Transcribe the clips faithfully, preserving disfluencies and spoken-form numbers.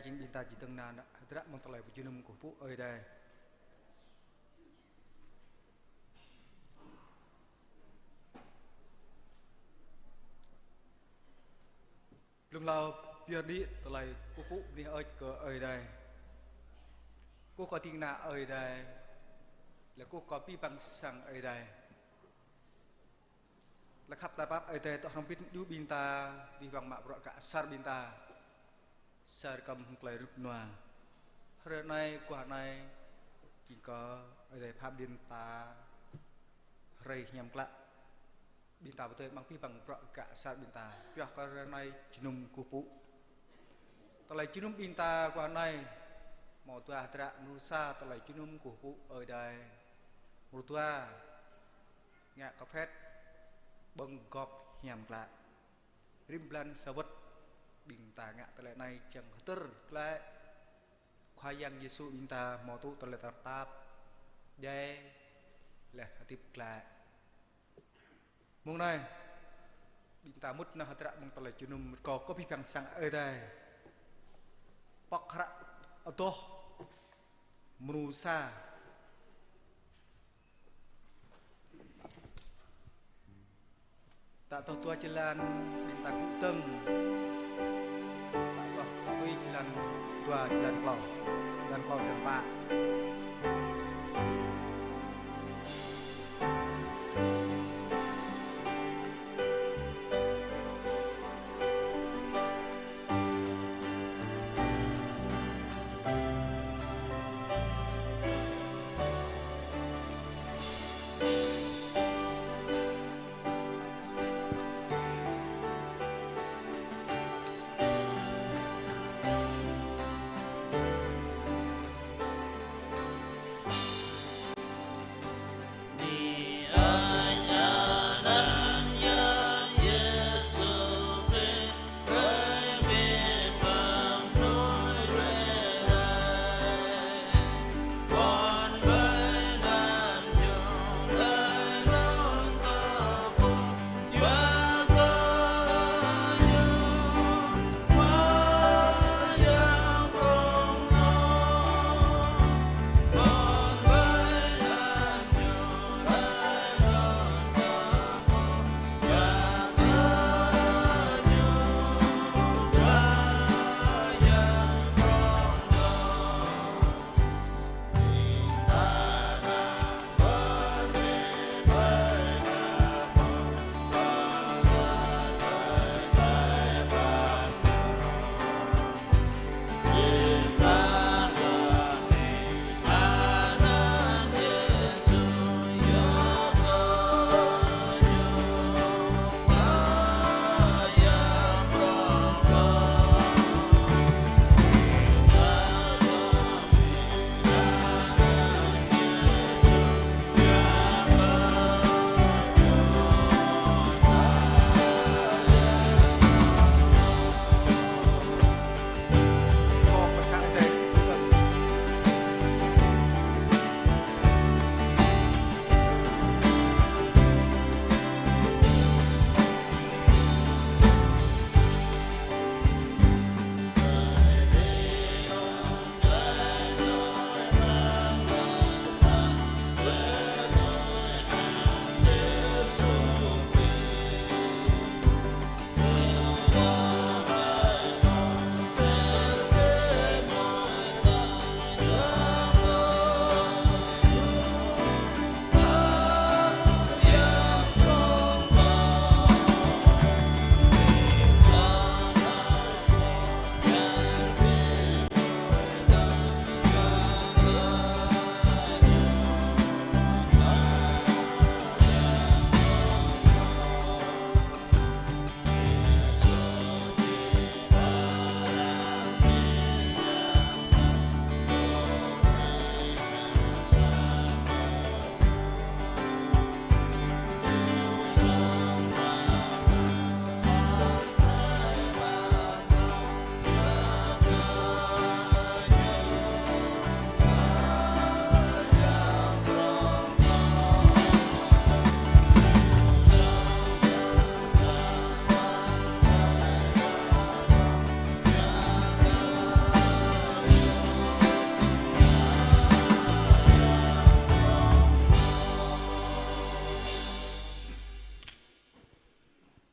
Jing ƀing ta či dơ̆ng nao hơdră mơ̆ng tơlơi pơjơnum kơkuh pơpŭ Ơi Adai. Blung hlâo pơyơr đĭ tơlơi kơkuh pơpŭ bơni hơơč kơ Ơi Adai. Kơkuh kơ ding kơna Ơi Adai. Lĕ kơkuh kơ abih bang sang Ơi Adai. Tơlơi khăp tơlơi pap Ơi Adai dŏ hrŏm hơbĭt djru ƀing ta, abih bang mă bruă gah asar ƀing ta. Asar kơ hăng tơlơi rơnŭk rơnua. Hrơi anai, guah anai, jing kơ Ơi Adai pap ƀing ta hrơi hiam klă. Ƀing ta pơtơi amăng abih bang bruă gah asar ƀing ta. Pioh kơ hrơi anai jơnum kơkuh pơpŭ. Tơlơi jơnum ƀing ta guah anai, hmâo dua hơdră, mrô sa tơlơi jơnum kơkuh pơpŭ Ơi Adai. Mrô dua, ngă kơ phĕt ƀơ̆ng gŏp hiam klă. Rĭm blan sa wơ̆t ƀing ta ngă tơlơi anai čang hơdơr glaĭ Khua Yang Yêsu ƀing ta hmâo tŭ tơlơi tơnap tap, djai, laih hơdip glaĭ. Mông anai, ƀing ta mŭt nao hơdră mơ̆ng tơlơi jơnum rơkâo kơ abih bang sang Ơi Adai. Pŏk hră Adoh, mrô sa. Tă tŏh dua jơlan ƀing ta gŭ dơ̆ng. Tă tŏh tui jơlan dua, jơlan klâo, jơlan klâo, jơlan pă.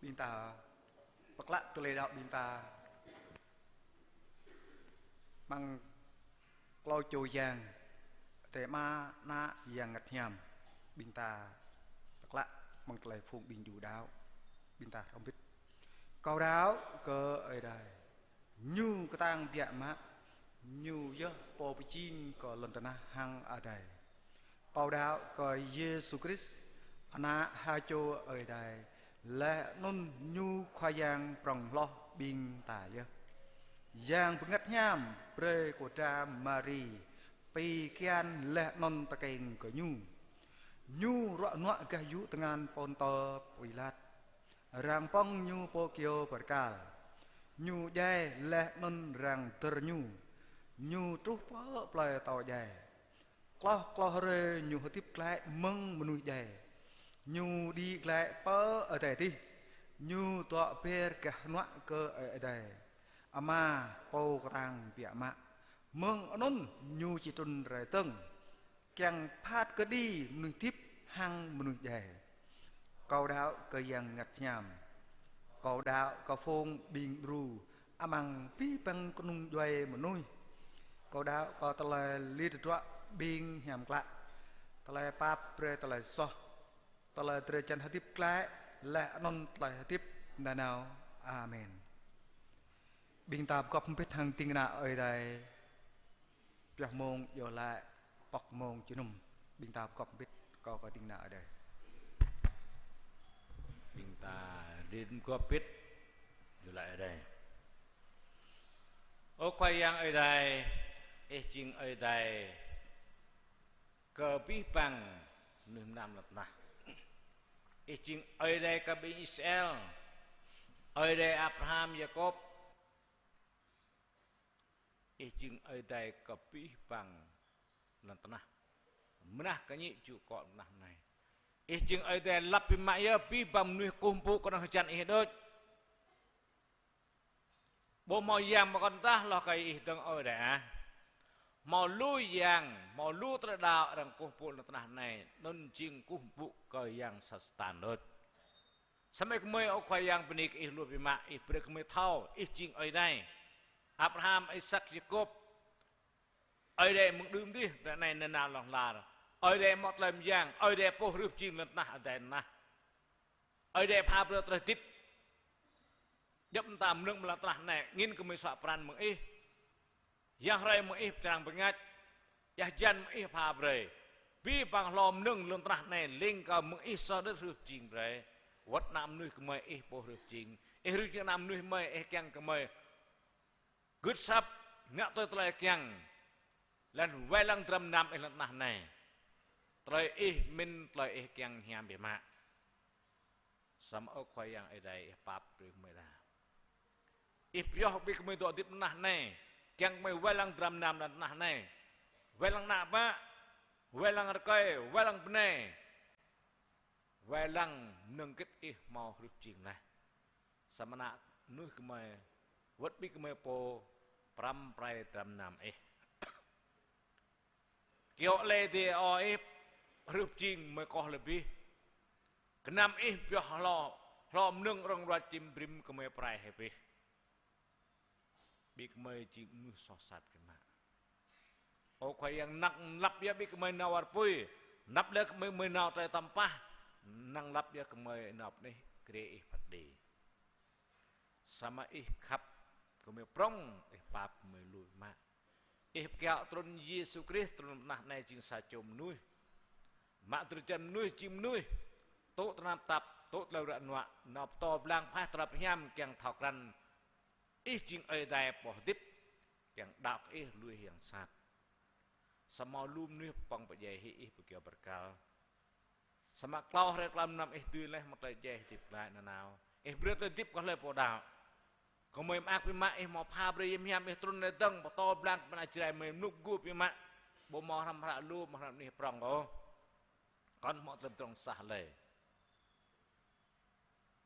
Ƀing ta pơklă tơlơi đaŏ ƀing ta amăng klâo čô Yang, Adai Ama, Ană, Yang Bơngăt Hiam. Ƀing ta pơklă amăng tơlơi phung ƀing Yuđa đaŏ. Ƀing ta hrŏm hơbĭt. Kâo đaŏ kơ Ơi Adai, Ñu kơtang biă mă, Ñu yơh Pô pơjing kơ lŏn tơnah hăng adai. Kâo đaŏ kơ Yêsu Krist, Ană ha čô Ơi Adai, laih anŭn Ñu Khua Yang prŏng hloh ƀing ta yơh. Yang Bơngăt Hiam brơi kơ dra Mari pi kian laih anŭn tơkeng kơ Ñu. Ñu ruă nuă gah yŭ tơngan Pôntơ Pilat. Arăng pŏng Ñu pơ kyâo bơrkal. Ñu djai laih anŭn arăng dơr Ñu. Ñu truh pơ plơi atâo djai. Klâo klâo hrơi Ñu hơdip glaĭ mơ̆ng mơnuih djai. Ñu đĭ glaĭ pơ adai adih. Ñu dŏ ber gah hơnuă kơ Ơi Adai Ama Pô kơtang biă mă. Mơ̆ng anŭn Ñu či trŭn rai dơ̆ng, kiăng phat kơđi mơnuih hơdip hăng mơnuih djai. Kâo đaŏ kơ Yang Bơngăt Hiam. Kâo đaŏ kơ phung ƀing đru amăng abih bang kơnung djuai mơnuih. Kâo đaŏ kơ tơlơi lir hơdruă ƀing hiam klă, tơlơi pap brơi tơlơi soh, tơlơi drơi jan hơdip glaĭ, laih anŭn tơlơi hơdip nanao. Amen. Ƀing ta pơgop hơbĭt hăng ding kơna Ơi Adai. Pioh mông iâu laĭ pŏk mông jơnum. Ƀing ta pơgop hơbĭt, kâo kơ ding kơna Ơi Adai. Ƀing ta rĭm pơgop hơbĭt, iâu laĭ Ơi Adai. Ơ Khua Yang Ơi Adai, Ih jing Ơi Adai kơ abih bang mơnuih mơnam lŏn tơnah. Ih jing Ơi Adai kơ ƀing Israel, Ơi Adai Abraham, Yakôb. Ih jing Ơi Adai kơ abih bang lŏn tơnah. Mơnah kơ ñĭ čư̆ akŏ lŏn tơnah anai. Ih jing Ơi Adai lăp biă mă yơh abih bang mơnuih kơkuh pơpŭ kơnơ̆ng hơjăn Ih đôč. Ƀu hmâo yang pơkŏn tah hloh kơ Ih dơ̆ng, Ơi Adai ah. Hmâo lu yang, hmâo lu tơlơi đaŏ arăng kơkuh pơpŭ lŏn tơnah anai, anŭn jing kơkuh pơpŭ kơ yang sa Satan đôč. Samơ̆ gơmơi, ơ Khua Yang, bơni kơ Ih lu biă mă, Ih brơi gơmơi thâo Ih jing Ơi Adai Abraham, Isak, Yakôb, Ơi Adai mơ̆ng đưm adih, ră anai nanao hlŏng lar. Ơi Adai hmâo tơlơi mơyang, Ơi Adai Pô hrih pơjing lŏn tơnah adai anai. Ơi Adai pha brơi tơlơi hơdip. Djŏp mơta mơnơ̆ng amăng lŏn tơnah anai, angĭn gơmơi suă pran mơ̆ng Ih. Yang hrơi mơ̆ng Ih pơčrang pơngač. Yang hơjăn mơ̆ng Ih pha brơi. Abih bang hlô mơnơ̆ng lŏn tơnah anai, leng kơ mơ̆ng Ih soh đôč hrih pơjing brơi. Wơ̆t ană mơnuih gơmơi Ih Pô hrih pơjing. Ih hrih pơjing ană mơnuih gơmơi, Ih kiăng gơmơi gưt asăp, ngă tui tơlơi kiăng. Laih anŭn wai lăng dram gơnam Ih lŏn tơnah anai. Tơlơi Ih mĭn, tơlơi Ih kiăng hiam biă mă. Samơ̆ ơ Khua Yang Ơi Adai, Ih pap brơi gơmơi đa. Ih pioh brơi gơmơi dŏ hơdip lŏn tơnah anai, kiăng gơmơi wai lăng dram gơnam lŏn tơnah anai. Wai lăng ană bă, wai lăng rơkơi, wai lăng bơnai. Wai lăng mơnơ̆ng hơget Ih hmâo hrih pơjing laih. Samơ̆ ană mơnuih gơmơi, wơ̆t ƀing gơmơi pô pơrăm pơrai dram gơnam Ih. Kiaŏ lĕ dêh, Ơ Ih, hrih pơjing gơmơi koh lĕ abih. Gơnam Ih pioh hlô, hlô mơnơ̆ng rŏng ruăt čim brĭm gơmơi pơrai hĭ abih. Ƀing gơmơi jing mơnuih soh sat biă mă. Ơ Khua Yang, năng lăp yơh ƀing gơmơi nao war apui, năng lăp yơh ƀing gơmơi nao tơlơi tăm pah, năng lăp yơh gơmơi nao pơ anih grê Ih phat kơđi. Samơ̆ Ih khăp gơmơi prŏng, Ih pap gơmơi lu biă mă. Ih pơkiaŏ trŭn Yêsu Krist trŭn lŏn tơnah anai jing sa čô mơnuih. Mă drơi jan mơnuih jing mơnuih. Tŭ tơnap tap, tŭ tơlơi ruă nuă, nao pơtô blang pơhaih tơlơi pơhiam kiăng thâo krăn Ih jing Ơi Adai Pô hơdip, kiăng đaŏ kơ Ih lui hăng yang sat. Samơ̆ lu mơnuih pŏng pơdjai hĭ Ih pơ kyâo bơrkal. Samơ̆ klâo hrơi klâo mlam Ih dưi laih hmâo tơlơi djai hơdip glaĭ nanao. Ih brơi tơlơi hơdip kơ hlơi pô đaŏ. Gơmơi mơak biă mă Ih hmâo pha brơi hiam hiam Ih trŭn rai dơ̆ng pơtô blang kơ ƀing ană Jrai gơmơi mơnŭk mơgu biă mă. Ƀu hmâo hrăm hră lu, hmâo hră anih prŏng ôh. Kŏn hmâo tơlơi pơdrŏng sah lơi.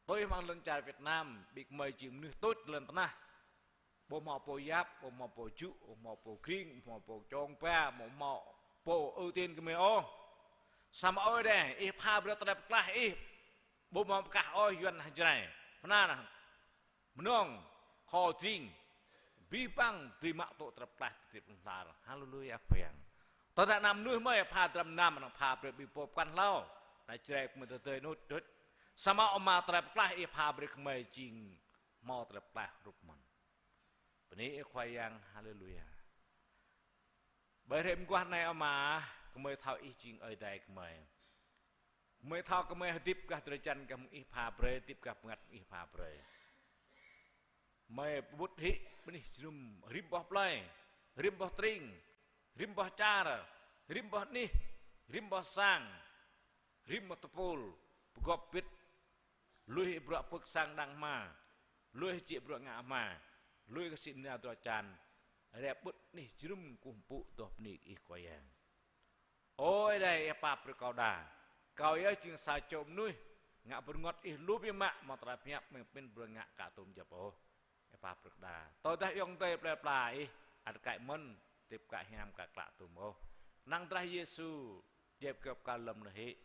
Tui amăng lŏn čar Việt Nam, ƀing gơmơi jing mơnuih tuč lŏn tơnah. Ƀu hmâo pô yap, ƀu hmâo pô jŭ, ƀu hmâo pô kring, ƀu hmâo pô čong ba, ƀu hmâo pô ưu tiên gơmơi ôh. Samơ̆ Ơi Adai, Ih pha brơi tơlơi pơklaih Ih. Ƀu hmâo pơkah ôh Yuan hăng Jrai. Pơnah, mơnong, khŏ jing, abih bang dưi mă tŭ tơlơi pơklaih tơdrĭp lŏn lar. Haleluya, Khua Yang. Tơdah ană mơnuih mơi pha dram nam, anăn pha brơi ƀing pô pơkŏn hlâo. Ană Jrai kơ mơi tơdơi nut đut. Samơ̆ Ama, tơlơi pơklaih Ih pha brơi kơ mơi jing hmâo tơlơi pơklaih hrup mơ̆n. Bơni Ih Khua Yang, haleluya. Ƀơi hrơi mơguah anai Ama, gơmơi thâo Ih jing Ơi Adai gơmơi. Gơmơi thâo gơmơi hơdip gah drơi jăn gah mơ̆ng Ih pha brơi, hơdip gah bơngăt mơ̆ng Ih pha brơi. Gơmơi pơƀut hĭ bơnih jơnum, rĭm boh plơi, rĭm boh tring, rĭm boh čar, rĭm boh anih, rĭm boh sang, rĭm boh tơpul, pơgop bĭt, lui hĭ bruă pơ̆k sang đang hma, lui hĭ jĕ bruă ngă hma, lui kơ sĭ mơnia drơi jăn, rai pơƀut anih jơnum kơkuh pơpŭ adoh bơni Ih Khua Yang. Ơ Ơi Adai, Ih pap brơi kâo đa. Kâo yơh jing sa čô mơnuih, ngă pơrơngot Ih lu biă mă, hmâo tơlơi pơhiăp mơ̆ng pĭn bruă ngă ka tŭm djŏp ôh. Ih pap brơi kâo đa. Tơdah ayŏng adơi plơi pla ih, ăt kăi mơ̆n, hơdip kăi hiam kăi klă tŭm ôh. Kơnang drah Yêsu, djai pơkŏp kơ lŏm lơhĭ.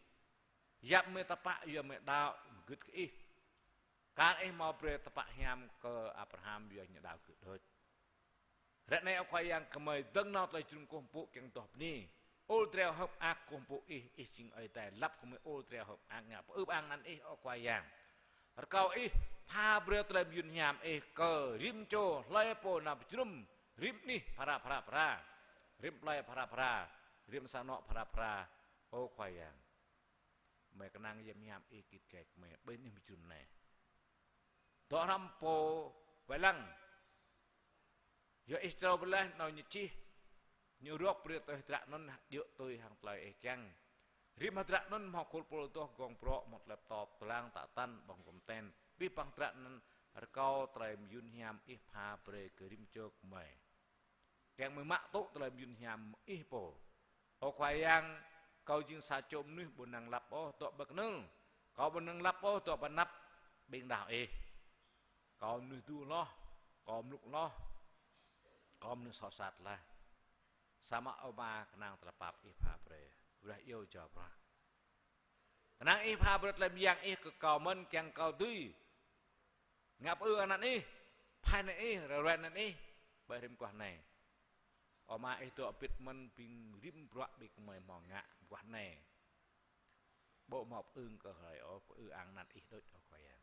Yap mơi tơpă yua mơi đaŏ, gưt kơ ih. Kar ih hmâo brơi tơpă hiam kơ Abraham yua ñu đaŏ gưt đôč. Ră anai, Ơ Khua Yang, gơmơi dơ̆ng nao tơlơi jơnum kơkuh pơpŭ kiăng adoh bơni. Ôl tơlơi hơ̆k mơak kơkuh pơpŭ ih, ih jing Ơi Adai, lăp gơmơi ôl tơlơi hơ̆k mơak ngă pơư pơang anăn ih, Ơ Khua Yang. Rơkâo ih pha brơi tơlơi mơyun hiam ih kơ rĭm čô hlơi pô nao pơjơnum, rĭm anih phara phara phara, rĭm plơi phara phara, rĭm sang anŏ phara phara, Ơ Khua Yang. Gơmơi kơnang yăm hiam ih git gai gơmơi ƀơi anih mơjơnum anai. Dŏ hrŏm pô wai lăng. Yua ih črâo pơblah nao ñu čih. Ñu rŏk brơi tui hơdră anŭn, djơ̆ tui hăng tơlơi ih kiăng. Rĭm hơdră anŭn hmâo khul pul adoh gong brŏ, hmâo tơlơi pơtô pơtlang tă tăn, ƀơ̆ng gŏm ten. Abih bang hơdră anŭn rơkâo tơlơi mơyun hiam ih pha brơi kơ rĭm čô gơmơi. Kiăng mơi mă tŭ tơlơi mơyun hiam ih pô. Ơ Khua Yang, kâo jing sa čô mơnuih ƀu năng lăp ôh dŏ ƀơi kơnưl. Kâo ƀu năng lăp ôh dŏ ƀơi anăp ƀing đaŏ ih. Kâo mơnuih du hloh, kâo mlŭk hloh, kâo mơnuih soh sat laih. Samơ̆ Ama kơnang tơlơi pap ih pha brơi. Brah iâu jao bruă. Kơnang ih pha brơi tơlơi mơyang ih kơ kâo mơ̆n kiăng kâo dưi ngă pơư anăn ih, phai anăn ih, rơruai anăn ih, ƀơi hrơi mơguah anai. Ama ih dŏ hơbĭt mơ̆n ƀing rĭm bruă ƀing gơmơi hmâo ngă mơguah anai. Ƀu hmâo pơư kơ hlơi ôh, pơư ang anăn ih đôč, Ơ Khua Yang.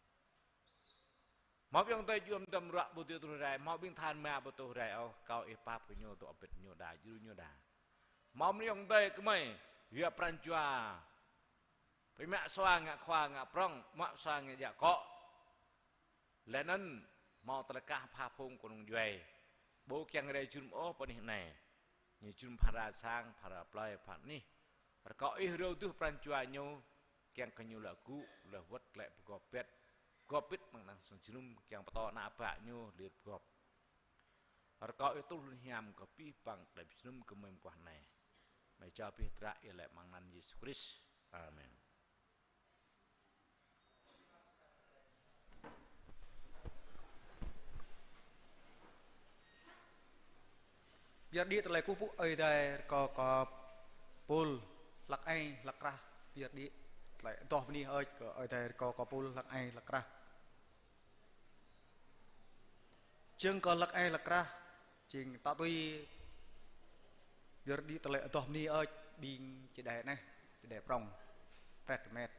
Hmâo ayŏng adơi djŏm dăm ruă ƀu dưi truh rai, hmâo ƀing than rơma ƀu truh rai ôh, rơkâo ih pap kơ ñu, dŏ hơbĭt ñu đa, djru ñu đa. Hmâo mơ̆n ayŏng adơi gơmơi, yua pran jua pơmă sua ngă khua ngă prŏng, mă sua ngă djă akŏ. Laih anŭn hmâo tơlơi kah pha phung kơnung djuai. Ƀu kiăng rai jơnum ôh pơ anih anai. Ñu jơnum phara sang, phara plơi, phara anih. Rơkâo ih rơuh duh pran jua ñu, kiăng kơ ñu lăi gŭ, lăi wơ̆t, lăi pơgop bĕt. Pơgop bĕt amăng anăn sang jơnum, kiăng pơtô ană bă ñu lir pơgop. Rơkâo ih tŭl hiam kơ abih bang tơlơi pơjơnum gơmơi mơguah anai. Mơi jao abih dră iâu laĭ amăng anăn Yêsu Krist. Amen. Pơyơr đĭ tơlơi kơkuh pơpŭ Ơi Adai rơkâo kơ Pôl hlăk ai hlăk krah. Pơyơr đĭ tơlơi adoh bơni hơơč kơ Ơi Adai rơkâo kơ Pôl hlăk ai hlăk krah. Čơ̆ng kơ hlăk ai hlăk krah, jing tŏ tui pơyơr đĭ tơlơi adoh bơni hơơč ƀing čơđai anai, čơđai prŏng, pret met.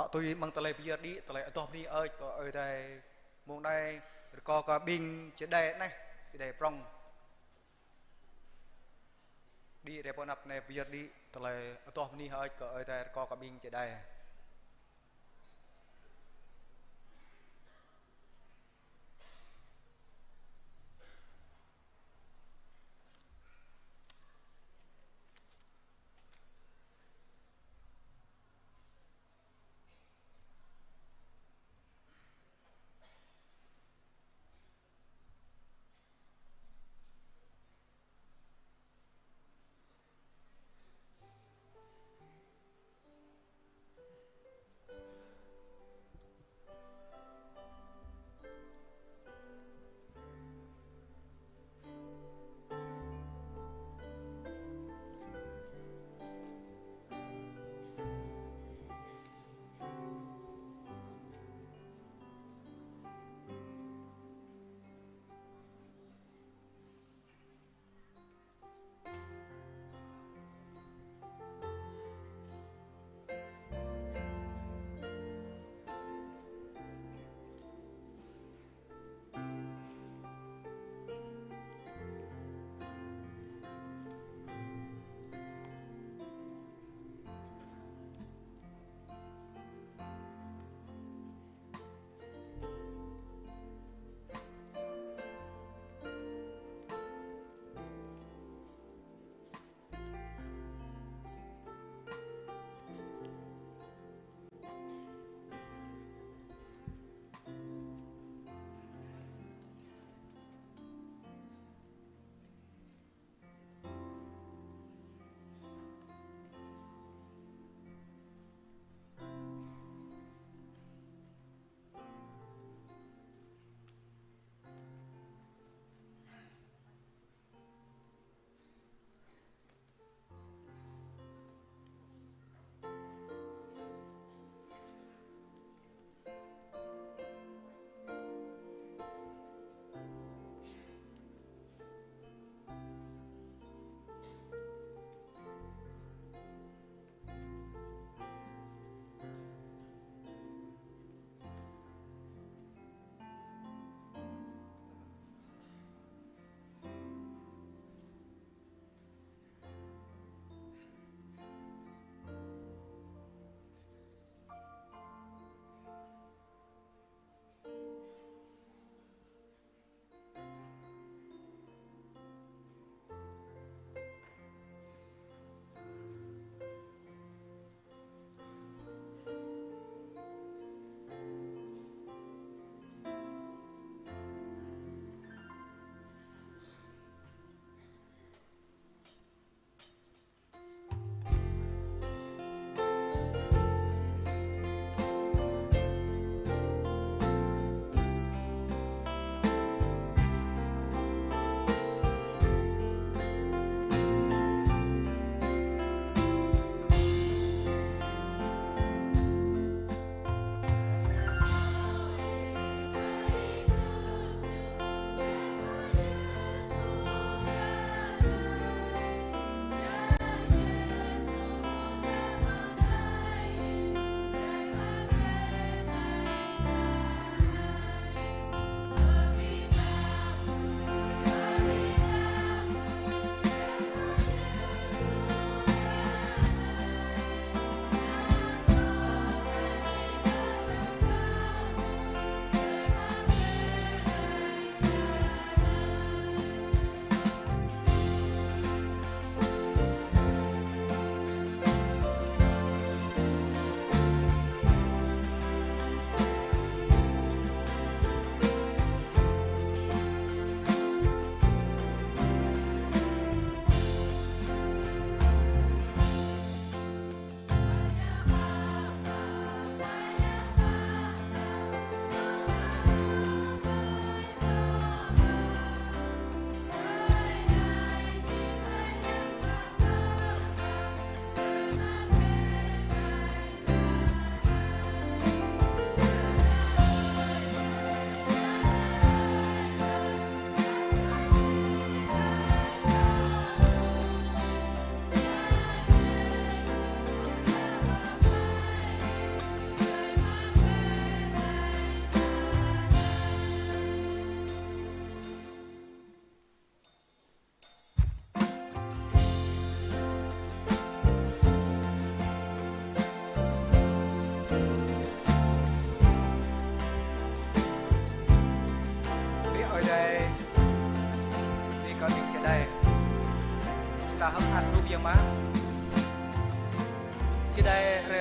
Tui mơ̆ng tơlơi pơyơr đĭ, tơlơi adoh bơni hơơč kơ Ơi Adai. Mông anai rơkâo kơ ƀing čơđai anai, čơđai prŏng. Đĭ rai pơ anăp anai pơyơr đĭ, tơlơi adoh bơni hơơč kơ Ơi Adai rơkâo kơ ƀing čơđai.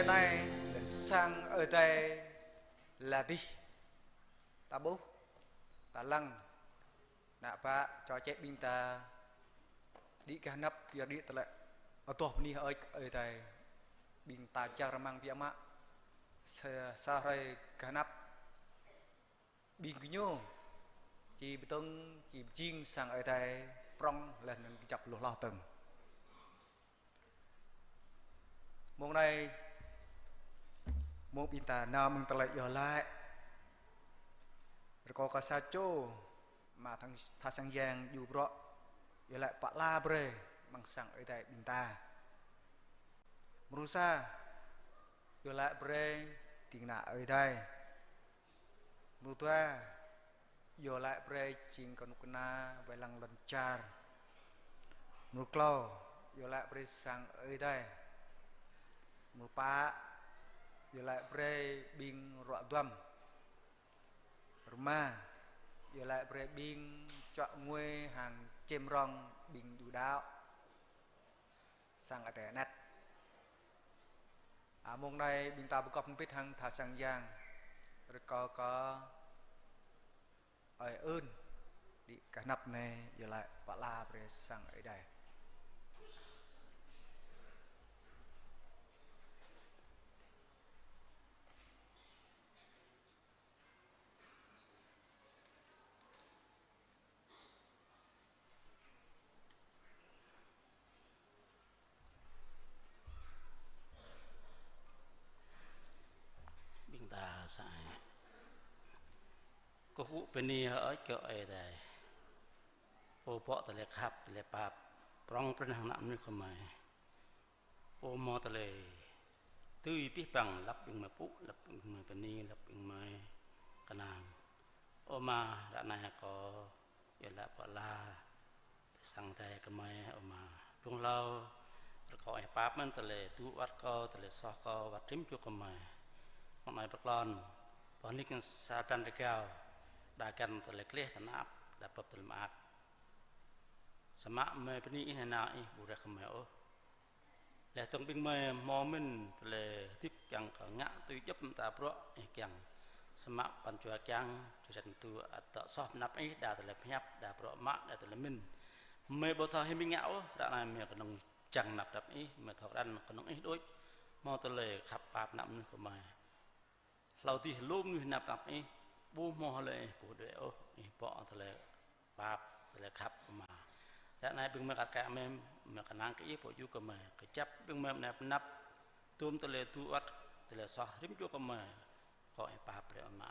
Adai, lĕ sang Ơi Adai lăi dih. Ta ƀuh, ta lăng, ană bă, čô čĕ ƀing ta đĭ gah anăp, yua đĭ tơlơi adoh bơni hơơč kơ Ơi Adai. Ƀing ta čar rơmang biă mă, sa, sa hrơi gah anăp, ƀing gơñu či pơdơ̆ng, či pơjing sang Ơi Adai prŏng laih anŭn kơjăp lu hloh dơ̆ng. Mông anai, mông ƀing ta nao mơ̆ng tơlơi iâu laĭ, rơkâo kơ sa čô, mă tha sang yang djru bruă, iâu laĭ pơala brơi amăng sang Ơi Adai ƀing ta. Mrô sa, iâu laĭ brơi ding kơna Ơi Adai. Mrô dua, iâu laĭ brơi jing kơnuk kơna wai lăng lŏn čar. Mrô klâo, iâu laĭ brơi sang Ơi Adai. Mrô pă, iâu laĭ brơi ƀing ruă duăm. Rơma, iâu laĭ brơi ƀing čuă ngui hăng čem rong ƀing đu đăo sang Ơi Adai anet. A, mông anai ƀing ta pơgop hơbĭt hăng tha sang yang, rơkâo kơ Ơi Ưn đĭ gah anăp anai, iâu laĭ pơala brơi sang Ơi Adai. Ƀing ta sa ai. Kơkuh bơni hơơč kơ Ơi Adai, Pô bŏ tơlơi khăp, tơlơi pap, prŏng prin hăng ană mơnuih gơmơi. Pô hmâo tơlơi dưi abih bang lăp ƀing gơmơi pŭ, lăp ƀing gơmơi bơni, lăp ƀing gơmơi kơnang. Ơ Ama, ră anai kâo iâu laĭ pơala sang Ơi gơmơi, Ơ Ama. Blung hlâo, rơkâo Ih pap mơ̆n tơlơi tŭ wơ̆t kâo, tơlơi soh kâo, wơ̆t rĭm čô gơmơi. Mơ̆ng anai pơklŏn, boh nik sa blan rơgao, đa găn tơlơi gleh tơnap, đa bưp tơlơi mơak. Samơ̆ gơmơi bơni Ih nanao Ih ƀu reh gơmơi ôh. Laih dơ̆ng ƀing gơmơi hmâo mơ̆n tơlơi hơdip kiăng kơ ngă tui djŏp mơta bruă Ih kiăng. Samơ̆ pran jua kiăng, čơđăn tŭ ăt dŏ soh pơ anăp Ih, đa tơlơi pơhiăp, đa bruă mă, đa tơlơi mĭn. Gơmơi ƀu thâo hĭ mĭn ngă ôh, ră anai gơmơi kơnơ̆ng čang năp tap Ih, gơmơi thâo krăn kơnơ̆ng Ih đôč, hmâo tơlơi khăp pap ană mơnuih gơmơi. Hlâo dih lu mơnuih năp tap Ih, ƀu hmâo hlơi Ih pơđuaĭ ôh, Ih bŏ tơlơi pap, tơlơi khăp Ama. Ră anai ƀing gơmơi kar kaĭ mơ̆n, gơmơi kơnang kơ Ih pô djru kơ gơmơi, kơjăp ƀing gơmơi mơnăp năp, tŭm tơlơi tŭ wơ̆t, tơlơi soh rĭm čô gơmơi, rơkâo Ih pap brơi Ama.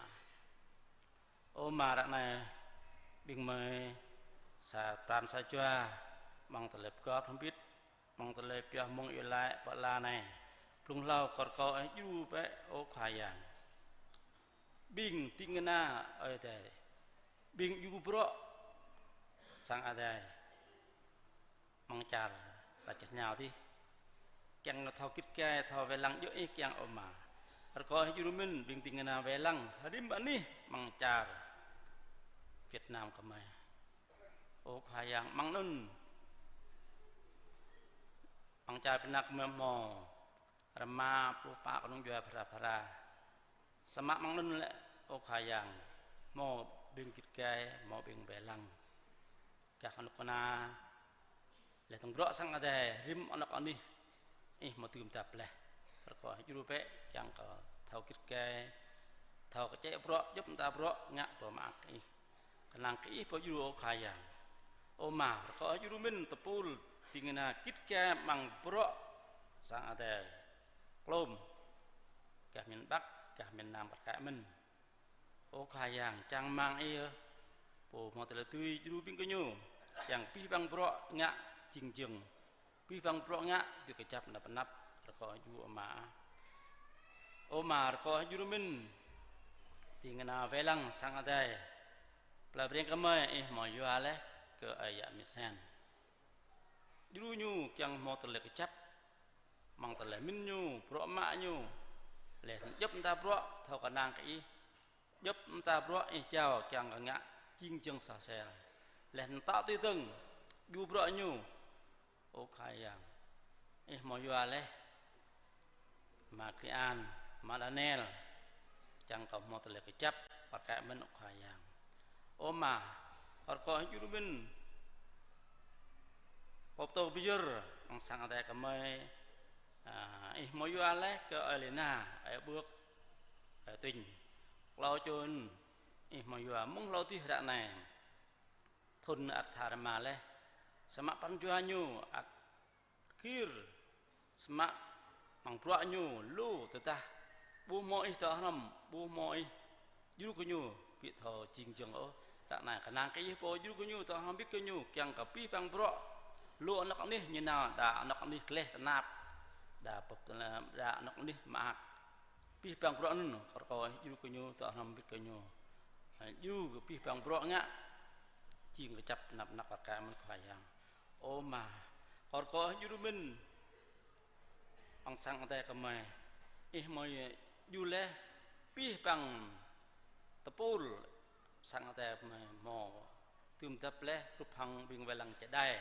Ơ Ama, ră anai ƀing gơmơi sa pran sa jua, amăng tơlơi pơgop hơbĭt, amăng tơlơi pioh mông iâu laĭ pơala anai. Blung hlâo kâo rơkâo Ih djru bĕ, Ơ Khua Yang. Ƀing ding kơna Ơi Adai, ƀing djru bruă sang Ơi Adai amăng čar ta čih ñao dih, kiăng thâo git gai, thâo wai lăng djơ̆ Ih kiăng, Ơ Ama. Rơkâo Ih djru mơ̆n ƀing ding kơna wai lăng rĭm anih amăng čar Việt Nam gơmơi. Ơ Khua Yang, amăng anŭn, amăng čar Việt Nam gơmơi hmâo rơma pluh pă kơnung djuai phara phara. Samơ̆ amăng anŭn lĕ, Ơ Khua Yang, hmâo ƀing git gai, hmâo ƀing wai lăng. Gah kơnuk kơna, laih dơ̆ng bruă sang Ơi Adai, rĭm anŏ anih, Ih hmâo dưm dăp laih. Rơkâo Ih djru bĕ, kiăng kơ thâo git gai, thâo kơčĕ bruă, djŏp mơta bruă, ngă pơmơak Ih. Kơnang kơ Ih pô djru, Ơ Khua Yang. Ơ Ama, rơkâo Ih djru mơ̆n tơpul ding kơna git gai amăng bruă sang Ơi Adai. Klôm, gah miền Bắc, gah miền Nam kar kaĭ mơ̆n. Ơ Khua Yang, čang rơmang Ih, Pô hmâo tơlơi dưi djru ƀing gơñu, kiăng abih bang bruă ngă jing jơ̆ng. Abih bang bruă ngă dưi kơjăp năp năp, rơkâo Ih djru Ama. Ơ Ama, rơkâo Ih djru mơ̆n ding kơna wai lăng sang Ơi Adai. Pla Breng gơmơi Ih hmâo yua laih kơ ơi yă Misen. Djru ñu kiăng hmâo tơlơi kơjăp, amăng tơlơi mĭn ñu, bruă mă ñu. Laih djŏp mơta bruă thâo kơnang kơ Ih. Djŏp mơta bruă Ih jao kiăng kơ ngă jing jơ̆ng soh sel. Laih anŭn tŏ tui dơ̆ng djru bruă ñu. Ơ Khua Yang, Ih hmâo yua laih Ama Krian, ama Daniel, čang kơ hmâo tơlơi kơjăp, pơkă mơ̆n Ơ Khua Yang. Ơ Ama, kơ rơkâo Ih djru mơ̆n, pô pơtô pơyơr, amăng sang Adai gơmơi, a, Ih hmâo yua laih kơ ơi Lina, ơi Bưk, ơi Tuñ. Klâo čô anŭn, Ih hmâo yua mơ̆ng hlâo adih ră anai. Thŭn ăt tha rơma laih, samơ̆ pran jua ñu ăt gir, samơ̆ amăng bruă ñu lu tơdah ƀu hmâo Ih dŏ hrŏm, ƀu hmâo Ih djru kơ ñu, ƀu thâo jing jơ̆ng ôh. Ră anai kơnang kơ Ih pô djru kơ ñu, dŏ hrŏm hơbĭt kơ ñu, kiăng kơ abih bang bruă lu anŏ anih ñu nao, đa anŏ anih gleh tơnap, đa pơp tơnap, đa anŏ anih mơak. Abih bang bruă anŭn, kơ rơkâo Ih djru kơ ñu, dŏ hrŏm hơbĭt kơ ñu. Djru kơ abih bang bruă ngă, jing kơjăp tơnap tơnap pơkă mơ̆n Khua Yang. Ơ Ama, kơ rơkâo Ih djru mơ̆n, amăng sang Adai gơmơi, Ih hmâo djru laih abih bang tơpul sang Adai gơmơi hmâo dưm dăp laih hrup hăng ƀing wai lăng čơđai,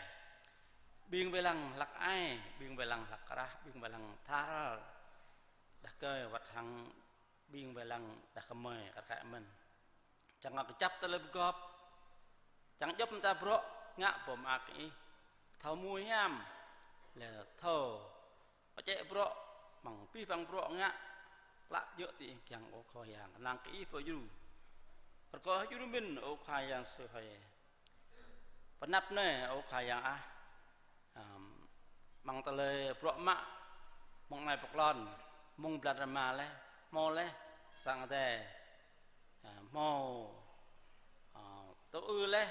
ƀing wai lăng hlăk ai, ƀing wai lăng hlăk krah, ƀing wai lăng tha ral, đah kơi wơ̆t hăng ƀing wai lăng đah kơmơi kar kaĭ mơ̆n. Čang kơ kơjăp tơlơi pơgop, čang djŏp mơta bruă ngă pơm ak Ih, thâo mui hiam, lĕ thâo kơčĕ bruă, amăng abih bang bruă ngă, klă djơ̆ tui Ih kiăng Ơ Khua Yang, kơnang kơ Ih pô djru. Rơkâo Ih djru mơ̆n Ơ Khua Yang sơhơi. Pơanăp anai Ơ Khua Yang ah, ăm, amăng tơlơi bruă mă, mơ̆ng anai pơklon, mơ̆ng blan rơma laih, hmâo laih, sang Adai, ah, hmâo, ah, tŭ ư laih,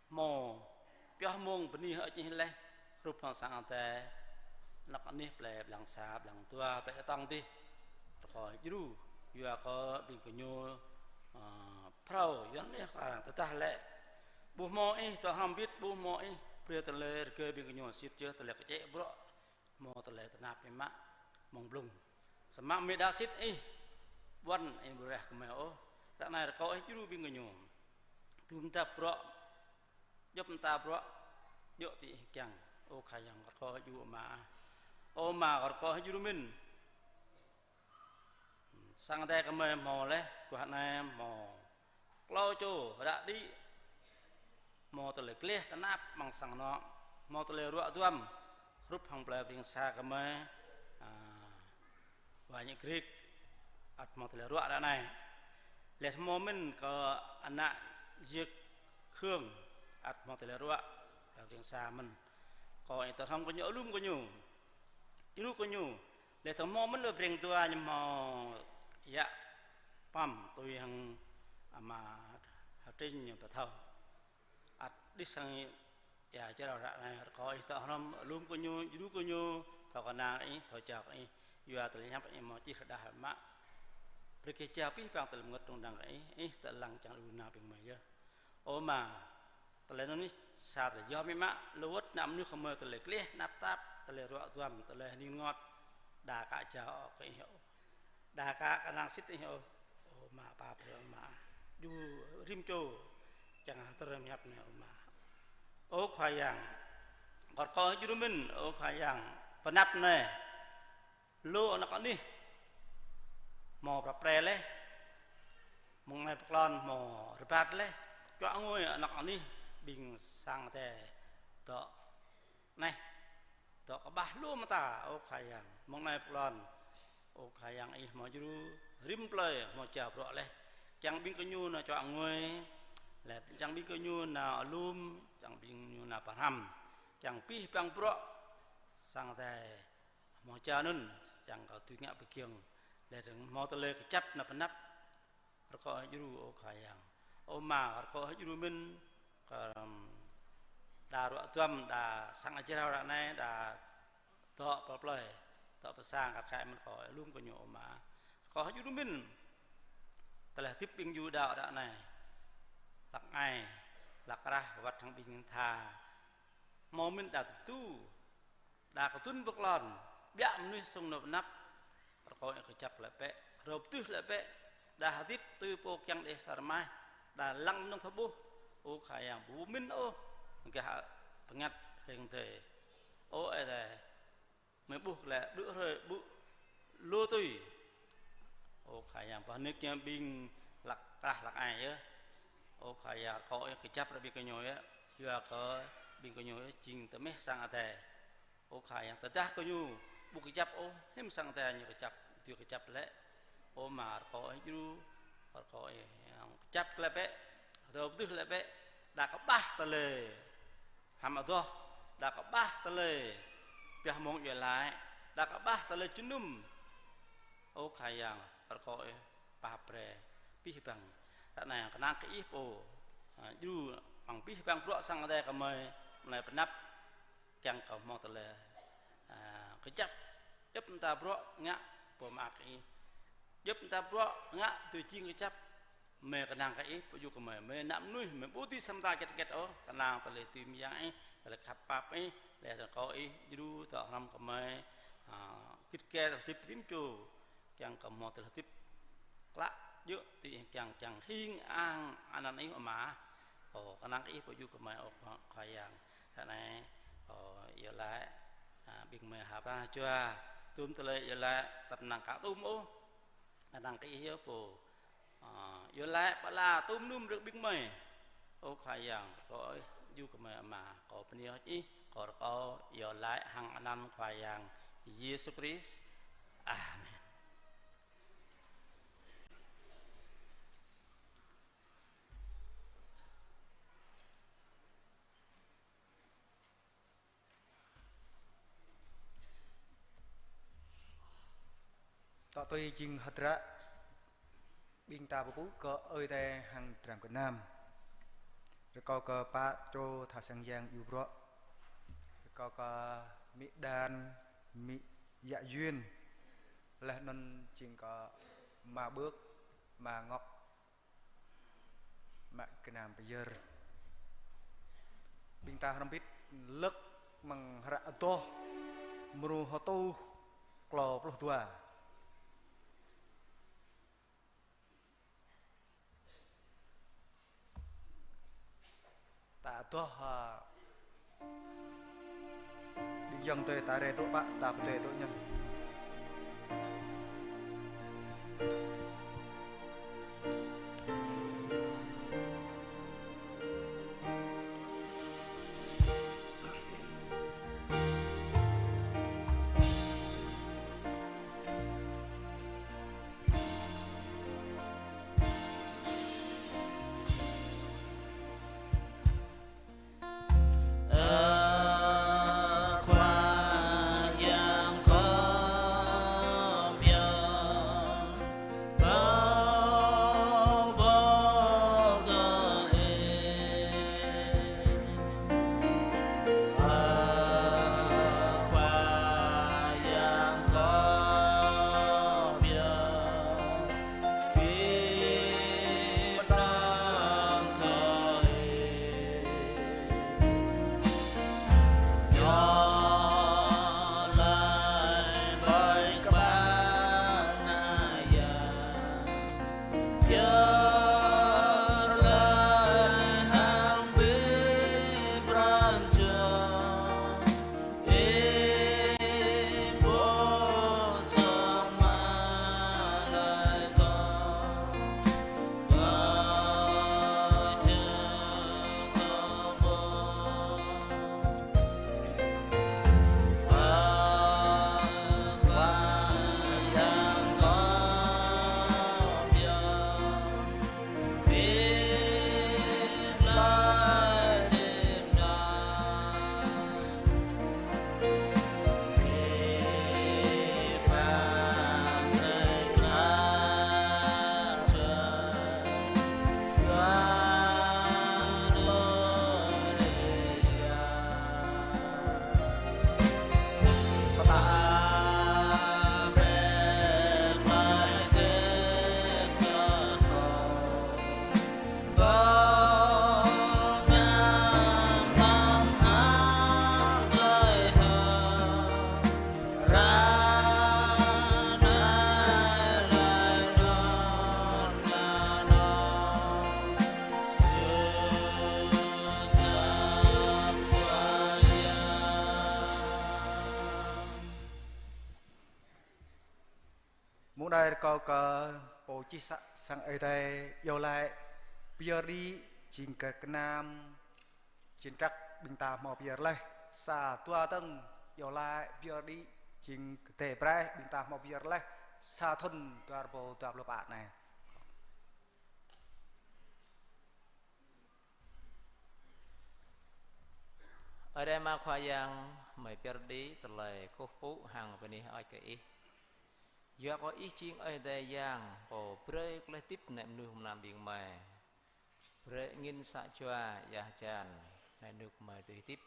hmâo pioh mông bơni hơơč Ih laih, hrup hăng sang Adai, anŏ anih plei Blang Sa, Blang Dua, plei Atŏng dih, rơkâo Ih djru, yua kơ ƀing gơñu, ah, phrâo, Yuan mơnuih kar tơdah lĕ ƀu hmâo Ih dŏ hrŏm hơbĭt, ƀu hmâo Ih brơi tơlơi rơgơi ƀing gơñu, sĭt yơh tơlơi kơčĕ bruă, hmâo tơlơi tơnap biă mă mơ̆ng blung. Samơ̆ mơ̆ đa sĭt Ih ƀuăn Ih ƀu reh kơmơi ôh. Ră anai rơkâo Ih djru ƀing gơñu. Dưm dăp bruă, djŏp mơta bruă, djơ̆ tui Ih kiăng. Ơ Khua Yang, rơkâo Ih djru Ama. Ơ Ama, rơkâo Ih djru mơ̆n. Sang Adai gơmơi hmâo laih, guah anai hmâo klâo čô ră đĭ, hmâo tơlơi gleh tơnap amăng sang anŏ, hmâo tơlơi ruă duăm, hrup hăng plei Bring Sa gơmơi, ah, wa ñu Grik, ăt hmâo tơlơi ruă ră anai. Laih hmâo mơ̆n kơ ană Yơk Khương, ăt hmâo tơlơi ruă, plei Bring Sa mơ̆n. Kơ Ih tơhrŏm kơ ñu, alum kơ ñu. Djru kơ ñu, laih dơ̆ng hmâo mơ̆n lơ Bring Dua ñu hmâo yă păm tui hăng ama Hơtrinh ñu pơthâo. Ăt đih sang ia jrao ră anai rơkâo Ih dŏ hrŏm alum kơ ñu, djru kơ ñu, thâo kơnang Ih, thâo jao kơ Ih, yua tơlơi hiăp Ih hmâo čih rơđah mă. Brơi kơ jao abih bang tơlơi bơngơ̆t rŭng răng kơ Ih, Ih dŏ lăng čang đu nao ƀing gơmơi yơh. Ơ Ama, tơlơi anŭn nih sa tơlơi yom biă mă, lu wơ̆t ană mơnuih gơmơi tơlơi gleh, tơnap tap, tơlơi ruă duăm, tơlơi hning rơngot, đa ka jao kơ Ih ôh. Đa ka kơnang sĭt Ih ôh. Ơ Ama, pap brơi Ama. Djru rĭm čô, čang hơdơr rĭm hiăp anai Ama. Ơ Khua Yang, kơ rơkâo Ih djru mơ̆n, Ơ Khua Yang, pơanăp anai. Lu anŏ anih hmâo prăp pre laih, mơ̆ng anai pơklon hmâo rơbat laih, čuă ngui anŏ anih ƀing sang Adai dŏ anai, dŏ kơƀah lu mơta, Ơ Khua Yang, mơ̆ng anai pơklon, Ơ Khua Yang Ih hmâo djru, rĭm plơi hmâo jao bruă laih, kiăng ƀing gơñu nao čuă ngui, laih kiăng ƀing gơñu nao alum, kiăng ƀing gơñu nao pơhrăm, kiăng abih bang bruă sang Adai hmâo jao anŭn, čang kơ tui ngă pơgiŏng, laih dơ̆ng hmâo tơlơi kơjăp nao pơanăp, rơkâo Ih djru Ơ Khua Yang. Ơ Ama, rơkâo Ih djru mơ̆n, kơ, ăm, đa ruă duăm, đa sang jrao ră anai, đa dŏ pơ plơi, dŏ pơ sang kar kaĭ mơ̆n rơkâo Ih alum kơ ñu Ơ Ama. Rơkâo Ih djru mơ̆n, tơlơi hơdip ƀing Yuđa ră anai, hlăk ai, hlăk krah, wơ̆t hăng ƀing tha, hmâo mơ̆n đa tơdu, đa kơdŭn pơklon, biă mơnuih sung nao pơanăp, rơkâo Ih kơjăp laĭ bĕ, rơ̆p tưh laĭ bĕ, đa hơdip tui pô kiăng đeh sa rơmah, đa lăng mơnơ̆ng thâo ƀuh, Ơ Khua Yang ƀu mĭn ôh, gah bơngăt rĭng tê. Ơ Ơi Adai, Mơi ƀuh lĕ ƀrư̆ hrơi ƀu lu tui. Ơ Khua Yang, pơhnik ñu ƀing hlăk krah hlăk ai yơh. Ơ Khua Yang, rơkâo Ih kơjăp brơi ƀing gơñu yơh. Yua kơ ƀing gơñu yơh jing tơmeh sang Adai. Ơ Khua Yang, tơdah gơñu ƀu kơjăp ôh, hiư̆m sang Adai ñu kơjăp, dưi kơjăp lĕ. Ơ Ama, rơkâo Ih djru, rơkâo Ih kơjăp glaĭ bĕ, rơbơdưh glaĭ bĕ, đa kơƀah tơlơi hlăm adoh, đa kơƀah tơlơi pioh mông iâu laĭ, đa kơƀah tơlơi jơnum. Ơ Khua Yang, rơkâo Ih pap brơi abih bang. Ră anai kơnang kơ Ih pô, ha, djru amăng abih bang bruă sang Adai gơmơi, mơ̆ng anai pơ anăp, kiăng kơ hmâo tơlơi, ha, kơjăp. Djŏp mơta bruă ngă pơmơak Ih. Djŏp mơta bruă ngă tui jing kơjăp. Mơi kơnang kơ Ih, pơyua kơ mơi, mơi ană mơnuih, mơi ƀu dưi sa mơta hơget hơget ôh, kơnang tơlơi dưi mơyang Ih, tơlơi khăp pap Ih, laih rơkâo Ih djru dŏ hrŏm kơ mơi, ha, git gai tơlơi hơdip rĭm čô, kiăng kơ hmâo tơlơi hơdip klă djơ̆ tui Ih, kiăng, kiăng hing ang anăn Ih, Ama. Ơ, kơnang kơ Ih pơyua kơ mơi, ơ Khua Yang. Ră anai, ơ, iâu laĭ, ha, ƀing mơi ha prah jua, tŭm tơlơi iâu laĭ, tơpă năng ka tŭm ôh. Kơnang kơ Ih yơh pô. Ơ, iâu laĭ pơala tŭm num rơ̆k ƀing mơi. Ơ Khua Yang, rơkâo Ih djru kơ mơi Ama, kâo bơni hơơč Ih, kâo rơkâo iâu laĭ hăng anăn Khua Yang Yêsu Krist. Amen. Tŏ tui jing hơdră ƀing ta pơpŭ kơ Ơi Adai hăng dram gơnam. Rơkâo kơ pă čô tha sang yang iâu bruă. Rơkâo kơ amĭ Đan, amĭ Yă Yuen. Laih anŭn jing kơ ama Bơk, ama Ngŏk, mă gơnam pơyơr. Ƀing ta hrŏm hơbĭt lơ̆k amăng hră Adoh mrô hơtuh, klâo pluh dua. Ta adoh, ha, ƀing ayŏng adơi ta rai dŏ pă, ta pơdơi dŏ ñă. Ơ Khua Yang, kơ Mơ̆ng anai rơkâo kơ pô čih să-, sang Ơi Adai iâu laĭ pơyơr đĭ jing gơnam, jing kăk ƀing ta hmâo pơyơr laih, sa dua tơ̆ng iâu laĭ pơyơr đĭ jing Adai braih ƀing ta hmâo pơyơr laih, sa thŭn dua rơbâo dua pluh pă anai. Ơi Adai Ama Khua Yang, gơmơi pơyơr đĭ tơlơi kơkuh pơpŭ hăng bơni hơơč kơ Ih. Yua kơ Ih jing Ơi Adai Yang, Pô brơi tơlơi hơdip nao mơnuih mơnam ƀing gơmơi. Brơi angin sa jua ia hơjan, nao mơnuih gơmơi dưi hơdip.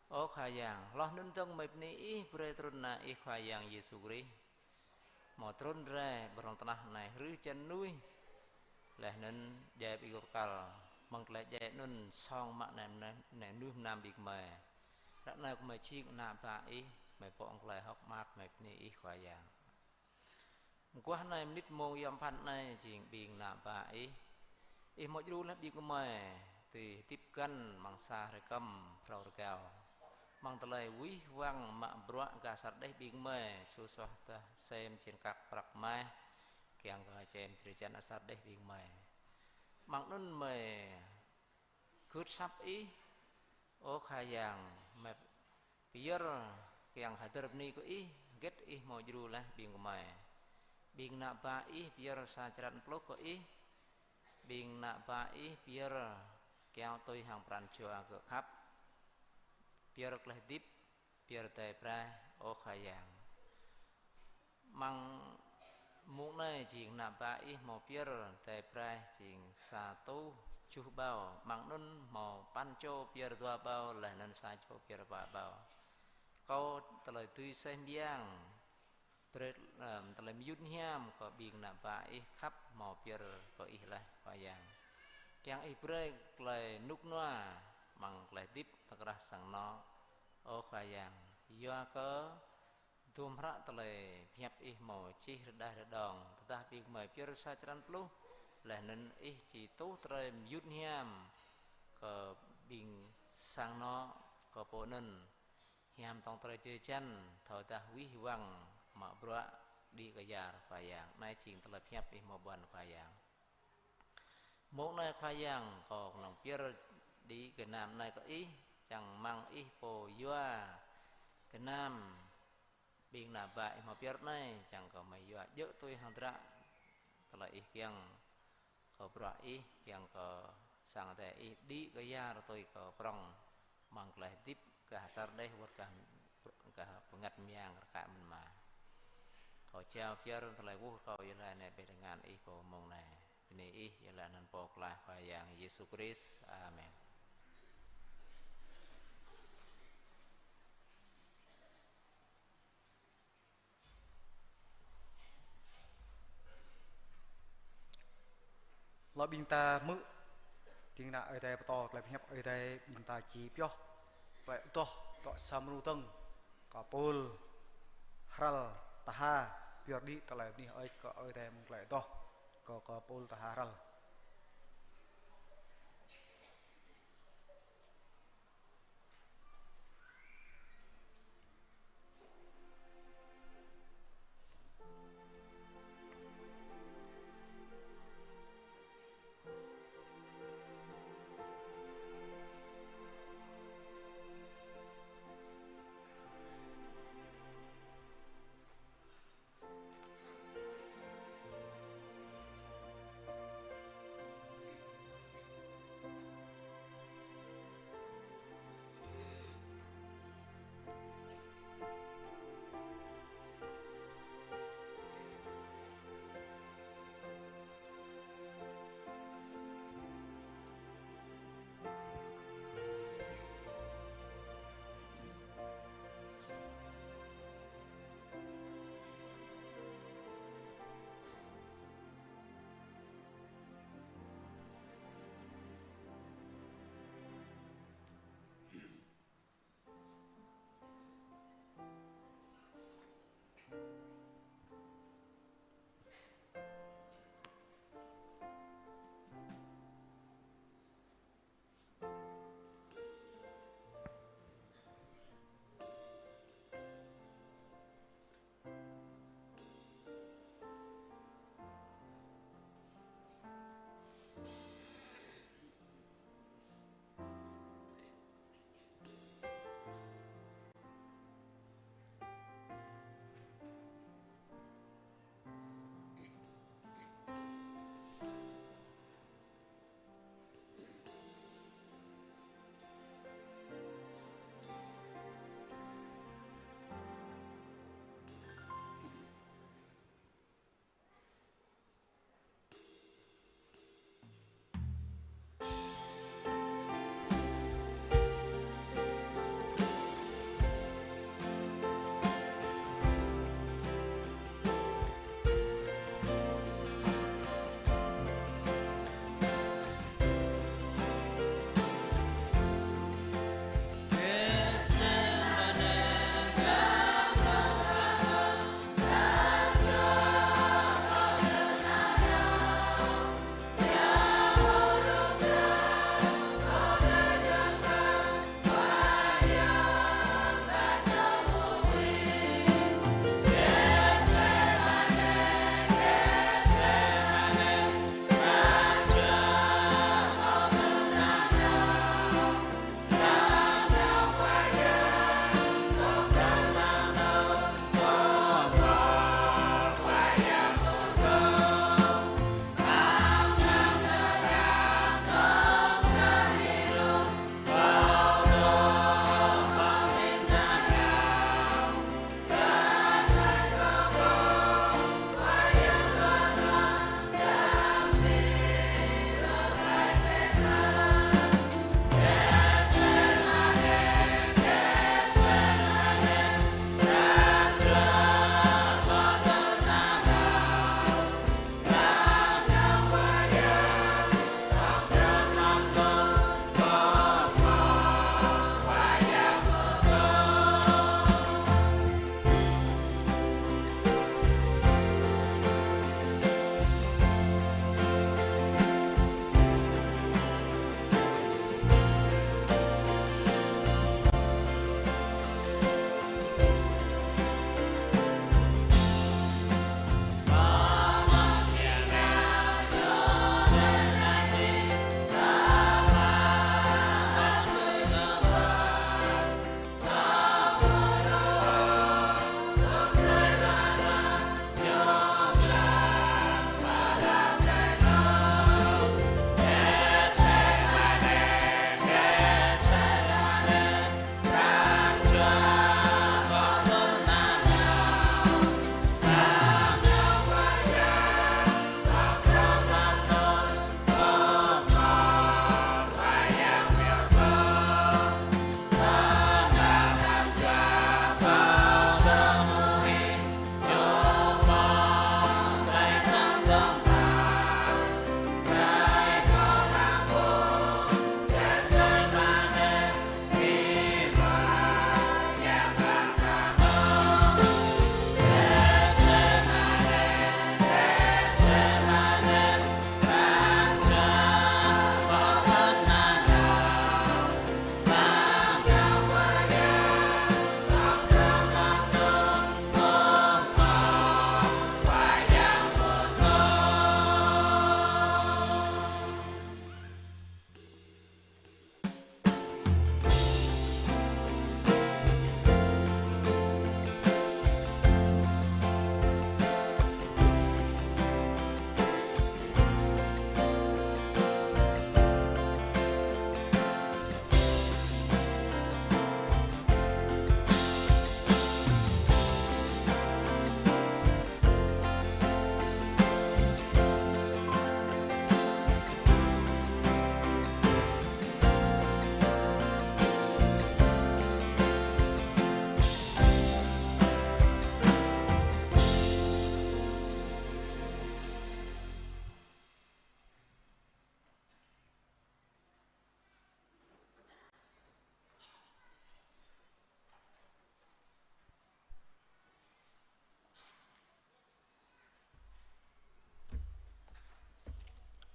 Ơ Khua Yang, hloh anŭn dơ̆ng gơmơi bơni Ih brơi trŭn Ană Ih Khua Yang Yêsu Krist. Hmâo trŭn rai ƀơi lŏn tơnah anai hrih hơjan mơnuih. Laih anŭn djai ƀơi gơ̆p kăl, mơ̆ng tơlơi djai anŭn song mă nao mơnuih mơnam ƀing gơmơi. Ră anai gơmơi jing ană bă Ih, gơmơi pŏk tơlơi hơ̆k mơak, gơmơi bơni Ih Khua Yang. Mơguah anai mơnit mông yom pơphan anai jing ƀing ană bă Ih. Ih hmâo djru laih ƀing gơmơi, dưi hơdip găn amăng sa hrơi kơm phrâo rơgao. Amăng tơlơi wih wăng mă bruă gah asar đeh ƀing gơmơi, su suah tơh sem jên kăk prăk mah, kiăng kơ čem drơi jăn asar đeh ƀing gơmơi. Amăng anŭn gơmơi gưt asăp Ih, ơ Khua Yang, gơmơi pơyơr kiăng hơdơr bơni kơ Ih, hơget Ih hmâo djru laih ƀing gơmơi. Ƀing ană bă Ih pơyơr sa črăn pluh kơ Ih, ƀing ană bă Ih pơyơr kiăng tui hăng pran jua gơ̆ khăp, pơyơr tơlơi hơdip, pơyơr Adai braih, ơ Khua Yang. Amăng mông anai jing ană bă Ih hmâo pơyơr Adai braih jing sa rơtuh tơjuh ƀâo, amăng anŭn hmâo păn čô pơyơr dua ƀâo, laih anŭn sa čô pơyơr pă ƀâo. Rơkâo tơlơi dưi aseh mơyang, brơi, ơ, tơlơi mơyŭn hiam kơ ƀing ană bă Ih khăp hmâo pơyơr kơ Ih laih Khua Yang. Kiăng Ih brơi tơlơi rơnŭk rơnua amăng tơlơi hơdip tơkrah sang anŏ, ơ Khua Yang. Yua kơ hơdôm hră tơlơi pơhiăp Ih hmâo čih rơđah rơđông, tơdah ƀing gơmơi pơyơr sa črăn pluh, laih anŭn Ih či tuh tơlơi mơyŭn hiam kơ ƀing sang anŏ, kơ pô anŭn hiam tŏng tơlơi drơi jăn, thâodah wih wăng mă bruă đĭ kơyar Khua Yang. Anai jing tơlơi pơhiăp Ih hmâo ƀuăn Khua Yang. Mông anai Khua Yang, kâo kơnơ̆ng pơyơr đĭ gơnam anai kơ Ih, čang rơmang Ih pô yua gơnam ƀing ană bă Ih hmâo pơyơr anai, čang kơ gơmơi yua djơ̆ tui hăng hơdră tơlơi Ih kiăng, kơ bruă Ih kiăng kơ sang Adai Ih đĭ kơyar tui kơ prŏng, amăng tơlơi hơdip gah asar đeh wơ̆t gah, gah bơngăt mơyang rơkă mơ̆n mơ̆n. Kâo jao pơyơr tơlơi kơkuh kâo iâu laĭ anai ƀơi tơngan Ih pô mông anai. Bơni Ih iâu laĭ anăn Pô Pơklaih Khua Yang Yêsu Krist. Amen. Lŏ ƀing ta hmư̆, ding kơna Ơi Adai pơtô tơlơi pơhiăp Ơi Adai ƀing ta či pioh tơlơi adoh dŏ sa mrô dơ̆ng kơ pôl hrăl tha, pioh đĭ tơlơi bơni hơơč kơ Ơi Adai mơ̆ng tơlơi adoh kơ, kơ pôl tha hrăl.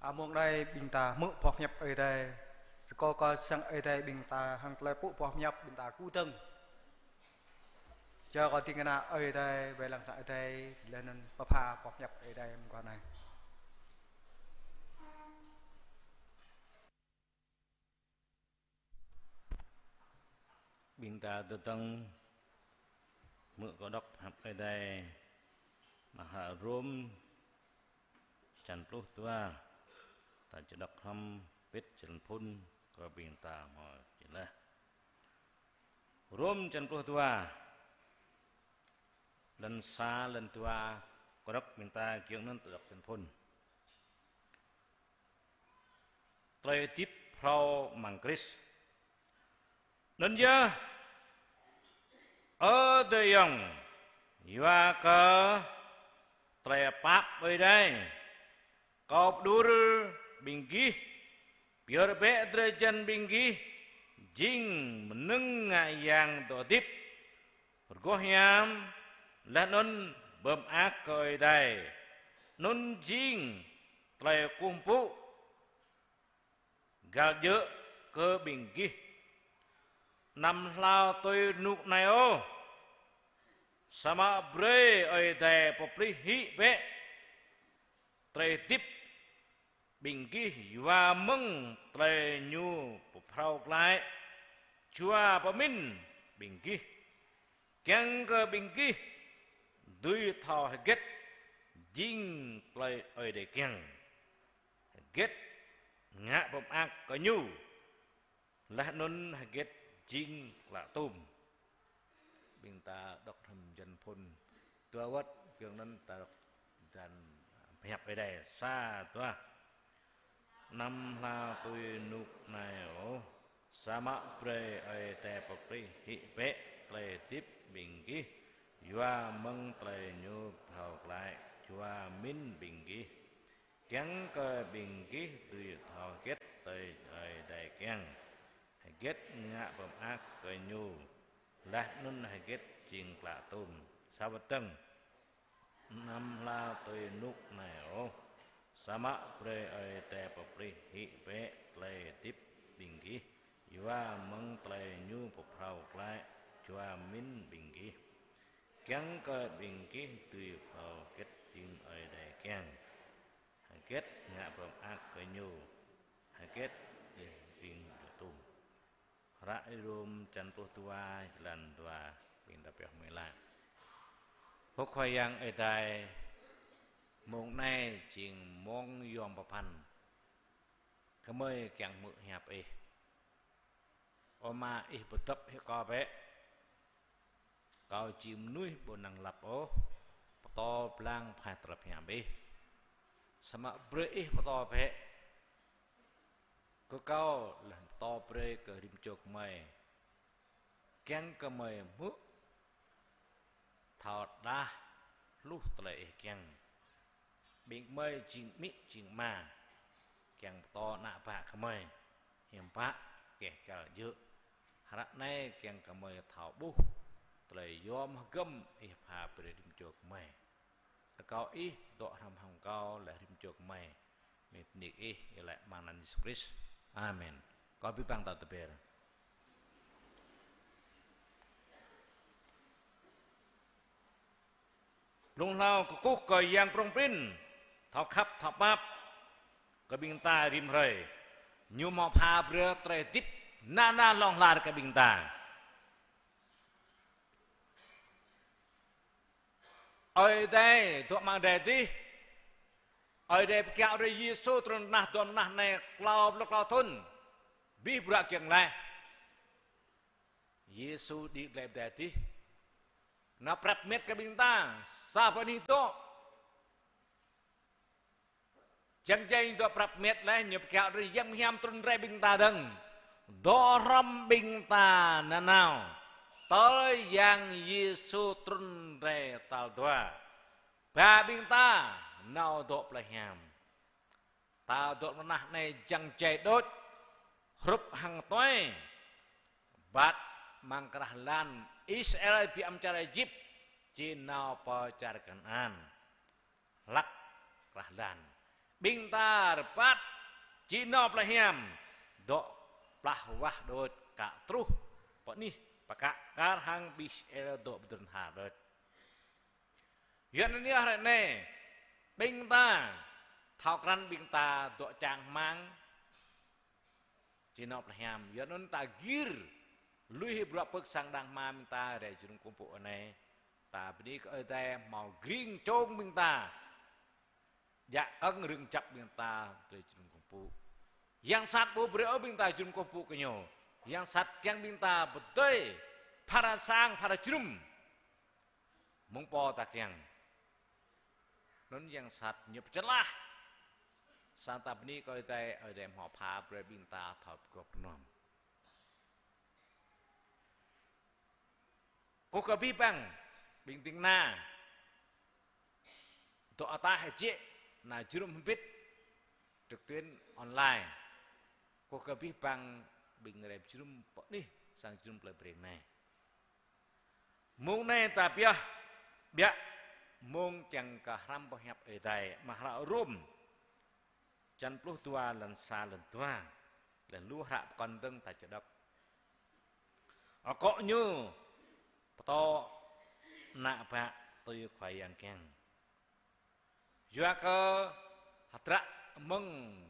Amăng anai ƀing ta hmư̆ boh pơhiăp Ơi Adai. Rơkâo kơ sang Ơi Adai ƀing ta hăng tơlơi pơpŭ boh pơhiăp ƀing ta kơdơ̆ng. Čang kơ ding kơna Ơi Adai, wai lăng sang Ơi Adai, laih anŭn pơpha boh pơhiăp Ơi Adai mơguah anai. Ƀing ta tơdang hmư̆ kơ đŏk pơhiăp Ơi Adai, mơ̆ng hră Rôm črăn pluh dua, ta či đŏk hrŏm pĭt črăn phŭn kơ ƀing ta hmâo či laih. Rôm črăn pluh dua, lăn sa, lăn dua, kơ đŏk ƀing ta kiăng anŭn ta đŏk črăn phŭn. Tơlơi hơdip phrâo amăng Krist. Anŭn yơh, ơ adơi ayŏng, yua kơ tơlơi pap Ơi Adai, kâo pơđur ƀing gih, pơyơr bĕ drơi jan ƀing gih, jing mơnơ̆ng ngă yang dŏ hơdip, rơgoh hiam, laih anŭn pơmơak kơ Ơi Adai. Anŭn jing tơlơi kơkuh pơpŭ găl djơ̆ kơ ƀing gih. Anăm hlao tui rơnŭk anai ôh, samơ̆ brơi Ơi Adai pơplih hĭ bĕ tơlơi hơdip ƀing gih yua mơ̆ng tơlơi Ñu pơphrâo glaĭ jua pơmĭn ƀing gih, kiăng kơ ƀing gih dưi thâo hơget jing tơlơi Ơi Adai kiăng, hơget ngă pơmơak kơ Ñu, laih anŭn hơget jing klă tôm. Ƀing ta đŏk hrŏm črăn phŭn dua wơ̆t, kiăng anŭn ta đŏk črăn pơhiăp Ơi Adai sa dua. Anăm hlao tui rơnŭk anai ôh, samơ̆ brơi Ơi Adai pơplih hĭ bĕ tơlơi hơdip ƀing gih, yua mơ̆ng tơlơi Ñu pơphrâo glaĭ jua pơmĭn ƀing gih, kiăng kơ ƀing gih dưi thâo hơget tơlơi Ơi Adai kiăng, hơget ngă pơmơak kơ Ñu, laih anŭn hơget jing klă tôm. Sa wơ̆t dơ̆ng. Anăm hlao tui rơnŭk anai ôh, samơ̆ brơi Ơi Adai pơplih hĭ bĕ tơlơi hơdip ƀing gih, yua mơ̆ng tơlơi Ñu pơphrâo glaĭ jua pơmĭn ƀing gih, kiăng kơ ƀing gih dưi thâo hơget jing Ơi Adai kiăng, hơget ngă pơmơak kơ Ñu, hơget jing klă tôm. Hră Rôm črăn pluh dua, jơlan dua, ƀing ta pioh mơ̆ lăng. Ơ Khua Yang Ơi Adai, mông anai jing mông yom pơphan. Gơmơi kiăng hmư̆ hiăp Ih. Ơ Ama, Ih pơdŏp hĭ kâo bĕ. Kâo či mơnuih ƀu năng lăp ôh, pơtô blang phai tơlơi hiam Ih. Samơ̆ brơi Ih pơtô bĕ kơ kâo laih pơtô brơi kơ rĭm čô gơmơi. Kiăng kơ gơmơi hmư̆ thâo đah hluh tơlơi Ih kiăng. Ƀing gơmơi jing amĭ jing ama, kiăng pơtô ană bă gơmơi, hiam pă, keh kăl djơ̆. Hră anai kiăng kơ gơmơi thâo ƀuh tơlơi yom hơgŏm Ih pha brơi rĭm čô gơmơi. Rơkâo Ih dŏ hrŏm hăng kâo laih rĭm čô gơmơi. Mơ̆ng bơni Ih, iâu laĭ amăng anăn Yêsu Krist. Amen. Kâo pi păng ta tơber. Blung hlâo kơkuh kơ Yang Prŏng Prin, thâo khăp thâo pap kơ ƀing ta rĭm hrơi. Ñu hmâo pha brơi tơlơi hơdip nanao hlŏng lar kơ ƀing ta. Ơi Adai dŏ amăng adai adih. Ơi Adai pơkiaŏ brơi Yêsu trŭn tơnah dŏ amăng anai klâo pluh klâo thŭn. Abih bruă kiăng laih. Yêsu đĭ glaĭ pơ adai adih. Nao prăp met kơ ƀing ta, sa boh anih dŏ. Čang jai dŏ prăp met laih, ñu pơkiaŏ brơi Yang Hiam trŭn rai ƀing ta dơ̆ng. Dŏ hrŏm ƀing ta nanao. Tơl Yang Yêsu trŭn rai tal dua. Ba ƀing ta nao dŏ plei hiam. Ta dŏ amăng anai čang jai đôč, hrup hăng tuai. Băt amăng krah lan Israel ƀơi amăng čar Êjip, či nao pơ čar Kanaan. Hlăk krah lan. Ƀing ta rơbat či nao plơi hiam, dŏ plah wah đôč kă truh pơ anih pơkă kar hăng ƀing Israel dŏ pơdrŏng hă đôč. Yua anŭn yơh hrơi anai, ƀing ta thâo krăn ƀing ta dŏ čang rơmang či nao plơi hiam. Yua anŭn ta gir lui hĭ bruă pơ̆k sang đang hmâo ƀing ta rai jơnum kơkuh pơpŭ anai. Ta bơni kơ Ơi Adai hmâo gring čong ƀing ta. Djă kơ̆ng rơ̆ng čăp ƀing ta rai jơnum kơkuh pơpŭ. Yang sat ƀu brơi ôh ƀing ta jơnum kơkuh pơpŭ kơ ñu. Yang sat kiăng ƀing ta pơdơi phara sang phara jơnum. Mơ̆ng pô ta kiăng. Anŭn yang sat ñu pơčơlah. Sang ta bơni kơ Ơi Adai, Ơi Adai hmâo pha brơi ƀing ta thâo pơgop pơnam. Kơkuh kơ abih bang ƀing ding kơna dŏ ataih hơjĕ, kơna jơnum hơbĭt trực tuyến online. Kơkuh kơ abih bang ƀing rai jơnum pơ anih sang jơnum plơi Breng anai. Mông anai ta pioh biă mông kiăng kơ hrăm boh hiăp Ơi Adai mơ̆ng hră Rôm, čăn pluh dua, lăn sa, lăn dua, lăn lu hră pơkŏn dơ̆ng ta či đŏk. Akŏ ñu pơtô ană bă tui Khua Yang kiăng. Yua kơ hơdră mơ̆ng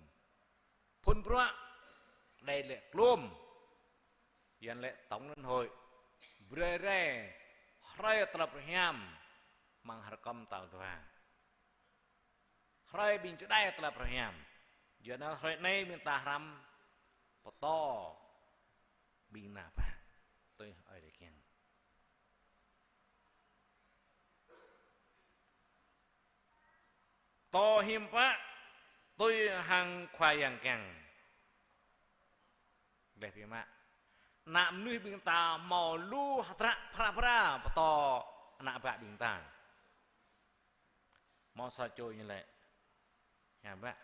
phŭn bruă, đei lĕ klôm, Yuan lĕ tổng liên hội, brơi rai hrơi tơlơi pơhrăm amăng hrơi kơm tal dua. Hrơi ƀing čơđai tơlơi pơhrăm. Yua anŭn hrơi anai ƀing ta hrăm pơtô ƀing ană bă tui Ơi Adai kiăng. Pơtô hiư̆m pă tui hăng Khua Yang kiăng. Gleh biă mă. Ană mơnuih ƀing ta hmâo lu hơdră phara phara pơtô ană bă ƀing ta. Hmâo sa čô ñu laĭ: "Hiam bă,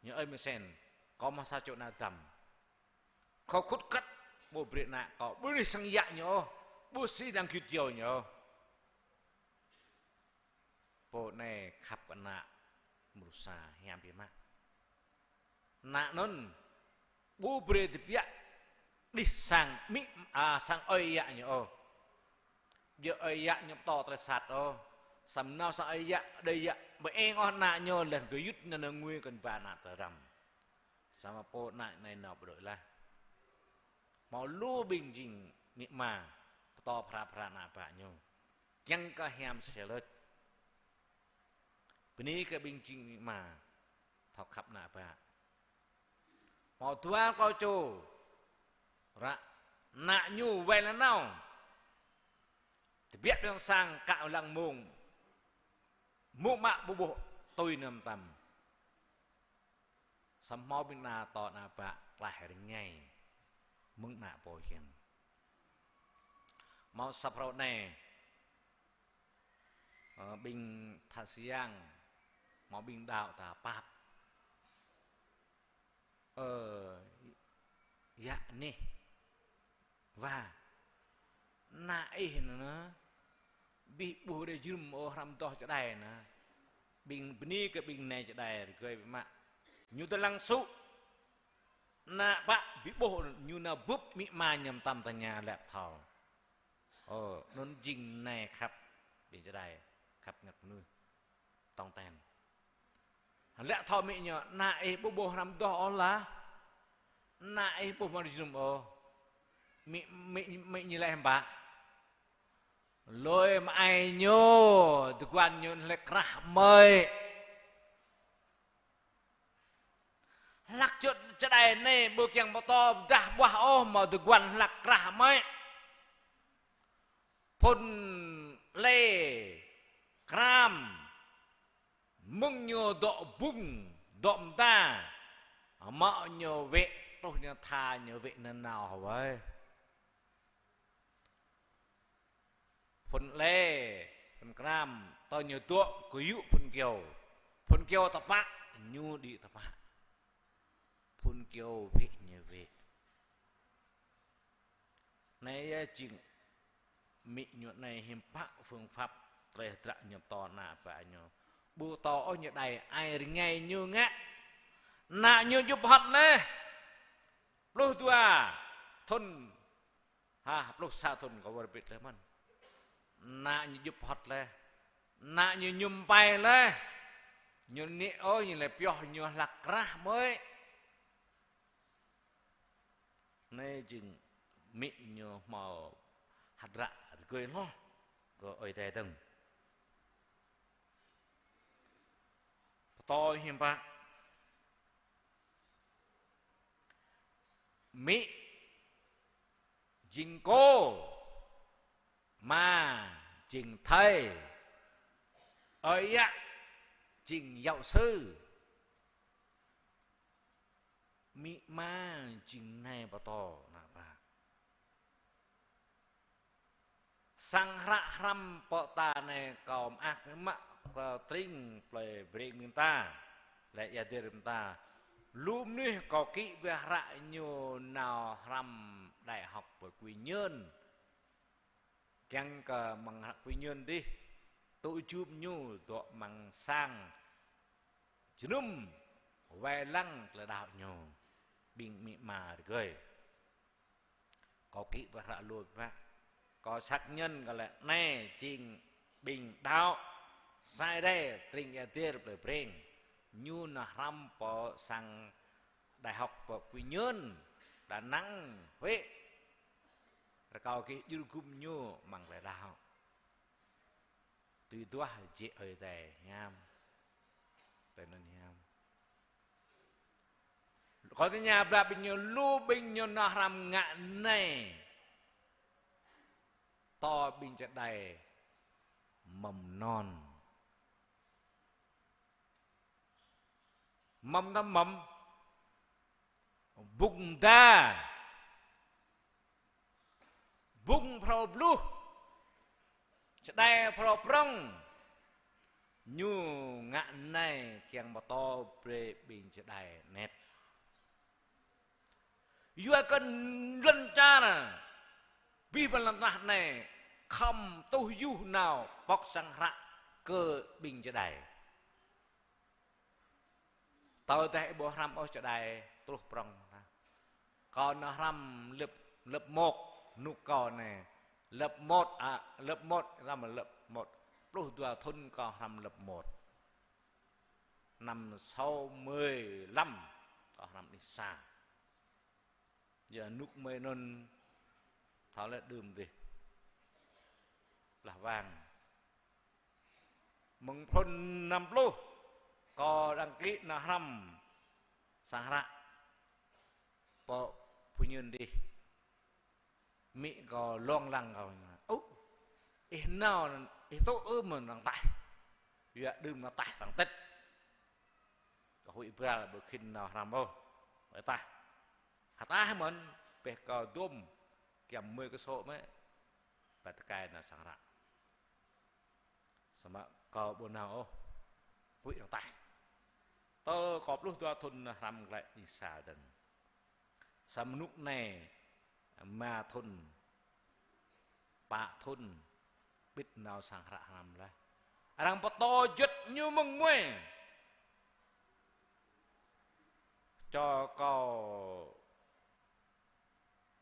ñu ơi mơsen, kâo hmâo sa čô ană dăm. Kâo khut khăt ƀu brơi ană kâo, ƀu rih sang yă ñu ôh, ƀu sĭ đang git jâo ñu ôh." Pô anai khăp kơ ană mrô sa, hiam biă mă. Ană anŭn ƀu brơi tơbiă đih sang amĭ, a, sang ơi yă ñu ôh. Biă ơi yă ñu pơtô tơlơi sat ôh. Samơ̆ nao sang ơi yă, đơi yă ƀu eng ôh ană ñu, laih gơyut anŭn ngui kơ ba ană tơrăm. Samơ̆ pô ană anai nao pơđuaĭ laih. Hmâo lu ƀing jing amĭ ama pơtô phara phara ană bă ñu. Kiăng kơ hiam sơlơč. Bơni kơ ƀing jing amĭ ama thâo khăp ană bă. Hmâo dua klâo čô ră ană ñu wai lăng nao. Tơbiă ƀơi sang kă lăng mông. Mông mă ƀu ƀuh tui nơm tăm. Samơ̆ hmâo ƀing ană pơtô ană bă klaih rơngai mơ̆ng ană pô kiăng. Hmâo sa phrâo anai, ơ, ƀing tha siang, hmâo ƀing đaŏ ta pap. Ơ, yă anih, wa, ană ih anŭn, abih ƀuh đe jơnum ôh hrăm adoh čơđai anŭn. Ƀing bơni kơ ƀing nai čơđai rơgơi biă mă. Ñu tơlăng sŭ, ană bă abih ƀuh ñu nao bưp amĭ ama ñu mơtam tơña lĕ pơthâo. Ơ, anŭn jing nai khăp ƀing čơđai, khăp ngăt mơnuih. Tong ten. Lĕ thâo amĭ ñu, ană ih ƀu ƀuh hrăm adoh ôh lah. Ană ih ƀu hmâo jơnum ôh. Amĭ, amĭ, amĭ ñu laĭ hiư̆m pă? Lui mơai ñu, tơguan ñu hlăk krah mơi. Hlăk čô čơđai anai ƀu kiăng pơtô pơdah ƀuah ôh, hmâo tơguan hlăk krah mơi. Phŭn hlơi, kram, mơ̆ng ñu dŏ bŭng, dŏ mơda, mă ñu wĕ, truh ñu tha ñu wĕ nanao hơwơi. Phŭn hlơi, phŭn kram, tơ ñu dŏ gơyŭ phŭn kyâo. Phŭn kyâo tơpă, ñu đĭ tơpă. Phŭn kyâo wĕ ñu wĕ. Anai yơh jing amĭ ñu anai hiư̆m pă phương pháp tơlơi hơdră ñu pơtô ană bă ñu. Ƀu thâo ôh ñu đei ai rơngai ñu ngă. Ană ñu djŭp hơ̆t laih. Pluh dua thŭn. Ha, pluh sa thŭn kâo wơr bĭt laih mơ̆n. Ană ñu djŭp hơ̆t laih. Ană ñu mơñum pai laih. Ñu nĕ ôh, ñu laĭ pioh ñu hlăk krah mơ̆i. Anai jing amĭ ñu hmâo hơdră rơgơi hloh kơ Ơi Adai dơ̆ng. Pơtô hiư̆m pă. Amĭ jing cô, ama jing thầy, ơi yă jing giáo sư. Amĭ ama jing nai pơtô ană bă. Sang hră hrăm pơ ta anai kâo mơak mă kơ tring plei Breng ƀing ta, lĕ ia dir ƀing ta. Lu mơnuih kâo kĭ wai hră ñu nao hrăm đại học pơ Quy Nhơn. Kiăng kơ amăng hră Quy Nhơn dih, tŭ jum ñu dŏ amăng sang jơnum wai lăng tơlơi đaŏ ñu, ƀing amĭ ama rơgơi. Kâo kĭ wai hră lu biă. Kâo xác nhận kơ lĕ anai jing ƀing đaŏ Sai Rai, tring ia dir plei Breng. Ñu nao hrăm pơ sang đại học pơ Quy Nhơn, Đà Nẵng, Huế. Rơkâo gih djru gum ñu amăng tơlơi đaŏ. Tui duah jĕ Ơi Adai hiam. Tui anŭn hiam. Kâo tơña ƀlă ƀing ñu, lu ƀing ñu nao hrăm ngă anai. Pơtô ƀing čơđai mầm non. Mơ̆m tơm mơ̆m. Bŭng da. Bŭng phrâo bluh. Čơđai phrâo prŏng. Ñu ngă anai kiăng pơtô brơi ƀing čơđai anet. Yua kơ lŏn čar abih bang lŏn tơnah anai khŏm tuh yuh nao pŏk sang hră kơ ƀing čơđai. Tơdah ih ƀu hrăm ôh čơđai truh prŏng ta. Kâo nao hrăm lớp, lớp một, rơnŭk kâo anai. Lớp một, à, lớp một, hrăm lớp một. Pluh dua thŭn kâo hrăm lớp một. Năm sáu mươi lăm kâo hrăm anih sa. Yua rơnŭk mơi anŭn thâo lĕ đưm dih. Blah wang. Mơ̆ng thŭn năm pluh, kâo đăng ký nao hrăm sang hră pơ Quy Nhơn dih. Amĭ kâo lông lăng kâo. Ơ, ih nao, ih tŭ ư mơ̆n arăng taih. Yua đưm arăng taih arăng tĭt. Kâo huĭ bral ƀu khĭn nao hrăm ôh. Ƀu taih. Hơtaih mơ̆n, pĕh kâo dôm, kiăng mơi kơ sô̆ mơ̆. Ƀă tơkai nao sang hră. Samơ̆ kâo ƀu nao ôh. Huĭ arăng taih. Tơl kâo pluh dua thŭn nao hrăm glaĭ anih sa dơ̆ng. Samơ̆ rơnŭk anai, rơma thŭn, pă thŭn, ƀĭt nao sang hră hrăm laih. Arăng pơtô juăt ñu mơ̆ng muai. Čô kâo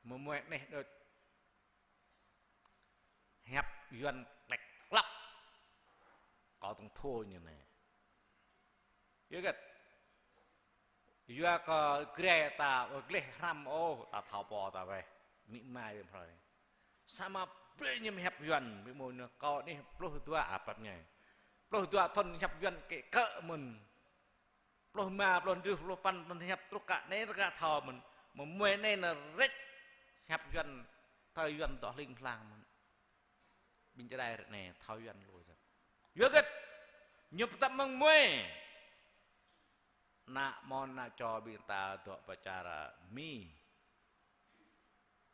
mơmuai anih đôč. Hiăp Yuan klĕk klăk. Kâo tŏng thô ñu anai. Yua hơget? Yua kơ Jrai ta ƀu gleh hrăm ôh, ta thâo pô ta weh. Amĭ ama rĭm hrơi. Samơ̆ brơi ñu hiăp Yuan, ƀu mơ̆ ñu kâo anih pluh dua, à, pap ñu. Pluh dua thŭn hiăp Yuan kĕ kơ mơ̆n. Pluh rơma, pluh tơjuh, pluh sapăn, pluh hiăp truh kơ anai, truh kơ thâo mơ̆n. Mơmuai anai nao rĕč hiăp Yuan, thâo Yuan dŏ hling hlang mơ̆n. Ƀing čơđai rĕč anai, thâo Yuan lu čăt. Yua hơget? Ñu pơtă mơ̆ng muai. Ană mơ̆n ană čô ƀing ta dŏ pơ čar Mi.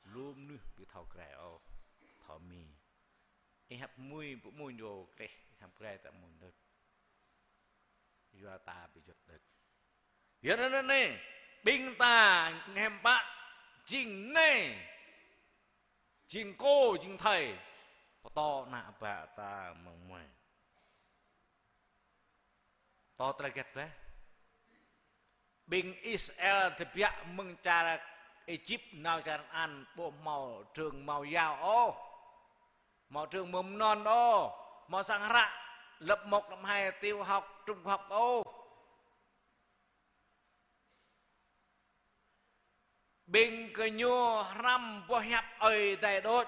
Lu mơnuih ƀu thâo Jrai ôh, thâo Mi. Ih hiăp mui, ƀu mui ñu gleh, ih hiăp Jrai ta mui đôč. Yua ta ƀu juăt đôč. Yua anŭn anai, ƀing ta ngem pă, jing nai, jing cô, jing thầy, pơtô ană bă ta mơ̆ng muai. Tŏ tơlơi hơget wơ̆t? Ƀing Israel tơbiă mơ̆ng čar Êjip nao čar Kanaan ƀu hmâo trường màu dao ôh. Hmâo trường mơ̆ng mơnôn ôh. Hmâo sang hră lớp một, lớp hai, tiểu học, trung học ôh. Ƀing gơñu hrăm boh hiăp Ơi Adai đôč.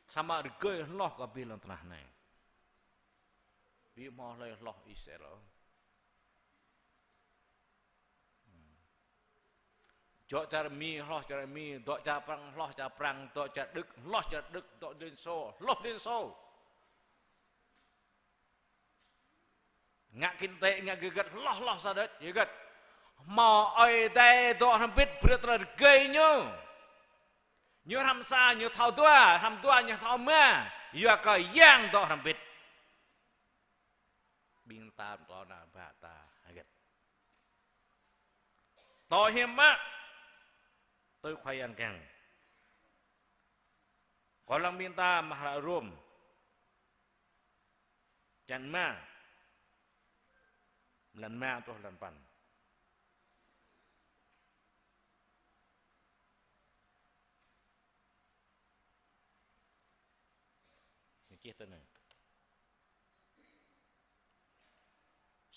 Samơ̆ rơgơi hloh kơ abih lŏn tơnah anai. Ƀu hmâo hlơi hloh Israel. Dŏ čar Mi hloh čar Mi, dŏ čar Prăng hloh čar Prăng, dŏ čar Đức hloh čar Đức, dŏ Liên Xô hloh Liên Xô. Ngă kinh tế, ngă gơgăt hloh hloh sa đôč, gơgăt. Hmâo Ơi Adai dŏ hrŏm hơbĭt brơi tơlơi rơgơi ñu. Ñu hrăm sa, ñu thâo dua, hrăm dua, ñu thâo rơma, yua kơ Yang dŏ hrŏm hơbĭt. Ƀing ta tơlơi anai ba ta hơget? Tŏ hiam mă tui Khua Yang kiăng. Kơ lăng ƀing ta mă hră Rôm. Čăn rơma, mlan rơma truh mlan păn. Ñu čih tui anai.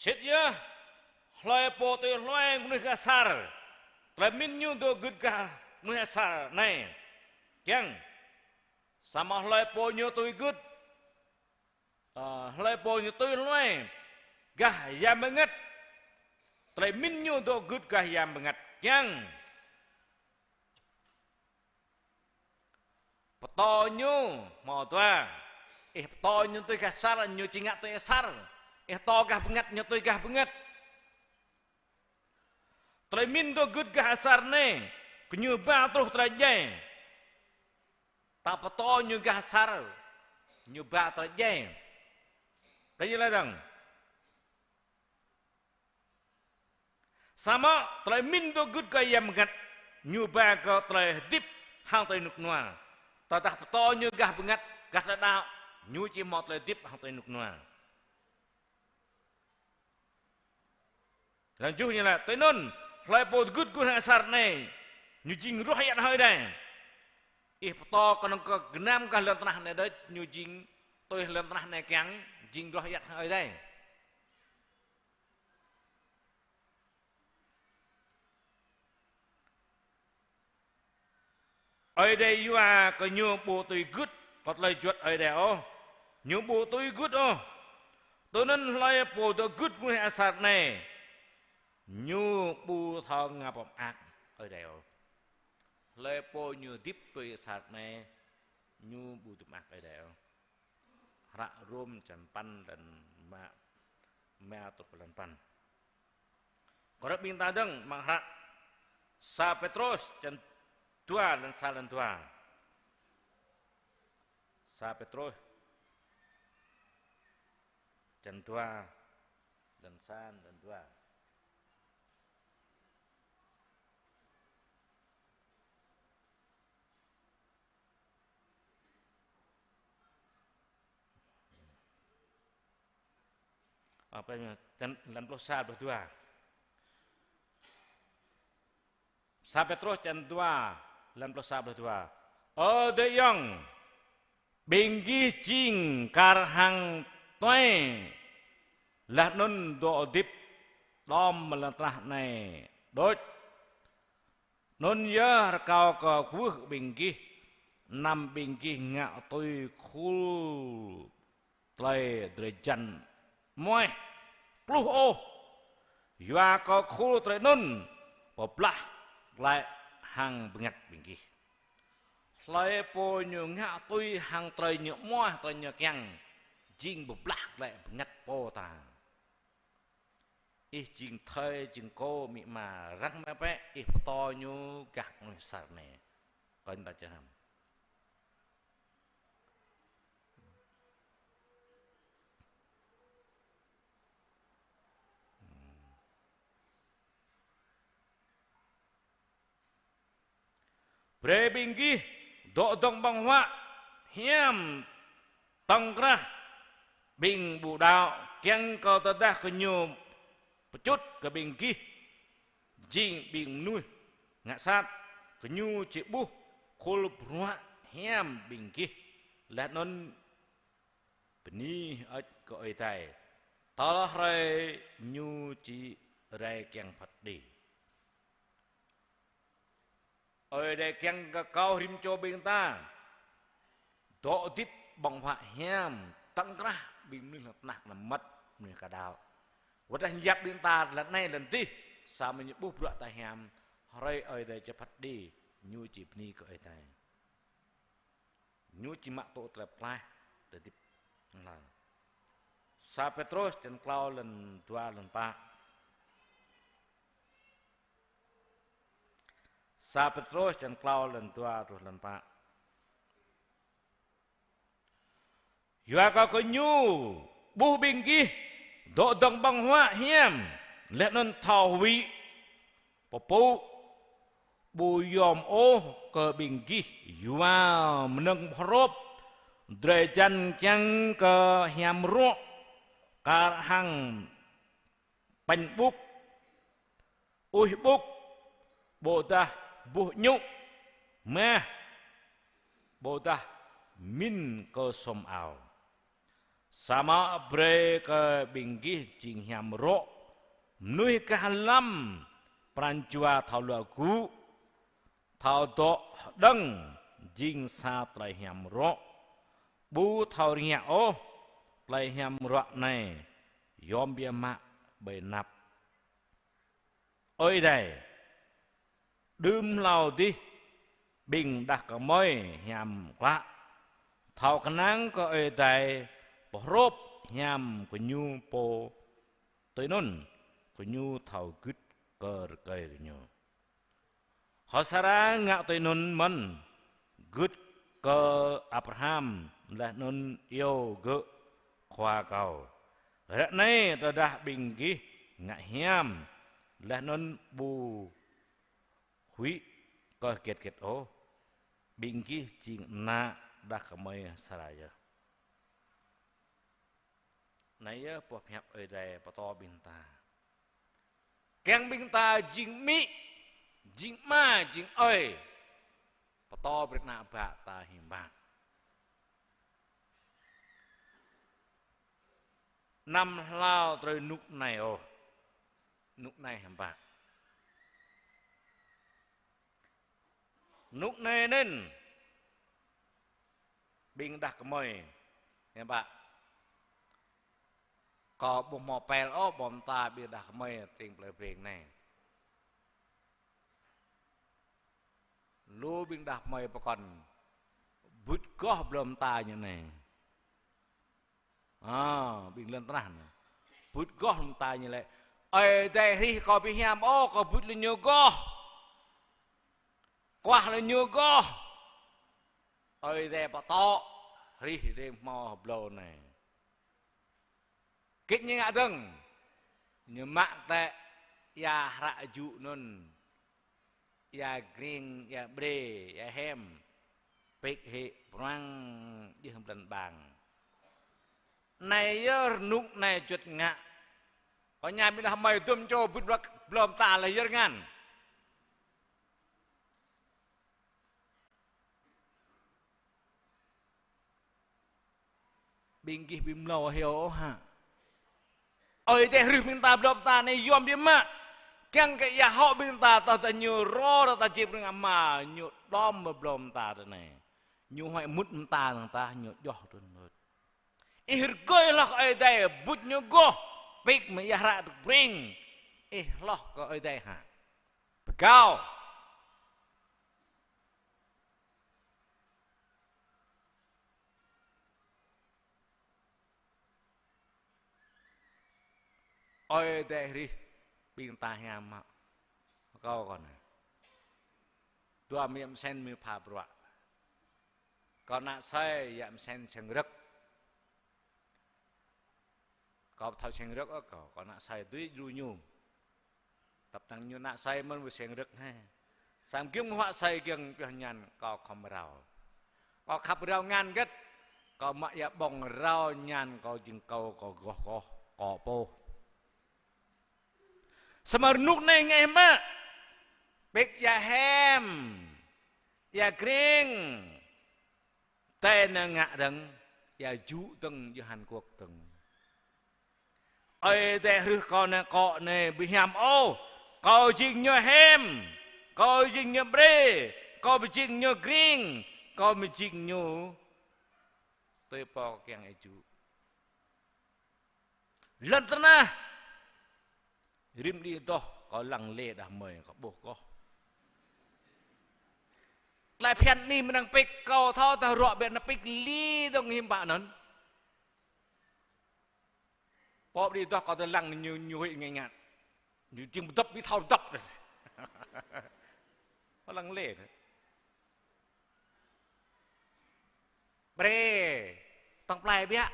Sĭt yơh, hlơi pô tui hluai mơnuih gah asar, tơlơi pơmĭn ñu dŏ gưt gah mơnuih asar anai kiăng. Samơ̆ hlơi pô ñu tui gưt, ơ, hlơi pô ñu tui hluai gah Yang Bơngăt, tơlơi pơmĭn ñu dŏ gưt gah Yang Bơngăt kiăng. Pơtô ñu hmâo dua. Ih pơtô ñu tui gah asar, ñu či ngă tui asar. Ih pơtô gah bơngăt, ñu tui gah bơngăt. Tơlơi pơmĭn dŏ gưt gah asar anai, kơ ñu ba truh tơlơi djai. Ta pơtô ñu gah asar, ñu ba tơlơi djai. Kơ ñu laĭ dơ̆ng. Samơ̆ tơlơi pơmĭn dŏ gưt kơ Yang Bơngăt, ñu ba kơ tơlơi hơdip hăng tơlơi rơnŭk rơnua. Tơdah pơtô ñu gah bơngăt, gah tơlơi đaŏ, ñu či hmâo tơlơi hơdip hăng tơlơi rơnŭk rơnua. Lăng tơjuh ñu laĭ, tui anŭn, hlơi pô gưt gah asar anai, ñu jing ruah ayăt hăng Ơi Adai. Ih pơtô kơnơ̆ng kơ gơnam gah lŏn tơnah anai đôč, ñu jing tui lŏn tơnah anai kiăng, jing ruah ayăt hăng Ơi Adai. Ơi Adai yua kơ ñu ƀu tui gưt kơ tơlơi juăt Ơi Adai ôh. Ñu ƀu tui gưt ôh. Tui anŭn hlơi pô dŏ gưt mơnuih asar anai, ñu ƀu thâo ngă pơmơak Ơi Adai ôh. Hlơi pô ñu hơdip tui asar anai, ñu ƀu hơdip mơak Ơi Adai ôh. Hră Rôm čăn păn lăn rơma, rơma truh lăn păn. Kơ ră ƀing ta dơ̆ng mơ̆ng hră sa Pêtrôs čăn dua lăn sa lăn dua. Sa Pêtrôs čăn dua lăn sa lăn dua. Apa ñu? Čăn, lăn pluh sa, pluh dua. Sa Pêtrôs čăn dua, lăn pluh sa, pluh dua. Ơ adơi ayŏng, ƀing gih jing kar hăng tue, laih anŭn dŏ hơdip đom amăng lŏn tơnah anai đôč. Anŭn yơh rơkâo kơ kwưh ƀing gih, anăm ƀing gih ngă tui khul tơlơi drơi jan amoaih kluh ôh. Yua kơ khul tơlơi anŭn pơblah glaĭ hăng bơngăt ƀing gih. Hlơi pô ñu ngă tui hăng tơlơi ñu amoaih, tơlơi ñu kiăng, jing pơblah glaĭ bơngăt pô ta. Ih jing thơi, jing kô, amĭ ama, răng mă bĕ, ih pơtô ñu gah mơnuih asar anai. Kơnh ta čơham. Brơi ƀing gih dŏ dŏng ƀơ̆ng huă, hiam tŏng krah, ƀing ƀu đaŏ, kiăng kơ tơdah gơñu pơčut kơ ƀing gih jing ƀing mơnuih ngă sat, gơñu či ƀuh khul bruă hiam ƀing gih, laih anŭn bơni hơơč kơ Ơi Adai, tơl hrơi Ñu či rai kiăng phat kơđi. Ơi Adai kiăng kơ kâo rĭm čô ƀing ta dŏ hơdip ƀơ̆ng huă hiam, tŏng krah ƀing mơnuih lŏn tơnah kơnăm mơmŏt, mơnuih ka đaŏ. Wơ̆t tơdah ñu yap ƀing ta lŏn anai lŏn adih, samơ̆ ñu ƀuh bruă ta hiam, hrơi Ơi Adai či phat kơđi, ñu či bơni kơ Ơi Adai. Ñu či mă tŭ tơlơi pơklaih tơdip hlâo. Sa Pêtrôs črăn klâo, lŏn dua, lŏn pă. Sa Pêtrôs črăn klâo, lŏn dua truh lŏn pă. Yua kơ gơñu ƀuh ƀing gih dŏ dơ̆ng ƀơ̆ng huă hiam, laih anŭn thâo huĭ pơpŭ, ƀu yom ôh kơ ƀing gih yua mơnơ̆ng pơhrôp, drơi jăn kiăng kơ hiam rŏ, kar hăng pañ ƀŭk, ŭih ƀŭk, ƀôdah buh ñŭ, mah, ƀôdah min kơsôm ao. Samơ̆ brơi kơ ƀing gih jing hiam rŏ, mơnuih gah lăm, pran jua thâo luă gŭ, thâo dŏ hơđơ̆ng jing sa tơlơi hiam rŏ. Ƀu thâo rơngiă ôh, tơlơi hiam rŏ anai yom biă mă ƀơi anăp Ơi Adai. Đưm hlâo adih ƀing đah kơmơi hiam klă, thâo kơnang kơ Ơi Adai pơhrôp hiam gơñu pô, tui anŭn gơñu thâo gưt kơ rơkơi gơñu. Hơ Sara ngă tui anŭn mơ̆n, gưt kơ Abraham, laih anŭn iâu gơ̆ khua kâo. Ră anai tơdah ƀing gih ngă hiam, laih anŭn ƀu huĭ kơ hơget hơget ôh, ƀing gih jing ană đah kơmơi Sara yơh. Anai yơh boh pơhiăp Ơi Adai pơtô ƀing ta. Kiăng ƀing ta jing amĭ, jing ama, jing ơi, pơtô brơi ană bă ta hiư̆m pă. Anăm hlao tơlơi rơnŭk anai ôh. Rơnŭk anai hiư̆m pă. Rơnŭk anai anŭn ƀing đah kơmơi, hiư̆m pă. Kâo ƀu hmâo pel ôh ƀô̆ mơta ƀing đah kơmơi tring plơi Breng anai. Lu ƀing đah kơmơi pơkŏn bŭt goh ƀlŏr mơta ñu anai. Ơ, ƀing lŏn tơnah anai. Bŭt goh mơta ñu lĕ. Ơi Adai hrih kâo ƀu hiam ôh, kâo bŭt lĕ ñu goh. Kuah lĕ ñu goh. Ơi Adai pơtô hrih rim hmâo ƀlŏr anai. Kĭt ñu ngă dơ̆ng. Ñu mă tĕ ia hră jŭ anŭn. Ia gring, ia ƀrê, ia hem. Pĕk hĭ pruang jih blan ƀang. Anai yơh rơnŭk anai juăt ngă. Kâo ña ƀing đah kơmơi dŭm čô bŭt ƀlŏr, ƀlŏr mơta lĕ yơh rơngan. Ƀing gih ƀu mlâo hyu ôh hă. Ơi Adai hrih ƀing ta ƀlŏr mơta anai yom biă mă. Kiăng kơ ia hŏ ƀing ta tơdah ñu rô rơ ta jing ƀing ama ñu đom ƀlŏr mơta tơ anai. Ñu huăi mŭt mơta năng ta ñu joh tơnut. Ih rơgơi hloh kơ Ơi Adai bŭt ñu goh. Pĕk mă ia hră tơk pring. Ih hloh kơ Ơi Adai hă. Pơgao. Ơi Adai hrih ƀing ta hiam mă. Kâo kơ anai. Dua mơyă mơsen mơ̆ pha bruă. Kâo ană asơi yă mơsen seng rơ̆k. Kâo ƀu thâo seng rơ̆k ôh kâo, kâo ană asơi dưi djru ñu. Tơpă năng ñu ană asơi mơ̆n ƀu seng rơ̆k hă. Samơ̆ giŏng mơ̆ huă asơi giŏng pioh ñan kâo khŏm rao. Kâo khăp rao ngăn gĕt. Kâo mă ia ƀơ̆ng rao ñan kâo jing kâo, kâo goh kâo, kâo pô. Samơ̆ rơnŭk anai ngă hiư̆m mă? Pik ia hem, ia gring. Tơl anai ngă dơ̆ng, ia jŭ dơ̆ng, ia Hàn Quốc dơ̆ng. Ơi Adai hrih kâo anai, kâo anai ƀu hiam ôh. Kâo jing ñu hem, kâo jing ñu brơi, kâo ƀu jing ñu gring, kâo ƀu jing ñu tui pô kiăng ia jŭ. Lŏn tơnah rĭm đĭ adoh kâo lăng lĕ đah mơi, kâo ƀuh kâo. Tơlơi phiăn anai mơnăng pik kâo thâo tơh ruă ƀiă anai pik lĕ dơ̆ng hiư̆m pă anŭn. Pô đĭ adoh kâo tơl lăng ñu, ñu huĭ ngă ngă. Ñu jing pơdŏp ƀu thâo pơdŏp. Kâo lăng lĕ. Brơi, tŏng plai biă.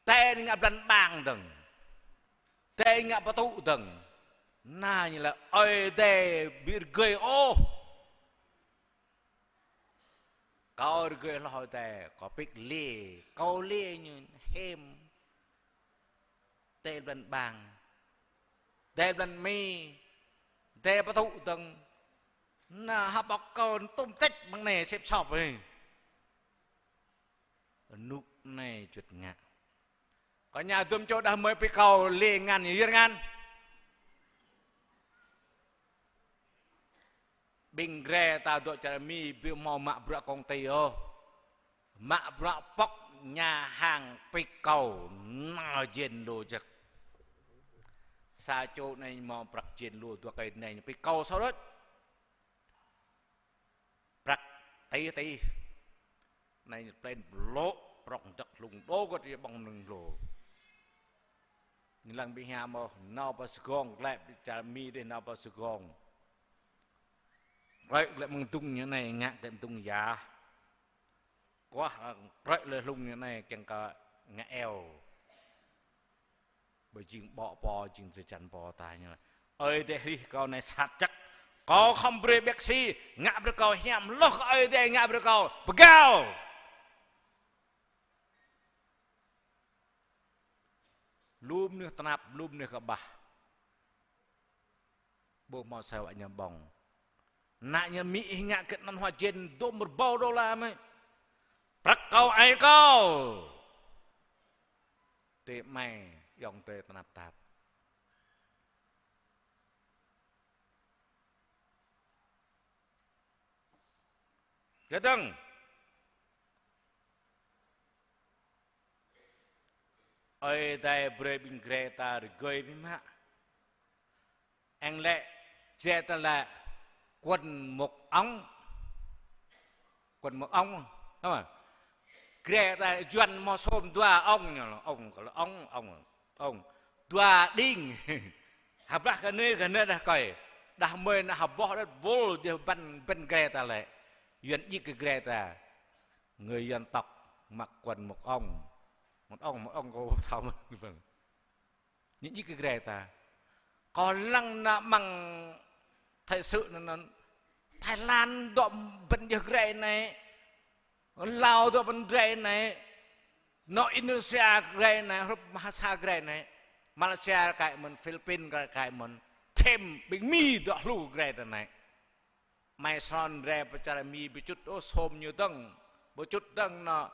Tơl ngă blan ƀang dơ̆ng. Tơl ngă pơtŭ dơ̆ng. Anai ñu laĭ Ơi Adai ƀu rơgơi ôh. Kâo rơgơi hloh Ơi Adai, kâo pik lĕ, kâo lĕ ñu hem. Tơl blan ƀang. Tơl blan Mi. Tơl pơtŭ dơ̆ng. Anai hơpŏk kâo tŭm tĕč mơ̆ng anai sĕp sŏp hĭ. Rơnŭk anai juăt ngă. Kâo ña dŭm čô đah mơi pik kâo lĕ ngăn, yơr ngăn. Ƀing Grê ta dŏ čar Mi ƀu hmâo mă bruă công ty ôh. Mă bruă pŏk nhà hàng pik kâo nao jên lô jăk. Sa čô anai hmâo prăk jên lô dua kơi anai pik kâo sô đôč. Prăk tih tih. Anai plên blŏ prŏng jăk hlung đô gơ̆t ia ƀơ̆ng mơnơ̆ng lô. Ñu lăng ƀu hiam ôh, nao pơ Sài Gòn, glaĭ čar Mi dih nao pơ Sài Gòn. Glaĭ glaĭ mơ̆ng dŭng ñu anai ngă glaĭ mơ̆ng dŭng yah. Kuah, glaĭ lĕ hlung ñu anai kiăng kơ ngă eo. Ƀu jing ƀô̆ pô, jing tơčan pô ta ñu laĭ. Ơi Adai hrih kâo anai sat čăk. Kâo khŏm brơi ƀiă si, ngă brơi kâo hiam hloh kơ Ơi Adai ngă brơi kâo. Pơgao. Lu mơnuih tơnap, lu mơnuih kơƀah. Ƀu hmâo sa wă ñu ƀơ̆ng. Ană ñu Mi ih ngă kơ anŭn hua jên dôm rơbâo đôla mơ̆. Prăk kâo ai kâo. Tơl mai yŏng tơl tơnap tap. Kơdơ̆ng. Ơi Adai brơi ƀing Grê ta rơgơi biă mă. Eng lĕ, Grê ta lĕ quần một ống. Quần một ống, hă? Grê ta Yuan hmâo sôm dua ống ñu, ống, ống, ống, ống. Dua đing. Hơblah kơ anai, kơ anai đah kơi. Đah mơi anai hơboh đah bôl dih ƀăn, ƀăn Grê ta lĕ. Yuan djik kơ Grê ta. Người dân tộc mặc quần một ống. Một ống, một ống kâo thâo mơ̆n. Ñu djik kơ Grê ta. Kâo lăng anai mơ̆ng thời sự anŭn, anŭn Thái Lan dŏ ƀăn djơ̆ Grê anai. Lao dŏ ƀăn Grê anai. Nŏ Indonesia Grê anai, hrup mơha sa Grê anai. Malaysia rơkơi mơ̆n, Philippin rơkơi mơ̆n. Thêm ƀing Mi dŏ hlu Grê ta anai. Mai sron rai pơ čar Mi ƀu čut ôh sôm ñu dơ̆ng. Ƀu čut dơ̆ng nŏ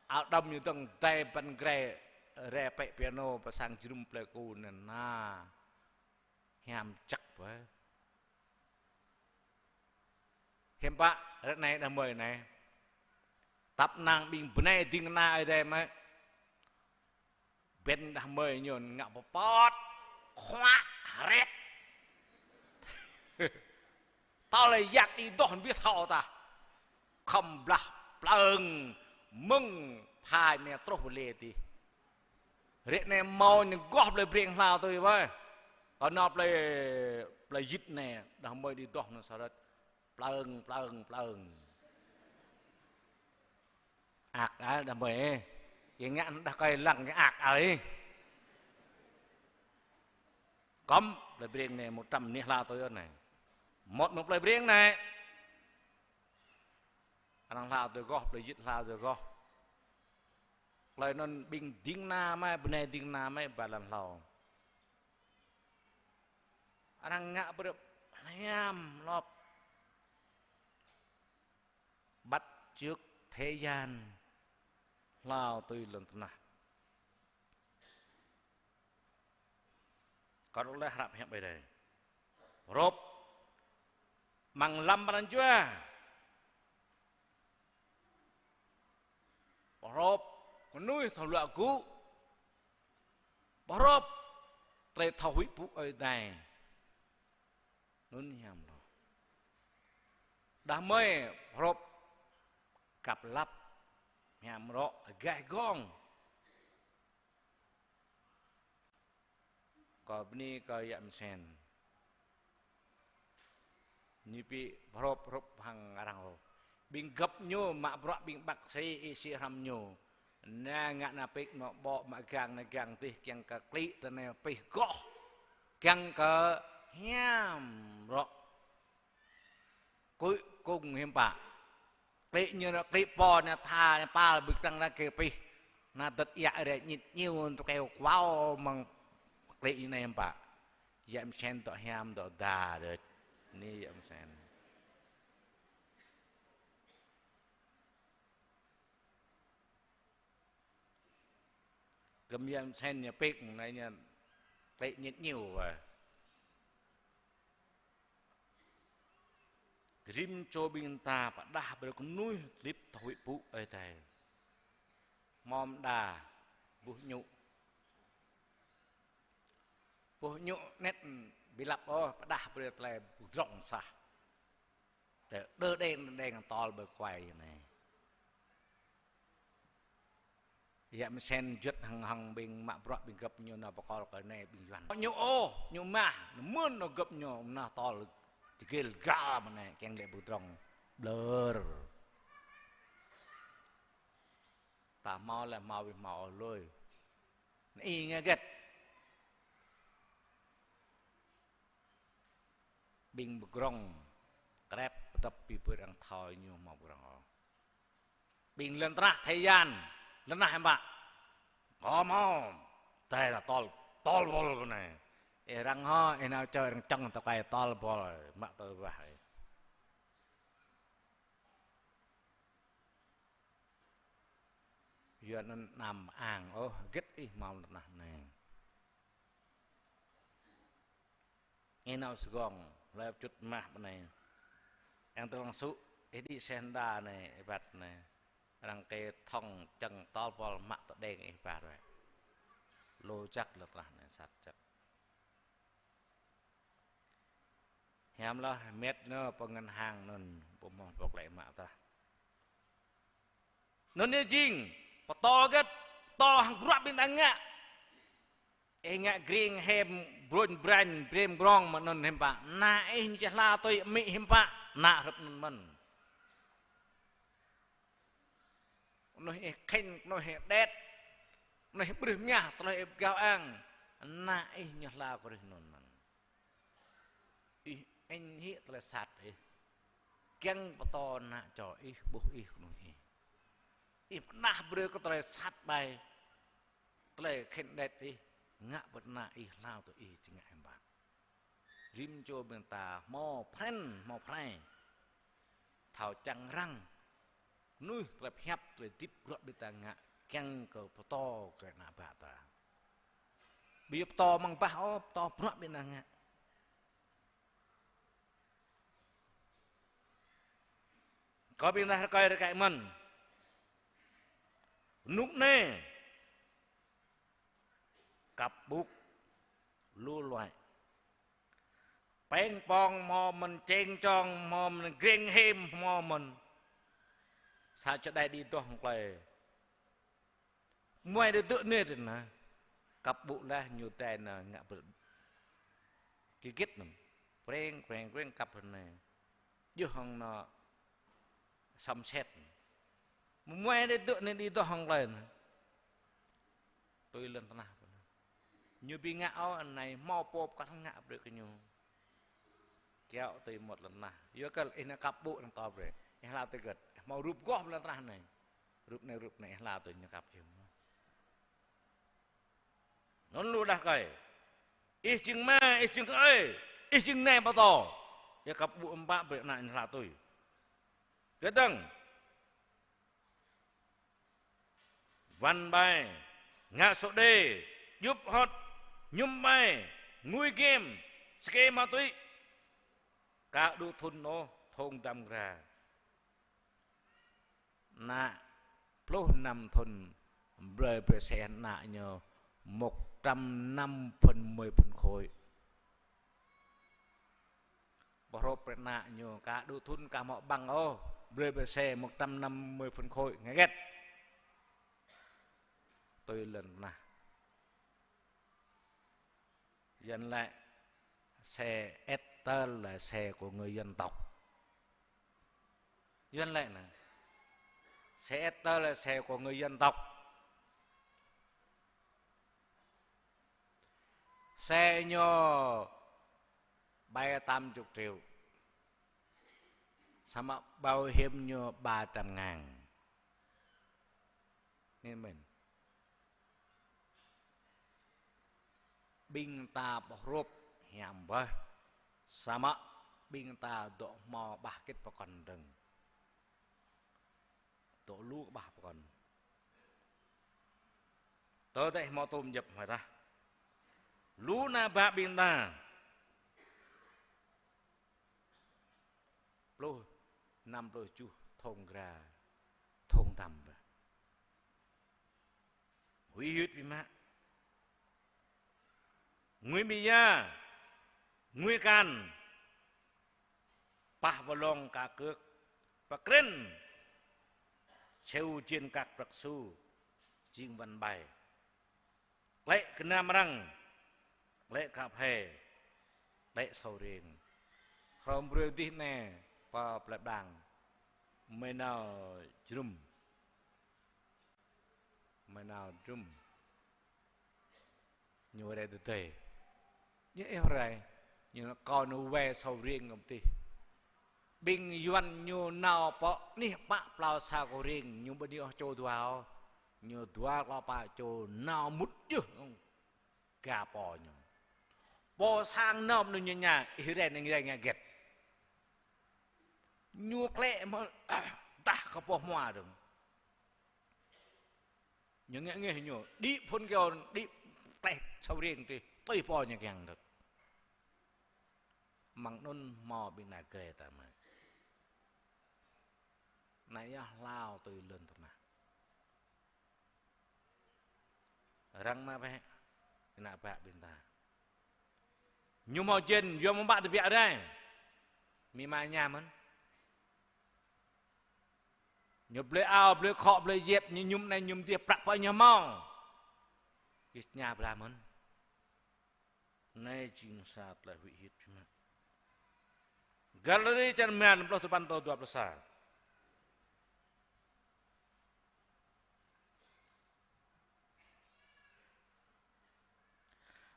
ao đăm ñu dơ̆ng, dai ƀăn Grê rai pĕ piano pơ sang jơnum Pleiku anŭn. Hiam čăk bơih. Hiư̆m pă ră anai đah mơi anai. Tăp năng ƀing bơnai ding kơna Ơi Adai mơ̆. Ƀing đah mơi ñu ngă pơpŏt, khuă, hret. Tơlơi yak đĭ adoh ƀu thâo tah. Khŏm blah plơ̆ng mơ̆ng phai anai truh pơ lĕ dih. Ră anai hmâo ñu goh plơi Breng hlâo tui bơih. Kơ nao plơi, plơi Jit anai, đah mơi đĭ adoh anŭn sa rơ̆t. Plơ̆ng, plơ̆ng, plơ̆ng. Ak ăl đah mơi ơi. Kiăng ngă đah kơi lăng kiăng ak ăl ih. Kŏm plơi Breng anai một trăm anih hlâo tui anai. Một mơ̆ng plơi Breng anai. Arăng hlâo tui goh, plơi Jit hlâo tui goh. Tơl anŭn ƀing ding kơna mơ̆, bơnai ding kơna mơ̆, ba lăn hlâo. Arăng ngă brơi hiam lŏp. Bắt chước thế gian hlâo tui lŏn tơnah. Kâo rŏk laih hrăp hiăp ƀơi adai. Pơhrôp amăng lăm pran jua. Pơhrôp kơnuih thâo luă gŭ. Pơhrôp tơlơi thâo huĭ pŭ Ơi Adai. Anŭn hiam lŏp. Đah mơi pơhrôp kăp lăp hiam rŏ gaih gong. Kâo bơni kơ yă Mơsen. Ñu pi pơhrôp pơhrôp hăng arăng ôh. Ƀing gơ̆p ñu mă bruă ƀing bác sĩ y sĩ hrăm ñu. Anai ngă anai pik anŏ ƀô̆ mă gang anai gang adih kiăng kơ klĭ tơ anai pih goh. Kiăng kơ hiam rŏ. Kuih kung hiư̆m pă. Klĭ ñu anai, klĭ pô anai tha anai pal ƀing tăng anai kơ pih. Anai dơ̆t iă rai ñit ñiu tơ keo kuao mơ̆ng klĭ ñu anai hiư̆m pă. Yă Mơsen dŏ hiam dŏ da đôč. Anai yă Mơsen. Gơ̆m yă Mơsen ñu pik anai ñu klĭ ñit ñiu wa. Rĭm čô ƀing ta pơđah brơi kơnuih tơlip thâo huĭ pŭ Ơi Adai. Hmâo mơda buh ñu. Buh ñu anet ƀu lăp ôh, pơđah brơi tơlơi pơdrŏng sah. Tơ đơ đeng đeng tơl ƀơi kuai anai. Yă Mơsen juăt hăng hăng ƀing mă bruă ƀing gơ̆p ñu nao pơkŏl kơ anai ƀing Yuan. Ñu ôh, ñu mah, mơ̆n nao gơ̆p ñu nao tơl tơgel gal mơ̆n anai, kiăng lĕ pơdrŏng ƀlơr. Ta hmâo lĕ hmâo ƀu hmâo ôh lui. Anai ih ngă hơget. Ƀing pơdrŏng krep pơdŏp pi pơrăng thâo ñu hmâo pơdrŏng ôh. Ƀing lŏn tơnah thế gian, lŏn tơnah hiư̆m pă. Kâo hmâo, tơl anai tơl, tơl bol kơ anai. Ih arăng hŏ, ih nao čơ arăng čŏng tơ kai tơl bol, mă tơ wah. Yua anŭn anăm ang ôh, hơget ih hmâo lŏn tơnah anai. Ih nao sơgong, hlơi pơčŭt mah ƀơi anai. Eng tơlăng sŭ, ih đĭ seh đa anai, ih ƀăt anai. Arăng kê thŏng čŏng tơl bol mă tơ đeng ih ƀăt wơ̆t. Lu jăk lŏn tơnah anai, sat jăk. Hiam lah, met nao pơ ngân hàng anŭn, ƀu hmâo pơklĕ mă tah. Anŭn yơh jing, pơtô hơget, pơtô hăng bruă ƀing ta ngă. Ih ngă gring hem, bruñ brañ, brem grong mă anŭn hiư̆m pă. Ană ih ñu či hla tui amĭ hiư̆m pă, ană hrup anŭn mơ̆n. Kơnuih ih khĭn, kơnuih ih đet, kơnuih ih ƀrưh mơñah, tơlơi ih pơgao ang, ană ih ñu hla kơ rih anŭn mơ̆n. Ih añ hĭ tơlơi sat ih. Kiăng pơtô ană čô ih, ƀuh ih, kơnuih ih. Ih pơnah brơi kơ tơlơi sat ƀai, tơlơi khĭn đet ih, ngă pơtơnă ih hlâo tơ ih či ngă hiư̆m pă. Rĭm čô ƀing ta hmâo phren, hmâo prai. Thâo čang răng. Kơnuih tơlơi pơhiăp, tơlơi hơdip bruă ƀing ta ngă kiăng kơ pơtô kơ ană bă ta. Ƀu pơtô amăng bah ôh, pơtô bruă ƀing ta ngă. Kơ ƀing ta rơkơi rơkơi mơ̆n. Rơnŭk anai. Kăp ƀŭk lu loại. Peng pong hmâo mơ̆n, čeng čong hmâo mơ̆n, greng hem hmâo mơ̆n. Sa čơđai đĭ dŏ hăng klơi. Muai đĭ dŏ anai tơ anai. Kăp ƀŭk laih ñu tai anai ngă bơl. Gigit anŭn. Kreng, kreng, kreng kăp anai. Yơh hăng anai săm set. Mơmuai đĭ dŏ anai đĭ dŏ hăng klơi anai. Tui lŏn tơnah. Ñu ƀu ngă ôh anai hmâo pô pơkăt ngă brơi kơ ñu. Kiaŏ tui mơ̆t lŏn tơnah. Yua kơ ih nao kăp ƀŭk anŭn tơ brơi. Ih hla tui hơget. Ih hmâo rup goh lŏn tơnah anai. Rup anai, rup anai, ih hla tui ñu kăp ih mơ̆n. Anŭn lu đah rơkơi. Ih jing ama, ih jing ơi, ih jing nai pơtô. Yua kơ ƀu ƀă brơi ană ñu hla tui. Kơdơ̆ng. Wăn ƀai, ngă sô đê, djŭp hŏt, mơñum ƀai, ngui game, sake ma túy. Ka đu thŭn ôh, thông dăm dra. Ană pluh năm thŭn, blơi brơi se ană ñu một trăm năm phần mười phân khối. Pơhrôp brơi ană ñu, ka đu thŭn ka hmâo bằng ôh, blơi brơi se một trăm năm mươi phân khối, ngă hơget. Tui lŏn tơnah. Yuan lĕ xe Ettel là xe của người dân tộc. Yuan lĕ nè. Xe Ettel là xe của người dân tộc. Xe ñu ƀai tám chục triệu. Samơ̆ bảo hiểm ñu ba trăm ngàn. Amen. Ƀing ta pơhrôp hiam bơh. Samơ̆ ƀing ta dŏ hmâo ƀah kĭt pơkŏn dơ̆ng. Dŏ lu kơ ƀah pơkŏn. Tơdah hmâo tôm djŏp hmâo tah. Lu ană bă ƀing ta. Pluh, năm pluh tơjuh thông dra, thông dăm bă. Huĭ hyưt biă mă. Ngui ƀing ia, ngui akan, pah pơlông ka kơk, pơkrĕn, sêu jên kăk prăk su, jing wăn ƀai. Klĕ kơnam arăng, klĕ ka phê, klĕ sâu riêng. Hrŏm brơi dih nê, pơ plei Blang. Mơi nao jrum. Mơi nao jrum. Ñu rai tơdơi. Ñu ih rai. Ñu kâo nao wai sâu riêng ngăm tih. Ƀing Yuan ñu nao pơ anih pă plao sa kơ riêng, ñu ƀu anih ôh čô dua ôh. Ñu dua klâo pă čô nao mŭt yơh ga pô ñu. Pô sang nao ñu ña, ih rai nao rai ngă hơget. Ñu klĕ mơ̆ dah kơ pô hmua dơ̆ng. Ñu ngă ngeh ñu, đĭ phŭn kơyâo, đĭ klĕ sâu riêng tih, tui pô ñu kiăng dơ̆ng. Mơ̆ng anŭn hmâo ƀing ană Grê ta mơ̆. Anai yơh hlâo tui lŏn tơnah. Arăng mă bĕ, ană bă ƀing ta. Ñu hmâo jên, yua mơ̆ ƀă tơbiă rai. Mi ma ña mơ̆n. Ñu blơi ao, blơi khŏ, blơi djep, ñu mơñum anai mơñum adih, prăk pơ ñu hmâo. Kih ña blah mơ̆n. Anai jing sa tơlơi huĭ hyưt biă mă. Galati črăn rơma, pluh tơpăn tơl dua pluh sa.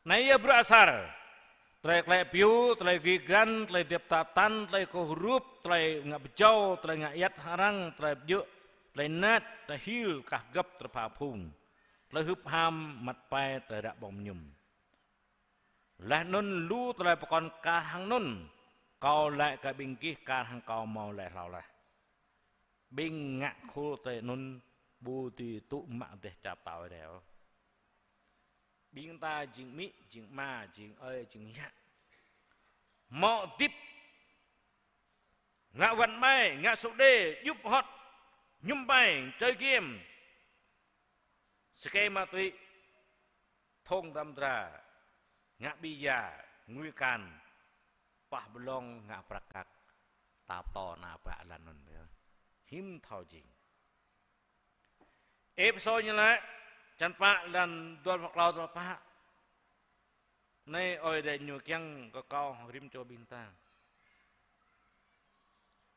Anai yơh bruă asar. Tơlơi klĕ piu, tơlơi gĭ grăn, tơlơi hơdip tă tăn, tơlơi kơkuh hrup, tơlơi ngă pơjâo, tơlơi ngă ayăt hăng arăng, tơlơi pơjơ̆, tơlơi nač, tơlơi hil, kah găp, tơlơi pha phung, tơlơi hưp ham, măt pai, tơlơi ră ƀơ̆ng mơñum. Laih anŭn lu tơlơi pơkŏn kar hăng anŭn, kâo laĭ kơ ƀing gih kar hăng kâo hmâo laĭ hlâo laih. Ƀing ngă khul tơlơi anŭn ƀu dưi tŭ mă dêh čar pơtao Ơi Adai ôh. Ƀing ta jing amĭ, jing ama, jing ơi, jing yă. Hmâo hơdip. Ngă wăn ƀai, ngă sô đê, djŭp hŏt, mơñum ƀai, chơi game. Sake ma túy, thông dăm dra, ngă bia, ngui akan, pah pơlông, ngă prăk kăk, ta pơtô ană bă lăn anŭn yơh. Hiư̆m thâo jing. Êphêsô ñu laĭ, črăn pă lăn dua pluh klâo dua pluh pă. Anai Ơi Adai ñu kiăng kơ kâo rĭm čô ƀing ta.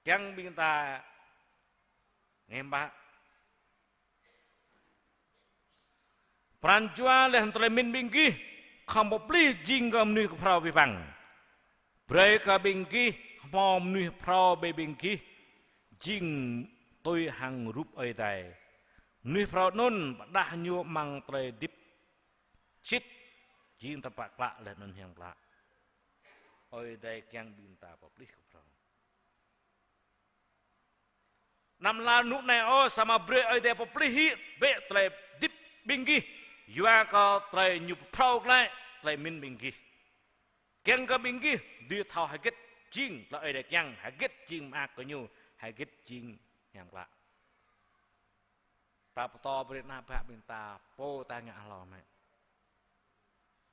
Kiăng ƀing ta ngă mă. Pran jua laih anŭn tơlơi mĭn ƀing gih, khŏm pơplih jing kơ mơnuih kơ phrâo abih bang. Brơi kơ ƀing gih, hmâo mơnuih phrâo ƀơi ƀing gih, jing tui hăng rup Ơi Adai. Mơnuih phrâo anŭn pơdah ñu amăng tơlơi hơdip sĭt, Jing tơpă klă laih anŭn hiam klă. Ơi Adai kiăng ƀing ta pơplih kơ phrâo. Anăm lăng rơnŭk anai ôh, samơ̆ brơi Ơi Adai pơplih hĭ bĕ tơlơi hơdip ƀing gih. Yua kơ tơlơi ñu pơphrâo glaĭ tơlơi mĭn ƀing gih. Kiăng kơ ƀing gih dưi thâo hơget jing tơlơi Ơi Adai kiăng, hơget jing mơak kơ ñu, hơget jing hiam klă. Ta pơtô brơi ană bă ƀing ta, pô ta ngă hlâo mơ̆.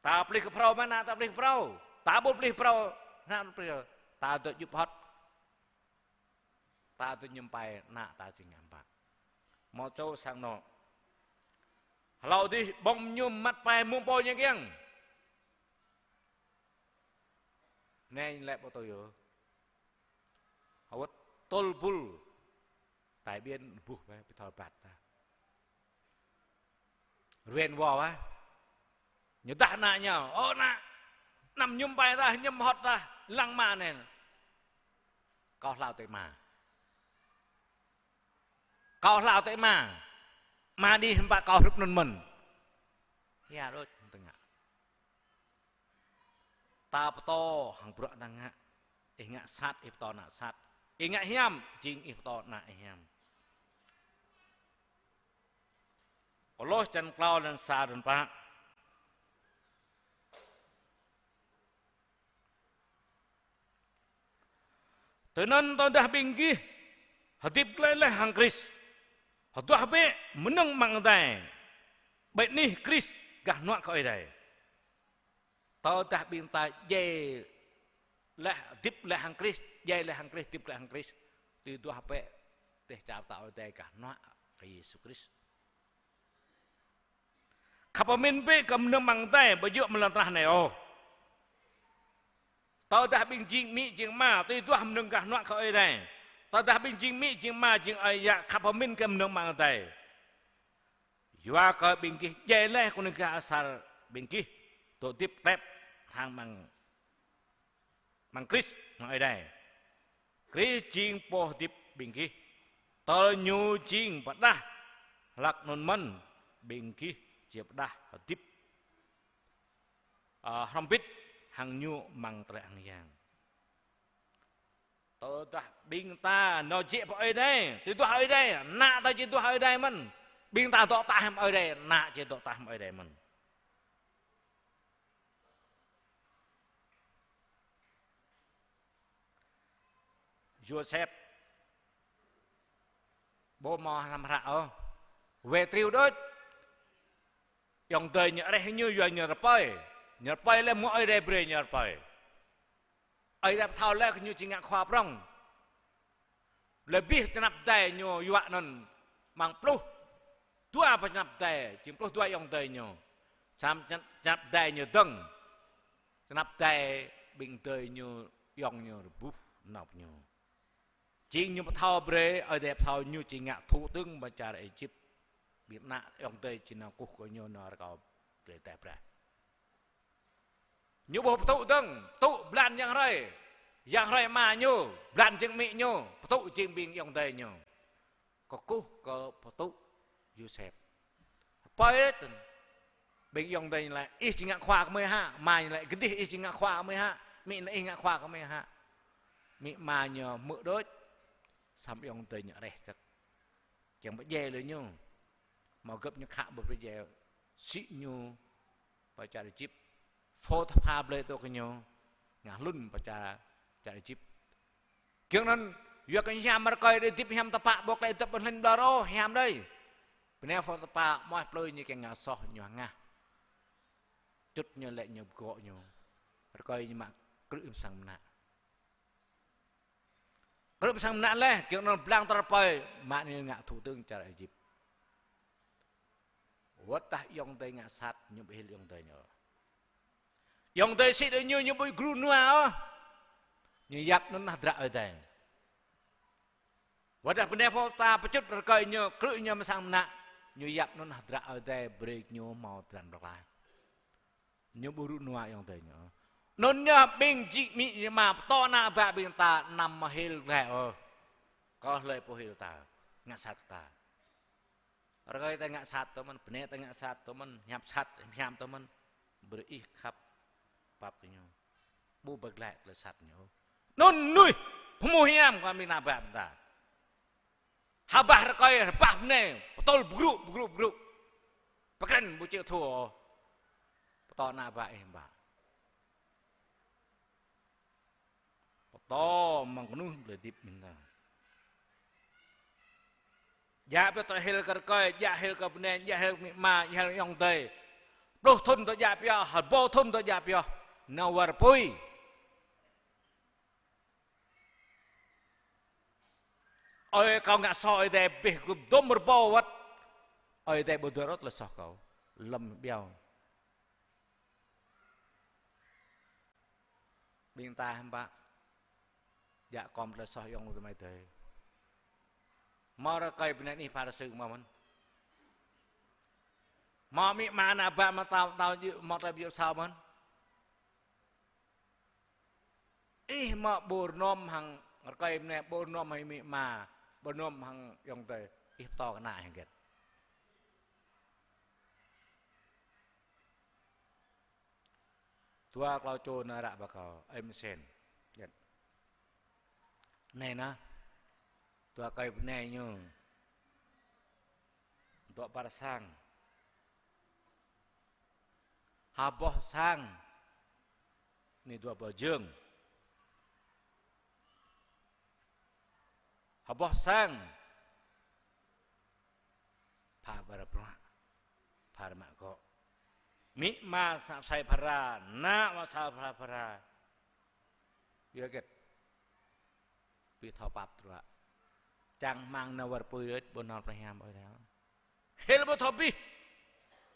Ta pơplih kơ phrâo mơ̆, ană ta pơplih kơ phrâo. Ta ƀu pơplih phrâo, ană ta pơplih. Ta dŏ djup hŏt. Ta dŏ mơñum pai, ană ta či ngă ƀă. Mơ̆ čô sang anŏ. Hlâo dih ƀơ̆ng mơñum măt pai mơ̆ng pô ñu kiăng. Anai lĕ pơtô yơh. Hơwơ̆t tơl bul. Tai ƀiên buh ƀơi pơthâo ƀat ta. Ruen wơ̆t wă. Ñu dah ană ñu. Ơ ană. Anăm mơñum pai dah, mơñum hŏt dah. Lăng ama anai. Kâo hlâo tui ama. Kâo hlâo tui ama. Ama đih hơmâo kâo hrup anŭn mơ̆n. Hia đôč tơngă. Ta pơtô hăng bruă ta ngă. Ih ngă sat, ih pơtô ană sat. Ih ngă hiam, jing ih pơtô ană ih hiam. Kôlôs črăn klâo, lăn sa truh pă. Tui anŭn tơdah ƀing gih hơdip glaĭ laih hăng Krist, hơduah bĕ mơnơ̆ng amăng adai, ƀơi anih Krist gah hnuă kơ Ơi Adai. Tơdah ƀing ta djai laih, hơdip laih hăng Krist, djai laih hăng Krist, hơdip laih hăng Krist, tui duah bĕ dêh čar pơtao Ơi Adai gah hnuă kơ Yêsu Krist. Khăp pơmĭn bĕ kơ mơnơ̆ng amăng adai, ƀu djơ̆ mơ̆ng lŏn tơnah anai ôh. Tơdah ƀing jing amĭ jing ama, tui duah mơnơ̆ng gah hnuă kơ Ơi Adai. Tơdah ƀing jing amĭ jing ama, jing ơi yă, khăp pơmĭn kơ mơnơ̆ng amăng adai. Yua kơ ƀing gih djai laih kơnung gah asar ƀing gih, dŏ hơdip klep hăng amăng amăng Krist, amăng Ơi Adai. Krist jing pô hơdip ƀing gih. Tơl ñu jing pơđah, hlak anŭn mơ̆n ƀing gih či pơđah hơdip, ơ, hrŏm hơbĭt hăng ñu amăng tơlơi ang yang. Tơdah ƀing ta nao jĕ pơ Ơi Adai, tui duah Ơi Adai, ană ta či duah Ơi Adai mơ̆n. Ƀing ta dŏ tah hăng Ơi Adai, ană či dŏ tah hăng Ơi Adai mơ̆n. Yôsep ƀu hmâo hrăm hră ôh. Wai triu đôč. Ayŏng adơi ñu rơih ñu, yua ñu rơpơi. Ñu rơpơi laih mơ̆ng Ơi Adai brơi ñu rơpơi. Ơi Adai pơthâo laih kơ ñu či ngă khua prŏng. Laih abih čơnap adai ñu yua anŭn amăng pluh dua pơ čơnap adai, jing pluh dua ayŏng adơi ñu. Čơnap, čơnap adai ñu dơ̆ng. Čơnap adai ƀing adơi ñu, ayŏng ñu rơbuh anŏ ñu. Jing ñu pơthâo brơi, Ơi Adai pơthâo ñu či ngă thủ tướng pơ čar Êjip. Ƀing ană ayŏng adơi či nao kơkuh kơ ñu nao rơkâo brơi tơlơi prah. Ñu ƀu pơtŭ dơ̆ng, pơtŭ blan yang hrơi. Yang hrơi ama ñu, blan jing amĭ ñu, pơtŭ jing ƀing ayŏng adơi ñu. Kơkuh kơ pơtŭ Yôsep. Rơpơi tơ̆n. Ƀing ayŏng adơi ñu laĭ, ih či ngă khua kơ gơmơi hă? Ama ñu laĭ, gơdih ih či ngă khua kơ gơmơi hă? Amĭ ñu laĭ, ih ngă khua kơ gơmơi hă? Amĭ ama ñu hmư̆ đôč. Samơ̆ ayŏng adơi ñu rơih čăk. Kiăng pơdjai lui ñu. Hmâo gơ̆p ñu khă ƀu pơdjai, sĭ ñu pơ čar Êjip. Phôtipha blơi tŭ kơ ñu ngă hlŭn pơ čar, čar Êjip. Giŏng anŭn, yua kơ hiam rơkơi đơi hơdip hiam tơpă, ƀu klĕ hơdip ƀơi hlĭn ƀlŏr ôh, hiam đơi. Bơnai Phôtipha mơ̆ plơi ñu kiăng ngă soh ñu hơngah. Čŭt ñu lĕ ñu pơgŏ ñu. Rơkơi ñu mă krư̆ amăng sang mơnă. Krư̆ amăng sang mơnă laih, giŏng anŭn blang tơl rơpơi, mă ñu ngă thủ tướng čar Êjip. Wơ̆t tah ayŏng adơi ngă sat, ñu ƀu hil ayŏng adơi ñu. Ayŏng adơi sĭ đơi ñu, ñu ƀu gru nua ôh. Ñu yap anŭn hơdră Ơi Adai. Wơ̆t tah bơnai Phôtipha pơčŭt rơkơi ñu, krư̆ ñu amăng sang mơnă, ñu yap anŭn hơdră Ơi Adai brơi ñu hmâo tơdron pơklaih. Ñu ƀu rŭ nua ayŏng adơi ñu. Anŭn yơh ƀing jing amĭ jing ama pơtô ană bă ƀing ta anăm mơhil glaĭ ôh. Kơ hlơi pơhil ta, ngă sat ta. Rơkơi ta ngă sat tơ mơ̆n, bơnai ta ngă sat tơ mơ̆n, hiăp sat, hiam tơ mơ̆n. Brơi ih khăp pap kơ ñu. Ƀu pơglaĭ tơlơi sat ñu. Anŭn mơnuih pơhmuh hiam kơ ƀing ană bă ta. Hơbah rơkơi, hơbah bơnai, pơtŭl bơgrŭ, bơgrŭ, bơgrŭ. Pơkren ƀu čih thâo. Pơtô ană bă ih ƀă. Pơtô mơ̆ng kơnuih tơlơi hơdip ƀing ta. Djă pioh tơlơi hil kơ rơkơi, djă hil kơ bơnai, djă hil kơ amĭ ama, djă hil kơ ayŏng adơi. Pluh thŭn dŏ djă pioh, hơbâo thŭn dŏ djă pioh. Nao wơr apui. Ơi kâo ngă soh Ơi Adai abih gum dŏm rơbâo wơ̆t. Ơi Adai ƀu dŏ rŏt tơlơi soh kâo. Lơ̆m ƀiă. Ƀing ta hiư̆m pă. Djă kŏm tơlơi soh ayŏng adơi amai adơi. Hmâo rơkơi bơnai anih Pharisi hmâo mơ̆n. Hmâo amĭ ama ană bă hmâo tơlơi, tơlơi djơ̆, hmâo tơlơi djơ̆ pơsao mơ̆n. Ih mă ƀu rơnŏm hăng rơkơi bơnai, ƀu rơnŏm hăng amĭ ama, ƀu rơnŏm hăng ayŏng adơi, ih pơtô kơ ană ih hơget. Dua klâo čô nao ră pơ kâo, ơi Mơsen. Anai nă, dua rơkơi bơnai ñu dŏ pơ sang. Hơbâo sang, anai dua ƀơi jơ̆ng. Hơbâo sang. Pha ƀar bruă. Pha rơmă gŏ. Amĭ ama sa sai phara, ană wa sa phara phara. Yua hơget. Ƀu thâo pap tơlơi. Čang rơmang nao wơr apui đôč, ƀu nao plơi hiam ôh đa. Hil ƀu thâo abih.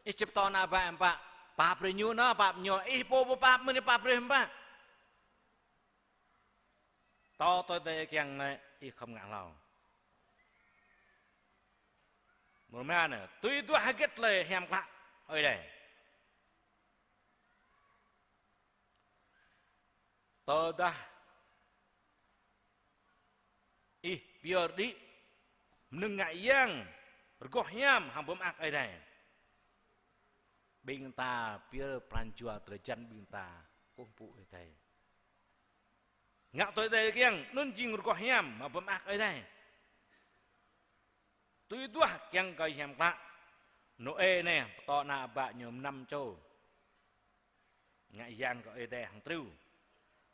Ih či pơtô ană bă hiư̆m pă. Pap brơi ñu nă, pap ñu. Ih pô ƀu pap mơ̆n ih pap brơi hiư̆m pă. Tơ tui Ơi Adai kiăng anai ih khŏm ngă hlâo. Mơ̆ng anai, tui duah hơget tơlơi hiam klă Ơi Adai. Tơdah ih pơyơr đĭ mơnơ̆ng ngă yang rơgoh hiam hăng pơmơak Ơi Adai. Ƀing ta pơyơr pran jua drơi jăn ƀing ta kơkuh pơpŭ Ơi Adai. Ngă tui Ơi Adai kiăng, anŭn jing rơgoh hiam, hăng pơmơak Ơi Adai. Tui duah kiăng kơ hiam klă. Nôê anai, pơtô ană bă ñu mơnam čô. Ngă yang kơ Ơi Adai hăng triu.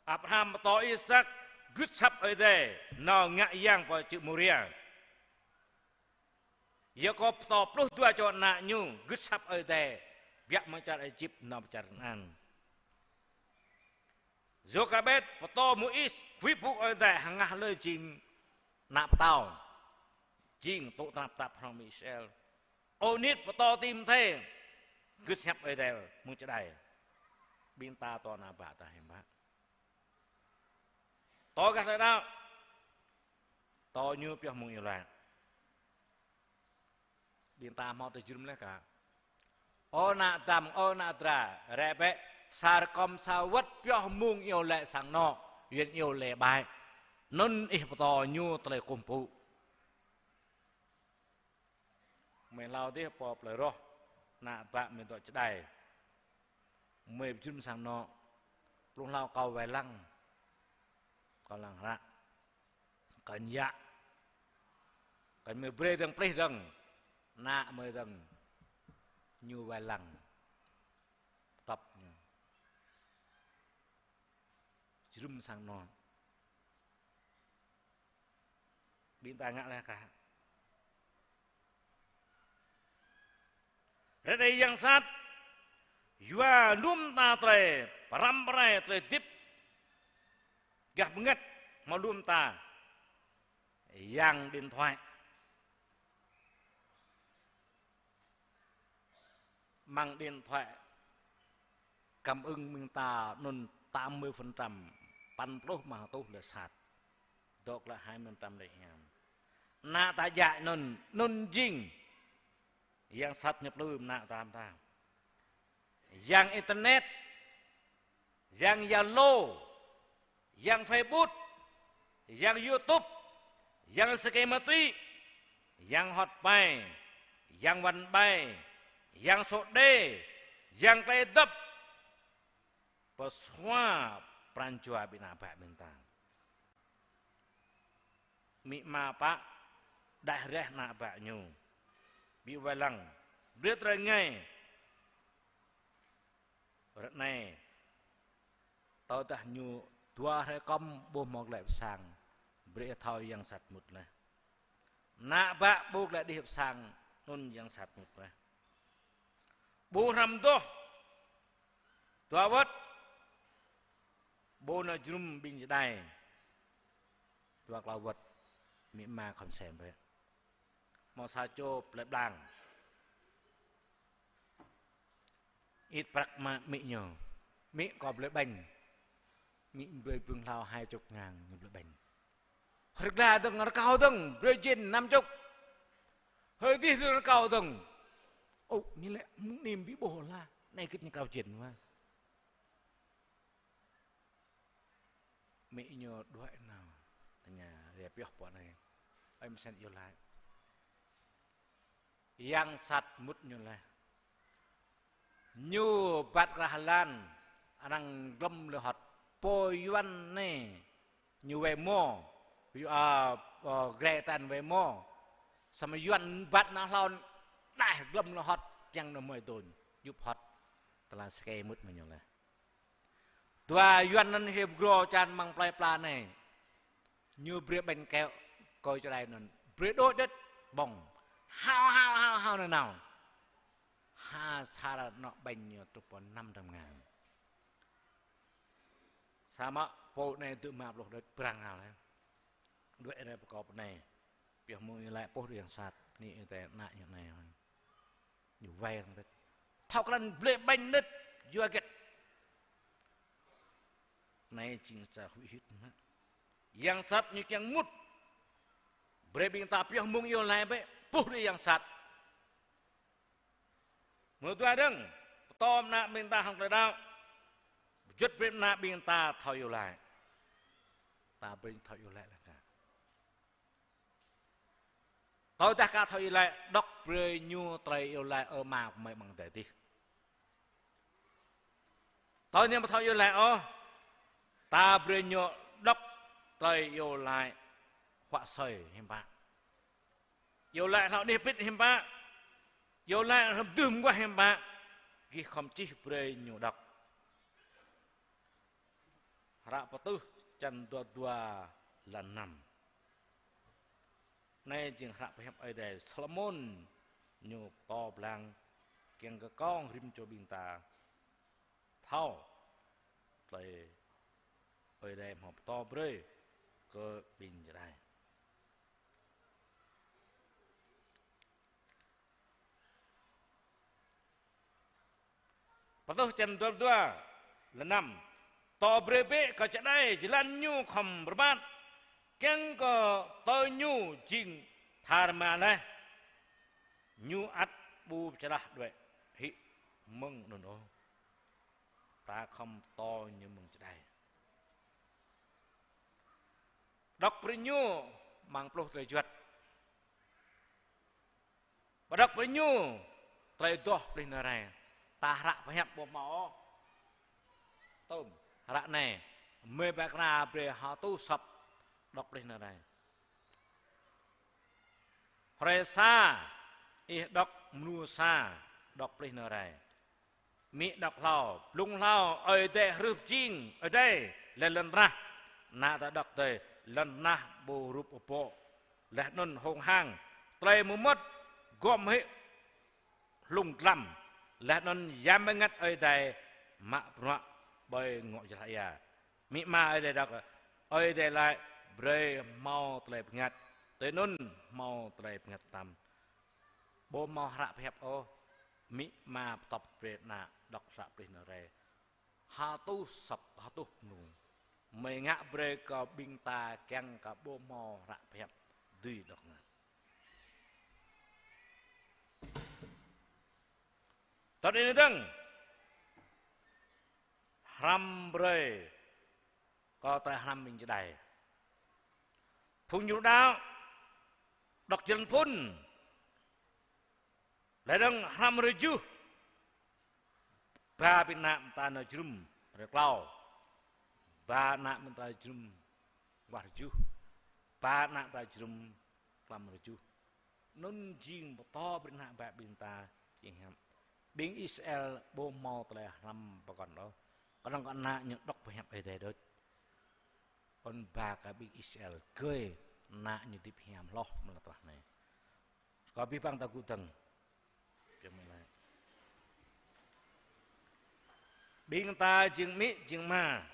Abraham pơtô Isak, gưt asăp Ơi Adai, nao ngă yang pơ čư̆ Môria. Yakôb pơtô pluh dua čô ană ñu, gưt asăp Ơi Adai, biă mơ̆ng čar Êjip nao pơ čar Kanaan. Yôkêbet pơtô Môis, huĭ pơpŭ Ơi Adai hăng ngă hlơi jing ană pơtao. Jing tŭ tơnap tap hrŏm Israel. Ônit pơtô Timôthê, gưt asăp Ơi Adai mơ̆ng čơđai. Ƀing ta pơtô ană bă ta hiư̆m pă. Pơtô gah tơlơi đaŏ. Pơtô ñu pioh mơ̆ng iâu laĭ. Ƀing ta hmâo tơlơi jơnum laih kah. Ơ ană tơdăm, ơ ană dra, rai bĕ, sa rơkŏm sa wơ̆t pioh mơ̆ng iâu laĭ sang anŏ, Yuan iâu laĭ ƀai. Anŭn ih pơtô ñu tơlơi kơkuh pơpŭ. Mơi hlâo dih pơ plơi Roh, ană bă mơi dŏ čơđai. Mơi pơjơnum sang anŏ, blung hlâo kâo wai lăng, kâo lăng hră. Kơnh yă. Kơnh mơi brơi dơ̆ng plih dơ̆ng. Ană mơi dơ̆ng. Ñu wai lăng. Tŏp ñu. Jơnum sang anŏ. Ƀing ta ngă laih kah. Ră anai yang sat, yua lŏm ta tơlơi, pơrăm pơrai tơlơi hơdip. Gah bơngăt, hmâo lŏm ta. Yang điện thoại. Măng điện thoại cảm ứng mơ̆ng ta anŭn tám mươi phần trăm, păn pluh mă tuh lĕ sat. Dŏ klă hai mươi phần trăm lĕ hiam. Ană ta djă anŭn, anŭn jing. Yang sat ñu plư ană ta mơta. Yang internet, yang Zalo, yang Facebook, yang YouTube, yang sơkê ma túy, yang hot pai, yang wăn ƀai, yang sô̆ đê, yang klei dăp, pơsua pran jua ƀing ană bă ƀing ta. Amĭ ama pă đah reh ană bă ñu. Ƀu wai lăng. Brơi tơlơi rơngai. Ră anai, tơdah ñu dua hrơi kơm ƀu hmâo glaĭ pơ sang, brơi thâo yang sat mŭt laih. Ană bă ƀu glaĭ đih pơ sang, anŭn yang sat mŭt laih. Ƀu hrăm adoh, dua wơ̆t, ƀu nao jơnum ƀing čơđai, dua klâo wơ̆t, amĭ ama khŏm sem bĕ. Hmâo sa čô plơi Blang. Ĭt prăk mă amĭ ñu. Amĭ, kâo blơi ƀañ. Amĭ brơi ƀơ̆ng hlâo hai chục ngàn ñu blơi ƀañ. Hrơi glaĭ dơ̆ng, rơkâo dơ̆ng, brơi jên năm chục. Hrơi adih dơ̆ng rơkâo dơ̆ng. Ơ, ñu laĭ mơ̆ng anai ƀu ƀuh lah. Anai gĭt ñu rơkâo jên mơ̆n. Amĭ ñu đuaĭ nao. Tơña rai pioh pơ anai. Ơi, mơsĕn iâu laĭ. Yang sat mŭt ñu laih. Ñu bat krah lan, arăng glŏm lơhŏt. Pô Yuan anai, ñu wai mô, yu-, a, a, Grê Tan wai mô. Samơ̆ Yuan bat nao hlâo, đah glŏm lơhŏt, kiăng nao mơi dôn, djŭp hŏt. Tơlơi sơkê mŭt mơ̆ng ñu laih. Dua Yuan anŭn hĭ pơgro čan amăng plơi pla anai. Ñu brơi ƀañ keo kơ čơđai anŭn. Brơi đôč đĕt ƀơ̆ng. Hao, hao, hao, hao nanao. Ha sa ră anŏ ƀañ ñu truh pơ năm trăm ngàn. Samơ̆ pô anai dơ̆ mă pluh đôč prang hao laih. Đuaĭ rai pơkŏp anai. Pioh mơ̆ng iâu laĭ pô đuaĭ yang sat. Anai ih tơ ană ñu anai. Ñu wai răng đĕt. Thâo krăn blơi ƀañ đĕt, yua hơget. Anai jing sa huĭ hyưt mơ̆n. Yang sat ñu kiăng mŭt. Brơi ƀing ta pioh mơ̆ng iâu laĭ bĕ, pô đuaĭ yang sat. Mơ̆ng dua dơ̆ng, pơtô ană ƀing ta hăng tơlơi đaŏ. Pơjuăt brơi ană ƀing ta thâo iâu laĭ. Ta brơi thâo iâu laĭ laih kah. Tơdah ka thâo iâu laĭ, đŏk brơi ñu tơlơi iâu laĭ ơ Ama kơ mơi amăng adai adih. Tơdah ñu ƀu thâo iâu laĭ ôh, ta brơi ñu đŏk tơlơi iâu laĭ huă asơi hiư̆m pă. Iâu laĭ hlâo anih pit hiư̆m pă. Iâu laĭ hlâo mơdưh mơguah hiư̆m pă. Gih khŏm čih brơi ñu đŏk. Hră Pơtưh čăn dua dua lăn năm. Anai jing hră pơhiăp Ơi Adai Solomôn ñu pơtô pơblang kiăng kơ kông rĭm čô ƀing ta thâo tơlơi Ơi Adai hmâo pơtô brơi kơ ƀing čơđai. Pơtưh čăn dua pluh dua, lăn năm. Pơtô brơi bĕ kơ čơđai jơlan ñu khŏm rơbat, kiăng kơ tơlơi ñu jing tha rơma laih. Ñu ăt ƀu pơčơlah đuaĭ hĭ mơ̆ng anŭn ôh. Ta khŏm pơtô ñu mơ̆ng čơđai. Đŏk brơi ñu amăng pluh tơlơi juăt. Pơđŏk brơi ñu tơlơi adoh pơplih nao rai. Ta hră pơhiăp ƀu hmâo ôh. Tơm, hră anai, mơi ƀă kơna brơi ha rơtuh sŏp đŏk pơplih nao rai. Hrơi sa, ih đŏk mơnuih sa đŏk pơplih nao rai. Amĭ đŏk hlâo, blung hlâo, Ơi Adai hrih pơjing adai laih lŏn tơnah. Ană ta đŏk tơi, lŏn tơnah ƀu rup ƀô̆ laih anŭn hông hang, tơlơi mơmŏt gŏm hĭ hlung glăm, laih anŭn Yang Bơngăt Ơi Adai mă bruă ƀơi ngŏ jơlah ia. Amĭ ama Ơi Adai đŏk, Ơi Adai laĭ brơi hmâo tơlơi bơngăt, tui anŭn hmâo tơlơi bơngăt tam. Ƀu hmâo hră pơhiăp ôh, amĭ ama pơtŏp brơi ană đŏk hră pơplih nao rai. Ha rơtuh sŏp, ha rơtuh mơnuih. Mơi ngă brơi kơ ƀing ta kiăng kơ ƀu hmâo hră pơhiăp dưi đŏk ngă. Tơl anai dơ̆ng, hrăm brơi kơ tơlơi hrăm ƀing čơđai. Phung ñu đaŏ, đŏk jơlan phŭn. Laih dơ̆ng hrăm hrơi tơjuh, ba ƀing ană mơta nao jơnum Rơklâo, ba ană mơta jơnum wah rơjuh, ba ană mơta jơnum klăm rơjuh. Anŭn jing pơtô brơi ană bă ƀing ta jing hiam. Ƀing Israel ƀu hmâo tơlơi hrăm pơkŏn ôh. Kơnơ̆ng kơ ană ñu đŏk pơhiăp Ơi Adai đôč. Anŭn ba kơ ƀing Israel gơi ană ñu hơdip hiam hloh mơ̆ng lŏn tơnah anai. Kâo abih bang ta gŭ dơ̆ng. Ƀing ta jing amĭ jing ama.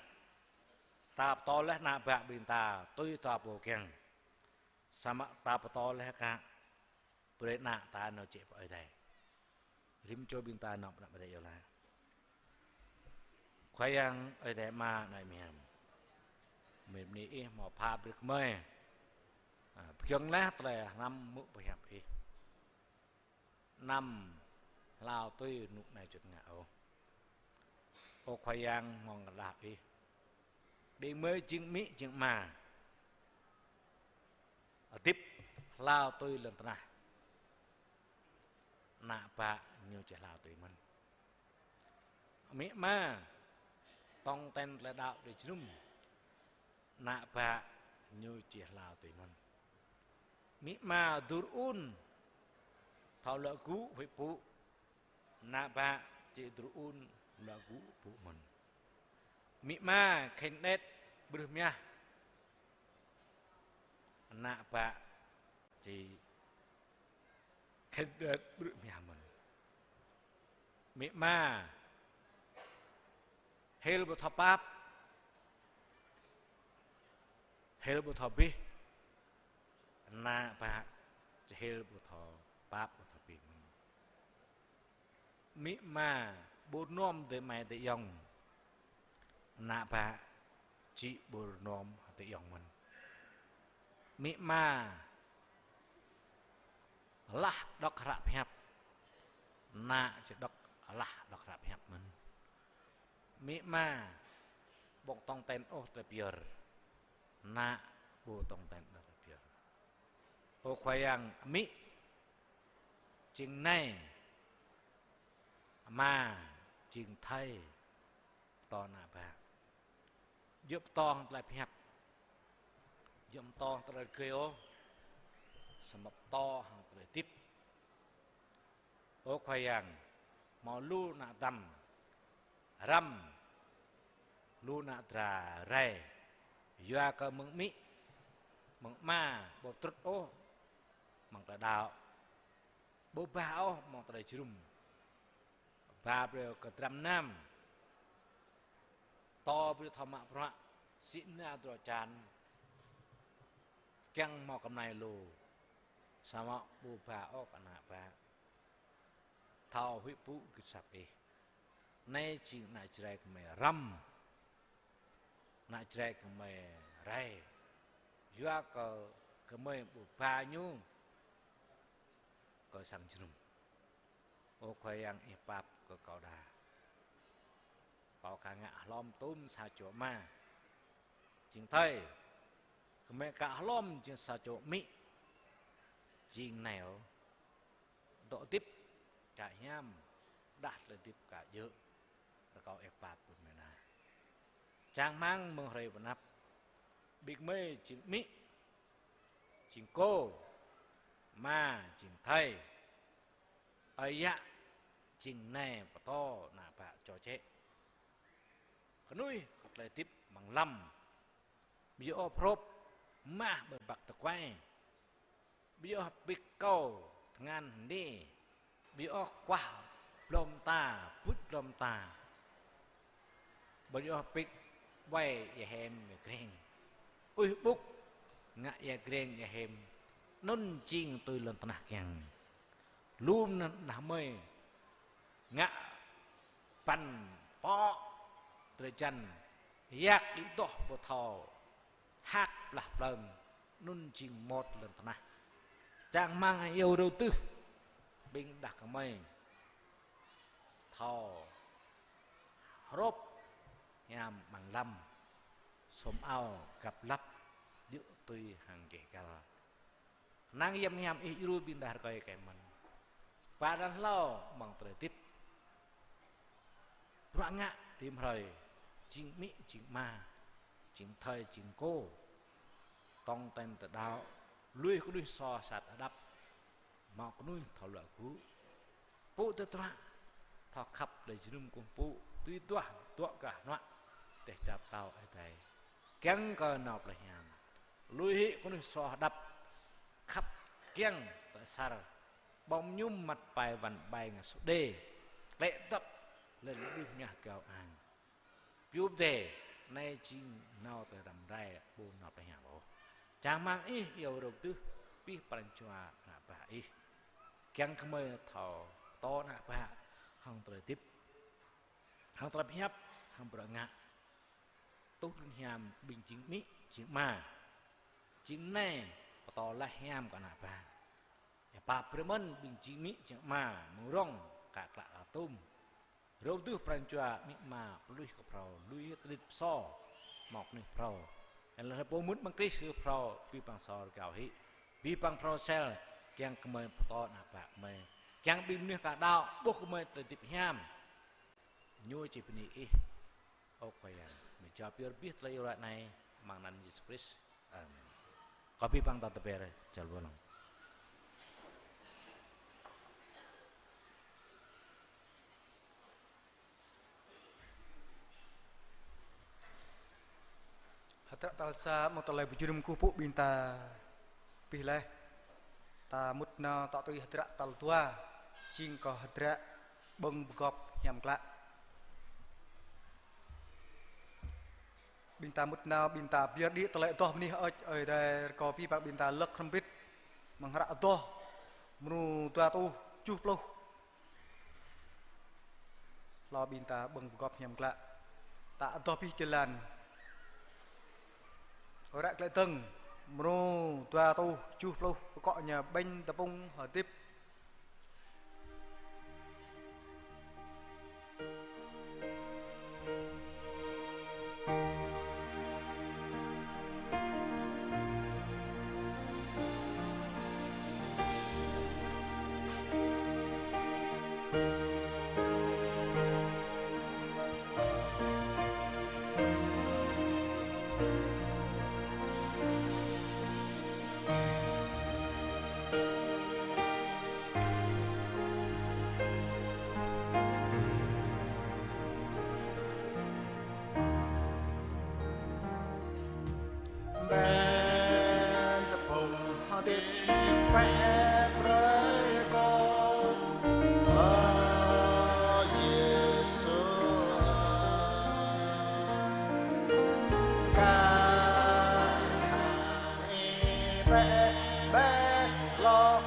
Ta pơtô laih ană bă ƀing ta tui tơlơi pô kiăng. Samơ̆ ta pơtô laih kơ brơi ană ta nao jĕ pơ Ơi Adai. Rĭm čô ƀing ta nao pơ anăp Ơi Adai iâu laĭ. Khua Yang Ơi Adai Ama anai mơ̆n. Mơ̆ng anai Ih hmâo pha brơi kơ gơmơi. A, pơgiŏng laih tơlơi hrăm mơ̆ng pơhiăp Ih. Anăm hlao tui rơnŭk anai juăt ngă ôh. Ơ Khua Yang, mơ̆ng rơđah Ih. Ƀing gơmơi jing amĭ jing ama. Hơdip hlao tui lŏn tơnah. Ană bă ñu či hlao tui mơ̆n. Amĭ ama tong ten tơlơi đaŏ tơlơi jơnum. Ană bă ñu či hlao tui mơ̆n. Amĭ ama dur un thâo lăi gŭ huĭ pŭ. Ană bă či dur un lăi gŭ pŭ mơ̆n. Amĭ ama khĕn đet brưh mơyah. Ană bă či khĕn đet brưh mơyah mơ̆n. Amĭ ama hil ƀu thâo pap, hil ƀu thâo abih. Ană bă či hil ƀu thâo pap ƀu thâo abih mơ̆n. Amĭ ama ƀu rơnôm adơi amai adơi ayŏng. Ană bă či ƀu rơnôm adơi ayŏng mơ̆n. Amĭ ama lah đŏk hră pơhiăp. Ană či đŏk lah đŏk hră pơhiăp mơ̆n. Amĭ ama ƀu tong ten ôh tơlơi pơyơr. Ană ƀu tong ten ôh tơlơi pơyơr. Ơ Khua Yang, amĭ jing nai, ama jing thai, pơtô ană bă. Djơ̆ pơtô hăng tơlơi pơhiăp. Djơ̆ pơtô hăng tơlơi rơgơi ôh. Samơ̆ pơtô hăng tơlơi hơdip. Ơ Khua Yang, hmâo lu ană tăm răm, lu ană dra rai, yua kơ mơ̆ng amĭ, mơ̆ng ama ƀu trŭt ôh mơ̆ng tơlơi đaŏ, ƀu ba ôh mơ̆ng tơlơi jơnum. Ba brơi kơ dram mơnam, pơtô brơi thâo mă bruă, sĭ mơna drô čan, kiăng hmâo kơmlai lu, samơ̆ ƀu ba ôh kơ ană bă thâo huĭ pŭ gưt asăp Ih. Anai jing ană Jrai gơmơi răm, ană Jrai gơmơi rai, yua kơ gơmơi ƀu ba ñu kơ sang jơnum. Ơ Khua Yang, Ih pap kơ kâo đa. Kâo ka ngă hlom tŭm sa čô ama jing thai, gơmơi ka hlom jing sa čô amĭ jing nai ôh. Dŏ hơdip ka hiam, đah tơlơi hơdip ka djơ̆. Rơkâo Ih pap brơi gơmơi đa. Čang rơmang mơ̆ng hrơi pơanăp, ƀing gơmơi jing amĭ, jing kô, ama, jing thai, ơi yă, jing nai pơtô ană bă čô čĕ. Kơnuih kơ tơlơi hơdip amăng lăm. Ƀu djơ̆ ôh phrôp mah ƀơi băk tơkuai. Ƀu djơ̆ ôh pik kâo tơngan hơni. Ƀu djơ̆ ôh kuah blom ta, buč blom ta. Ƀu djơ̆ ôh pik wai ia hem ia greng. Uih ƀŭk ngă ia greng ia hem. Anŭn jing tui lŏn tơnah kiăng. Lŏm anŭn đah mơi ngă păn pŏk drơi jăn, yak đĭ doh ƀu thâo hak blah blơm, anŭn jing mŏt lŏn tơnah. Čang rơmang iâu rơwang tơl ƀing đah kơmơi thâo hrôp hiam amăng lăm, sum ao găp lăp, djơ̆ tui hăng gêh găl. Năng yăm hiam Ih djru ƀing đah rơkơi kơ mơ̆n. Pă đah hlâo amăng tơlơi hơdip. Bruă ngă rĭm hrơi. jing amĭ, jing ama, jing thơi, jing kô, tong ten tơdao, lui kơnuih soh sat hơđăp, hmâo kơnuih thâo luă gŭ, pŭ tơdruă, thâo khăp đơi jơnum kơkuh pơpŭ, tui duah, duă gah hnuă, teh čar pơtao Ơi Adai. Kiăng kơ nao plei hiam. Lui hĭ kơnuih soh hơđăp, khăp kiăng tơ asar, ƀơ̆ng mơñum măt pai wăn ƀai ngă sô đê, klĕ dăp, lĕ lĕ đuh mơñah gao ang. Pioh pơdai, anai jing nao tơ răm rai, ƀu nao plei hiam ôh. Čang rơmang Ih iâu rơ̆k tưh, abih pran jua ană bă Ih. Kiăng gơmơi thâo pơtô ană bă, hăng tơlơi hơdip, hăng tơlơi pơhiăp, hăng bruă ngă. Tuh trŭn hiam ƀing jing amĭ, jing ama, jing nai, pơtô laih hiam kơ ană bă. Yua pap brơi mơ̆n ƀing jing amĭ, jing ama, mơ̆ng rŏng, ka klă ka tum. Rơ̆k tưh pran jua amĭ ama, pơluih kơ phrâo, lui tơlơi pơsô, mơ̆ng anih phrâo. Ơ lĕ pô mŭt mơ̆ng Krist kơ phrâo, abih bang sô rơgao hĭ. Abih bang phrâo sel, kiăng gơmơi pơtô ană bă gơmơi. Kiăng ƀing mơnuih ka đaŏ, ƀuh gơmơi tơlơi hơdip hiam. Ñu či bơni Ih. Ơ Khua Yang, mơi jao pioh abih tơlơi iâu laĭ anai, amăng anăn Yêsu Krist. Amen. Kâo abih bang ta tơber, čal bơlăng. Hơdră tal sa mơ̆ng tơlơi pơjơnum kơkuh pơpŭ ƀing ta abih laih. Ta mŭt nao tŏ tui hơdră tal dua, jing kơ hơdră ƀơ̆ng pơgop hiam klă. Ƀing ta mŭt nao, ƀing ta pơyơr đĭ tơlơi adoh bơni hơơč Ơi Adai, rơkâo abih bang ƀing ta lơ̆k hrŏm hơbĭt amăng hră adoh mrô dua rơtuh tơjuh pluh. Hlâo ƀing ta ƀơ̆ng pơgop hiam klă. Ta adoh abih jơlan. Hră Klă Dơ̆ng, mrô dua rơtuh tơjuh pluh, akŏ ñu Ƀañ Tơpŭng Hơdip. Ƀañ Tơpŭng Hơdip pĕ brơi kơ, ơ Yêsu ơi. Kar hăng Ih pĕ, pĕ lŏ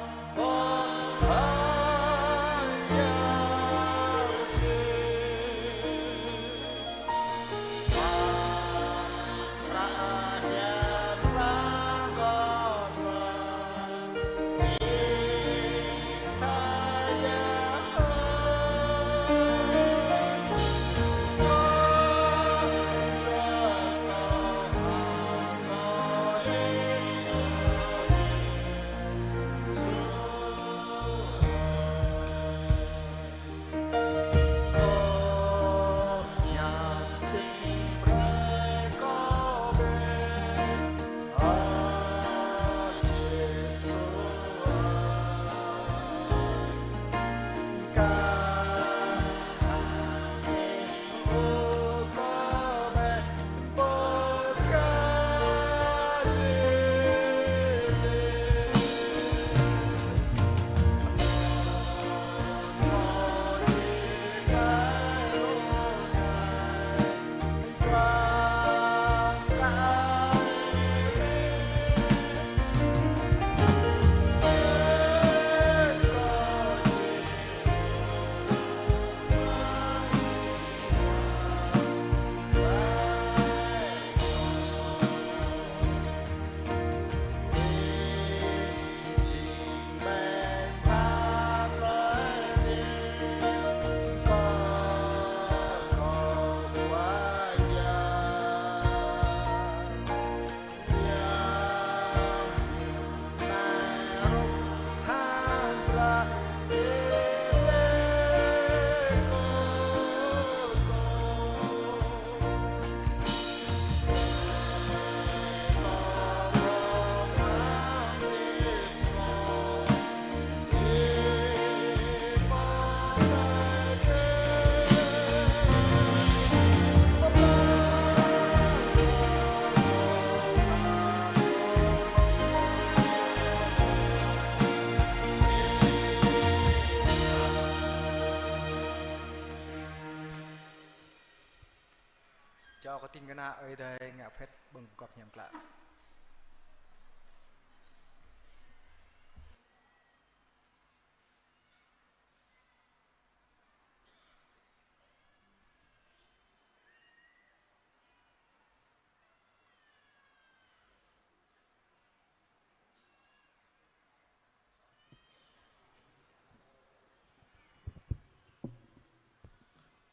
Djru kơ ding kơna Ơi Adai ngă phĕt ƀơ̆ng gŏp hiam klă.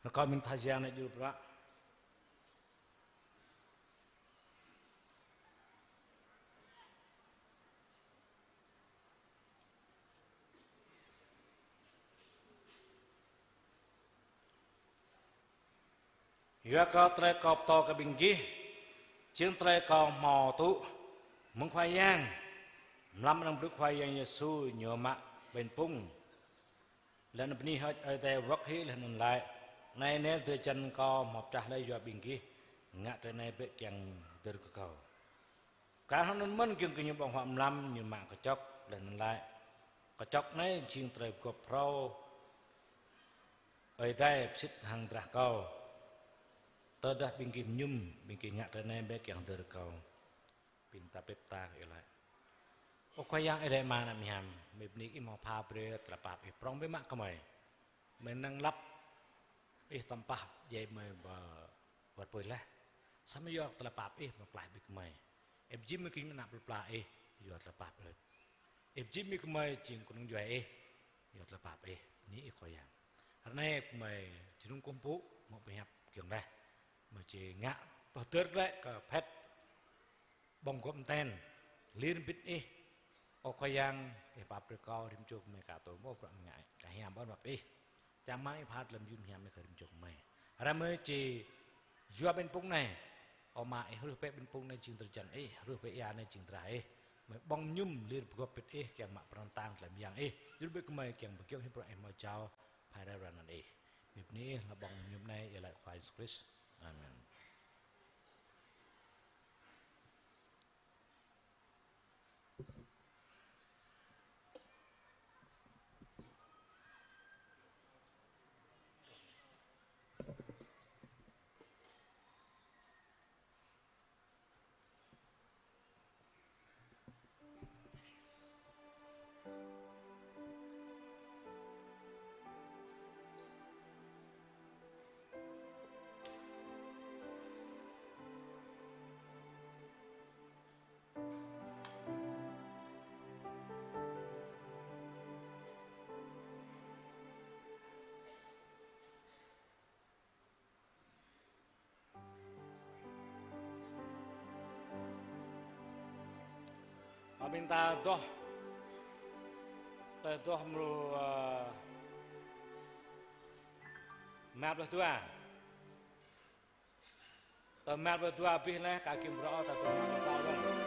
Rơkâo mĭn tha jiăng anai jur prăk. Yua kơ tơlơi kâo pơtô kơ ƀing gih, jing tơlơi kâo hmâo tŭ mơ̆ng Khua Yang, mlam anăn blŭ Khua Yang Yêsu ñu mă ƀañ pŭng, laih anăn bơni hơơč Ơi Adai wơ̆k hĭ laih anăn laĭ: Anai nĕ drơi jăn kâo hmâo pơčah laih yua ƀing gih, ngă tơlơi anai bĕ kiăng hơdơr kơ kâo. Kar hăng anŭn mơ̆n giŏng kơ ñu ƀơ̆ng huă mlam, ñu mă kơčŏk laih anăn laĭ: Kơčŏk anai jing tơlơi pơgop phrâo Ơi Adai pơsĭt hăng drah kâo. Tơdah ƀing gih mơñum, ƀing gih ngă tơlơi anai bĕ kiăng hơdơr kâo. Pin ta pĕp ta kơ ih laĭ. Ơ Khua Yang Ơi Adai Ama anăm hiam, mơi bơni ih hmâo pha brơi tơlơi pap ih prŏng ƀơi mă kơmơi. Mơi năng lăp ih tơmpah djai mơi ba wơ̆t pơi laih. Samơ̆ yua tơlơi pap ih mơ̆ klaih ƀing gơmơi. Ih pơjing mơi kơ ñu ană plơi pla ih yua tơlơi pap ih. Ih pơjing mơi kơmơi jing kơnung djuai ih yua tơlơi pap ih. Bơni ih Khua Yang. Ră anai mơi jơnum kơkuh pơpŭ mơ̆ pơhiăp giŏng laih. Mơi či ngă pơhơdơr glaĭ kơ phĕt ƀơ̆ng gŏp mơten, lir bĭt ih. Ơ Khua Yang, ih pap brơi kâo rĭm čô gơmơi ka tŭ mơ̆ bruă mơi ngă ka hiam ƀơi anăp ih. Čang rơmang ih pha tơlơi mơyun hiam ih kơ rĭm čô gơmơi. Ră mơi či yua ƀañ pŭng anai. Ơ Ama, ih ruh bĕ ƀañ pŭng anai jing drơi jăn ih, ruh bĕ ia anai jing drah ih. Mơi ƀơ̆ng mơñum lir pơgop bĭt ih kiăng mă pran tang tơlơi mơyang ih. Djru bĕ kơmơi kiăng pơgiŏng hĭ bruă ih hmâo jao phara ră anăn ih. Mơi bơni ih laih ƀơ̆ng mơñum anai, iâu laĭ Khua Yêsu Krist. Amen. Ơ, ƀing ta adoh, ta adoh mrô, ơ, rơma pluh dua. Tơl rơma pluh dua abih laih, ka gim brŏ, ta tŭ rơma pluh dua dơ̆ng.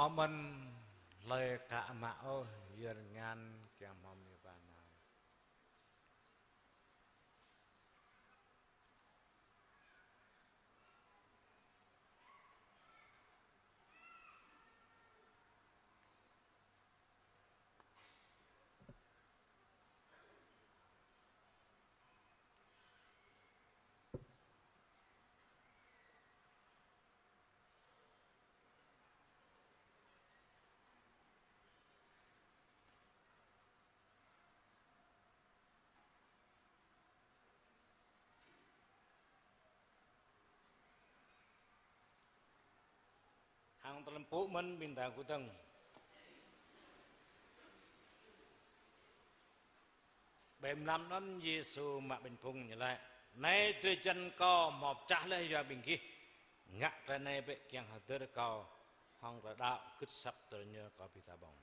Hmâo mơ̆n hlơi ka mă ôh, yua rơngan kiăng hmâo mơ̆n ba nao. Hăng tơlơi pơpŭ mơ̆n ƀing ta kơdơ̆ng. Ƀơi mlam anŭn Yêsu mă ƀañ phung ñu laĭ: Anai drơi jăn Kâo hmâo pơčah laih yua ƀing gih. Ngă tơlơi anai bĕ kiăng hơdơr Kâo. Hăng tơlơi đaŏ gưt asăp tơlơi ñu kơ ƀing ta ƀơ̆ng.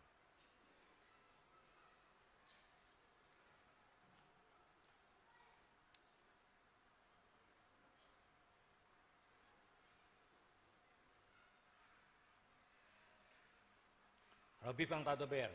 Rơbih ƀing ta dŏ ber.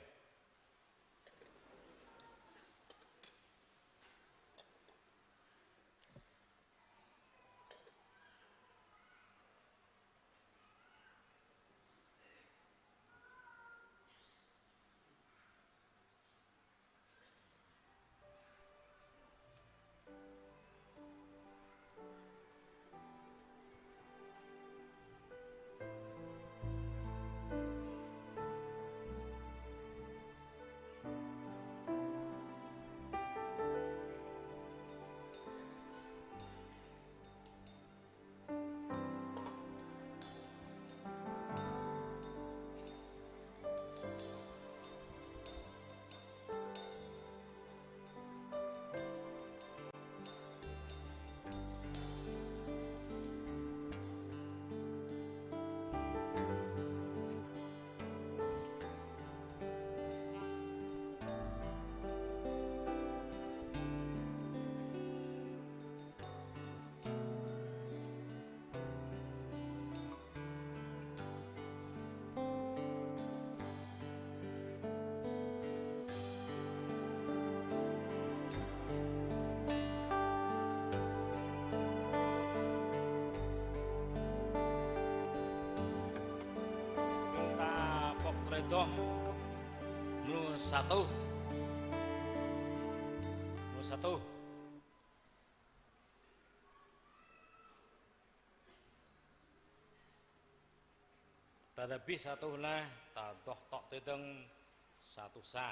Ƀing ta pŏk tơlơi adoh mrô sa rơtuh. Mrô sa rơtuh. Ta dah abih sa rơtuh laih, ta adoh tŏ tơdơ̆ng sa rơtuh sa.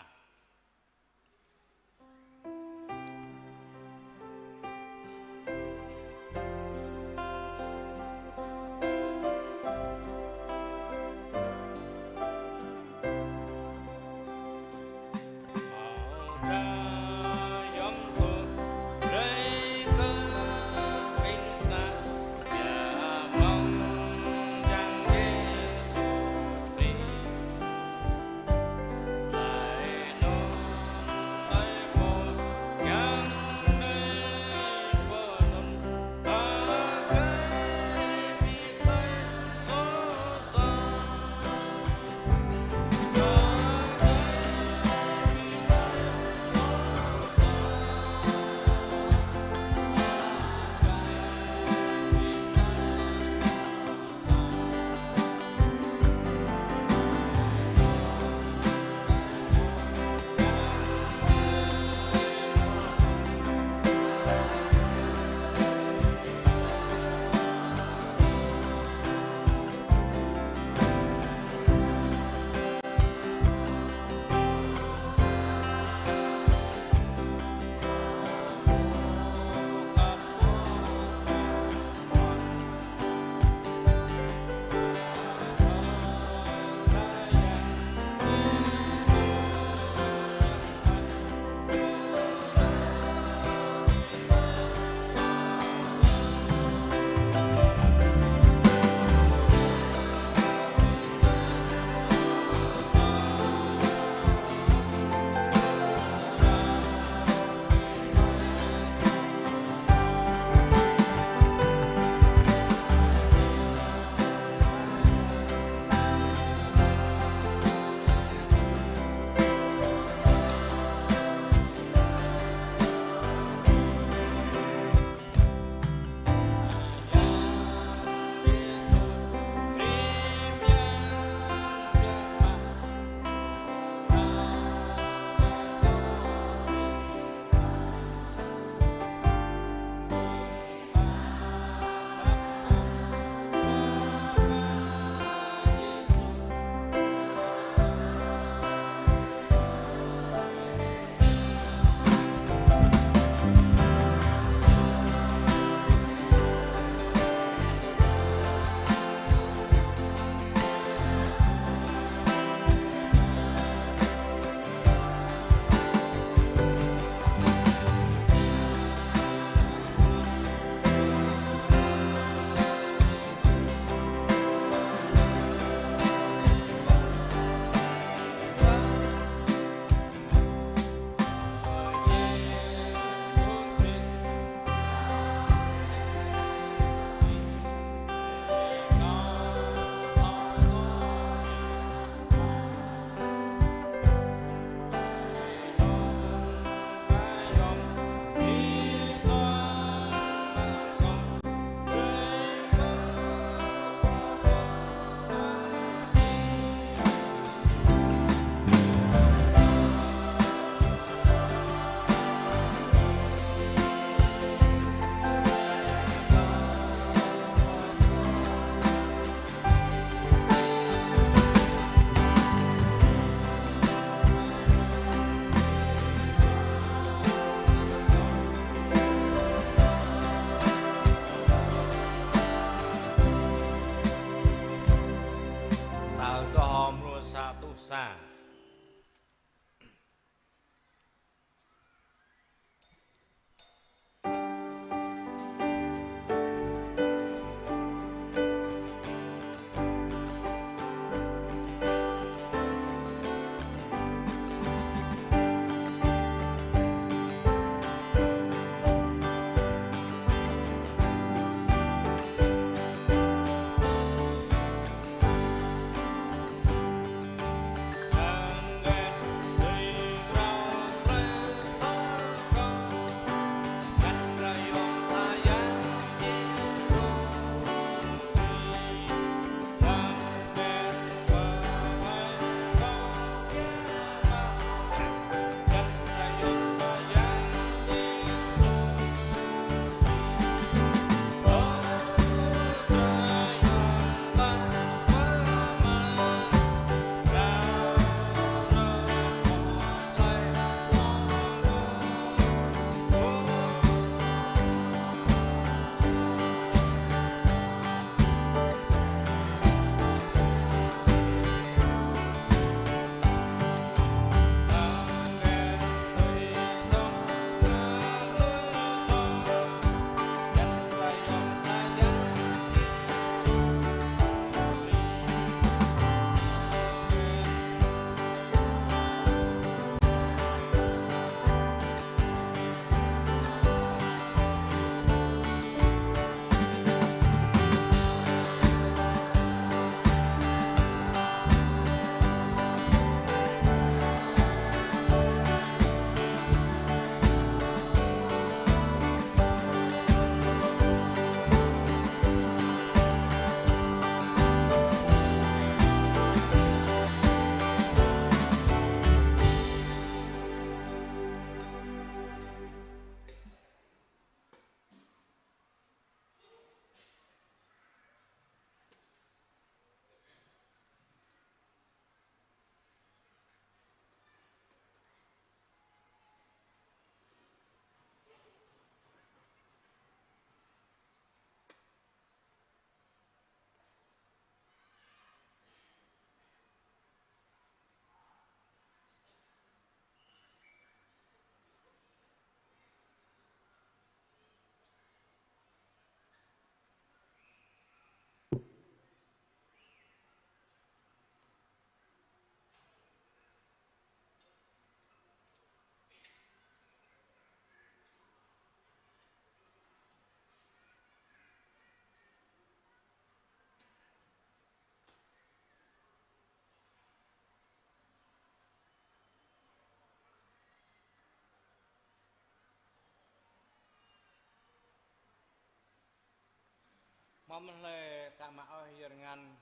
Hlơi ka mă ôh yơr ngăn.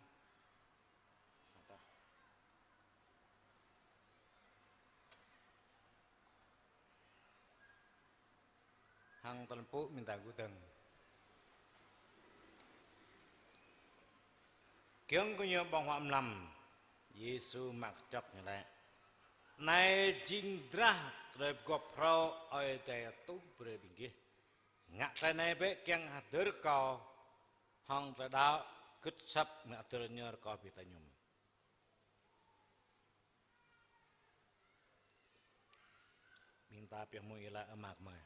Hăng tơlơi pơpŭ mơ̆ng ta gŭ dơ̆ng. Kiăng kơ ñu ƀơ̆ng huă mlam, Yêsu mă kơčŏk ñu laĭ: Anai jing drah tơlơi pơgop phrâo Ơi Adai tuh brơi ƀing gih. Ngă tơlơi anai bĕ kiăng hơdơr kâo, hăng tơlơi đaŏ gưt asăp ngă hơdơr ñu rơkâo abih tơñum. Ƀing ta pioh mui laĭ: Ơ Ama gơmơi.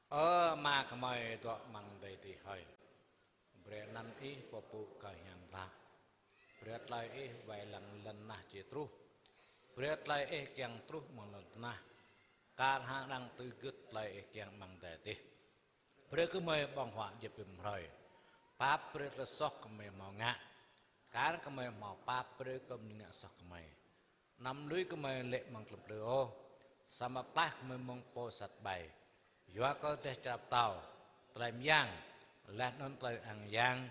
Ơ Ama gơmơi dŏ amăng adai adih hơi. Brơi anăn Ih pơpŭ kơ hiam klă. Brơi tơlơi Ih wai lăng lŏn tơnah či truh. Brơi tơlơi Ih kiăng truh amăng lŏn tơnah, kar hăng arăng tui gưt tơlơi Ih kiăng amăng adai adih. Brơi kơ gơmơi ƀơ̆ng huă djŏp hrơi. Pap brơi tơlơi soh gơmơi hmâo ngă, kar gơmơi hmâo pap brơi kơ mơnuih ngă soh gơmơi. Anăm lui gơmơi lê̆ amăng tơlơi plư ôh, samơ̆ pơklaih gơmơi mơ̆ng pô sat ƀai. Yua kơ dêh čar pơtao, tơlơi mơyang, laih anŭn tơlơi ang yang,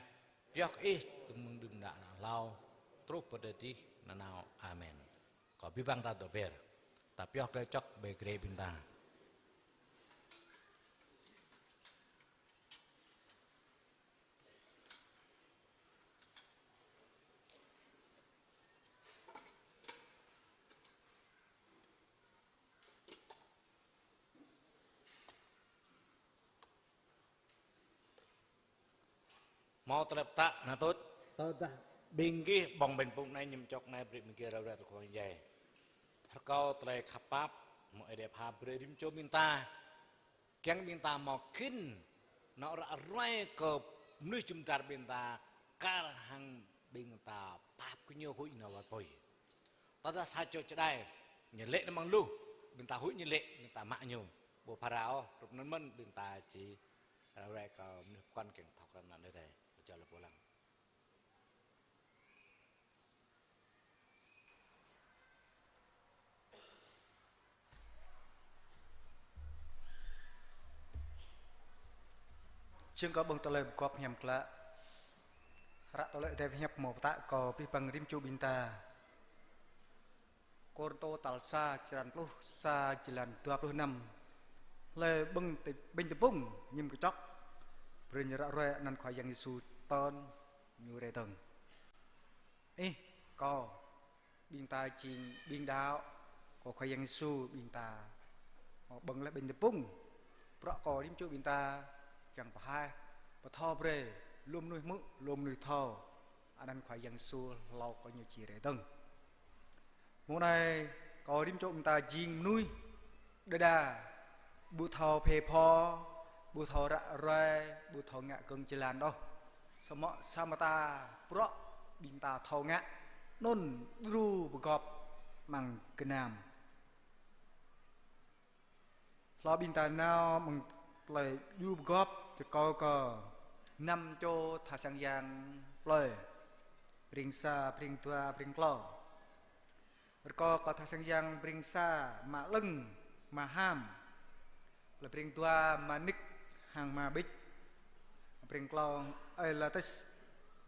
pioh kơ Ih tơdang mơ̆ng đưm đă hlâo, truh pơ adai adih nanao. Amen. Kâo abih bang ta dŏ be̱r. Ta pioh tơlơi čŏk ƀơi grê ƀing ta. Hmâo tơlơi pơtă anŭn tŭ. Tơdah ƀing gih ƀơ̆ng ƀañ pŭng anai, mơñum čŏk anai, brơi ƀing gih rao ruai tơlơi khua yang djai. Rơkâo tơlơi khăp pap mơ̆ng Ơi Adai pha brơi rĭm čô ƀing ta. Kiăng ƀing ta hmâo khĭn nao ră ruai kơ mơnuih jum dar ƀing ta, kar hăng ƀing ta pap kơ ñu huĭ nao wơr apui. Tơdah sa čô čơđai ñu lê̆ nao amăng luh, ƀing ta huĭ ñu lê̆, ƀing ta mă ñu. Ƀu phara ôh, hrup anŭn mơ̆n ƀing ta či rao ruai kơ mơnuih pơkŏn kiăng thâo kơ anăn Ơi Adai. Kơ čô lĕ pô lăng. Jing kơ ƀơ̆ng tơlơi pơgop hiam klă. Hră tơlơi Ơi Adai pơhiăp hmâo pơtă kơ abih bang rĭm čô ƀing ta. Kôrintô tal sa, črăn pluh sa, jơlan dua pluh năm. Hlơi ƀơ̆ng tơ-, ƀañ tơpŭng, mơñum kơčŏk, brơi ñu ră ruai anăn Khua Yang Yêsu tơl ñu rai dơ̆ng. Ih, kâo, ƀing ta jing ƀing đaŏ kơ Khua Yang Yêsu, ƀing ta hmâo ƀơ̆ng laih ƀañ tơpŭng. Bruă kơ rĭm čô ƀing ta kiăng pơhaih, pơthâo brơi lu mơnuih hmư̆, lu mơnuih thâo anăn Khua Yang Yêsu hlâo kơ ñu či rai dơ̆ng. Mông anai kơ rĭm čô ƀing ta jing mơnuih đơđa, ƀu thâo phê pho, ƀu thâo ră ruai, ƀu thâo ngă gơ̆ng jơlan ôh. Samơ̆ samơ̆ ta bruă ƀing ta thâo ngă, anŭn djru pơgop amăng gơnam. Hlâo ƀing ta nao amăng tơlơi djru pơgop, rơkâo kơ năm čô tha sang yang plơi, ring sa, ring dua, ring klâo. Rơkâo kơ tha sang yang ring sa, Ama Lưng, Ama Ham. Plơi ring dua, Ama Nik hăng Ama Bích. Ring klâo, Ơi Latis,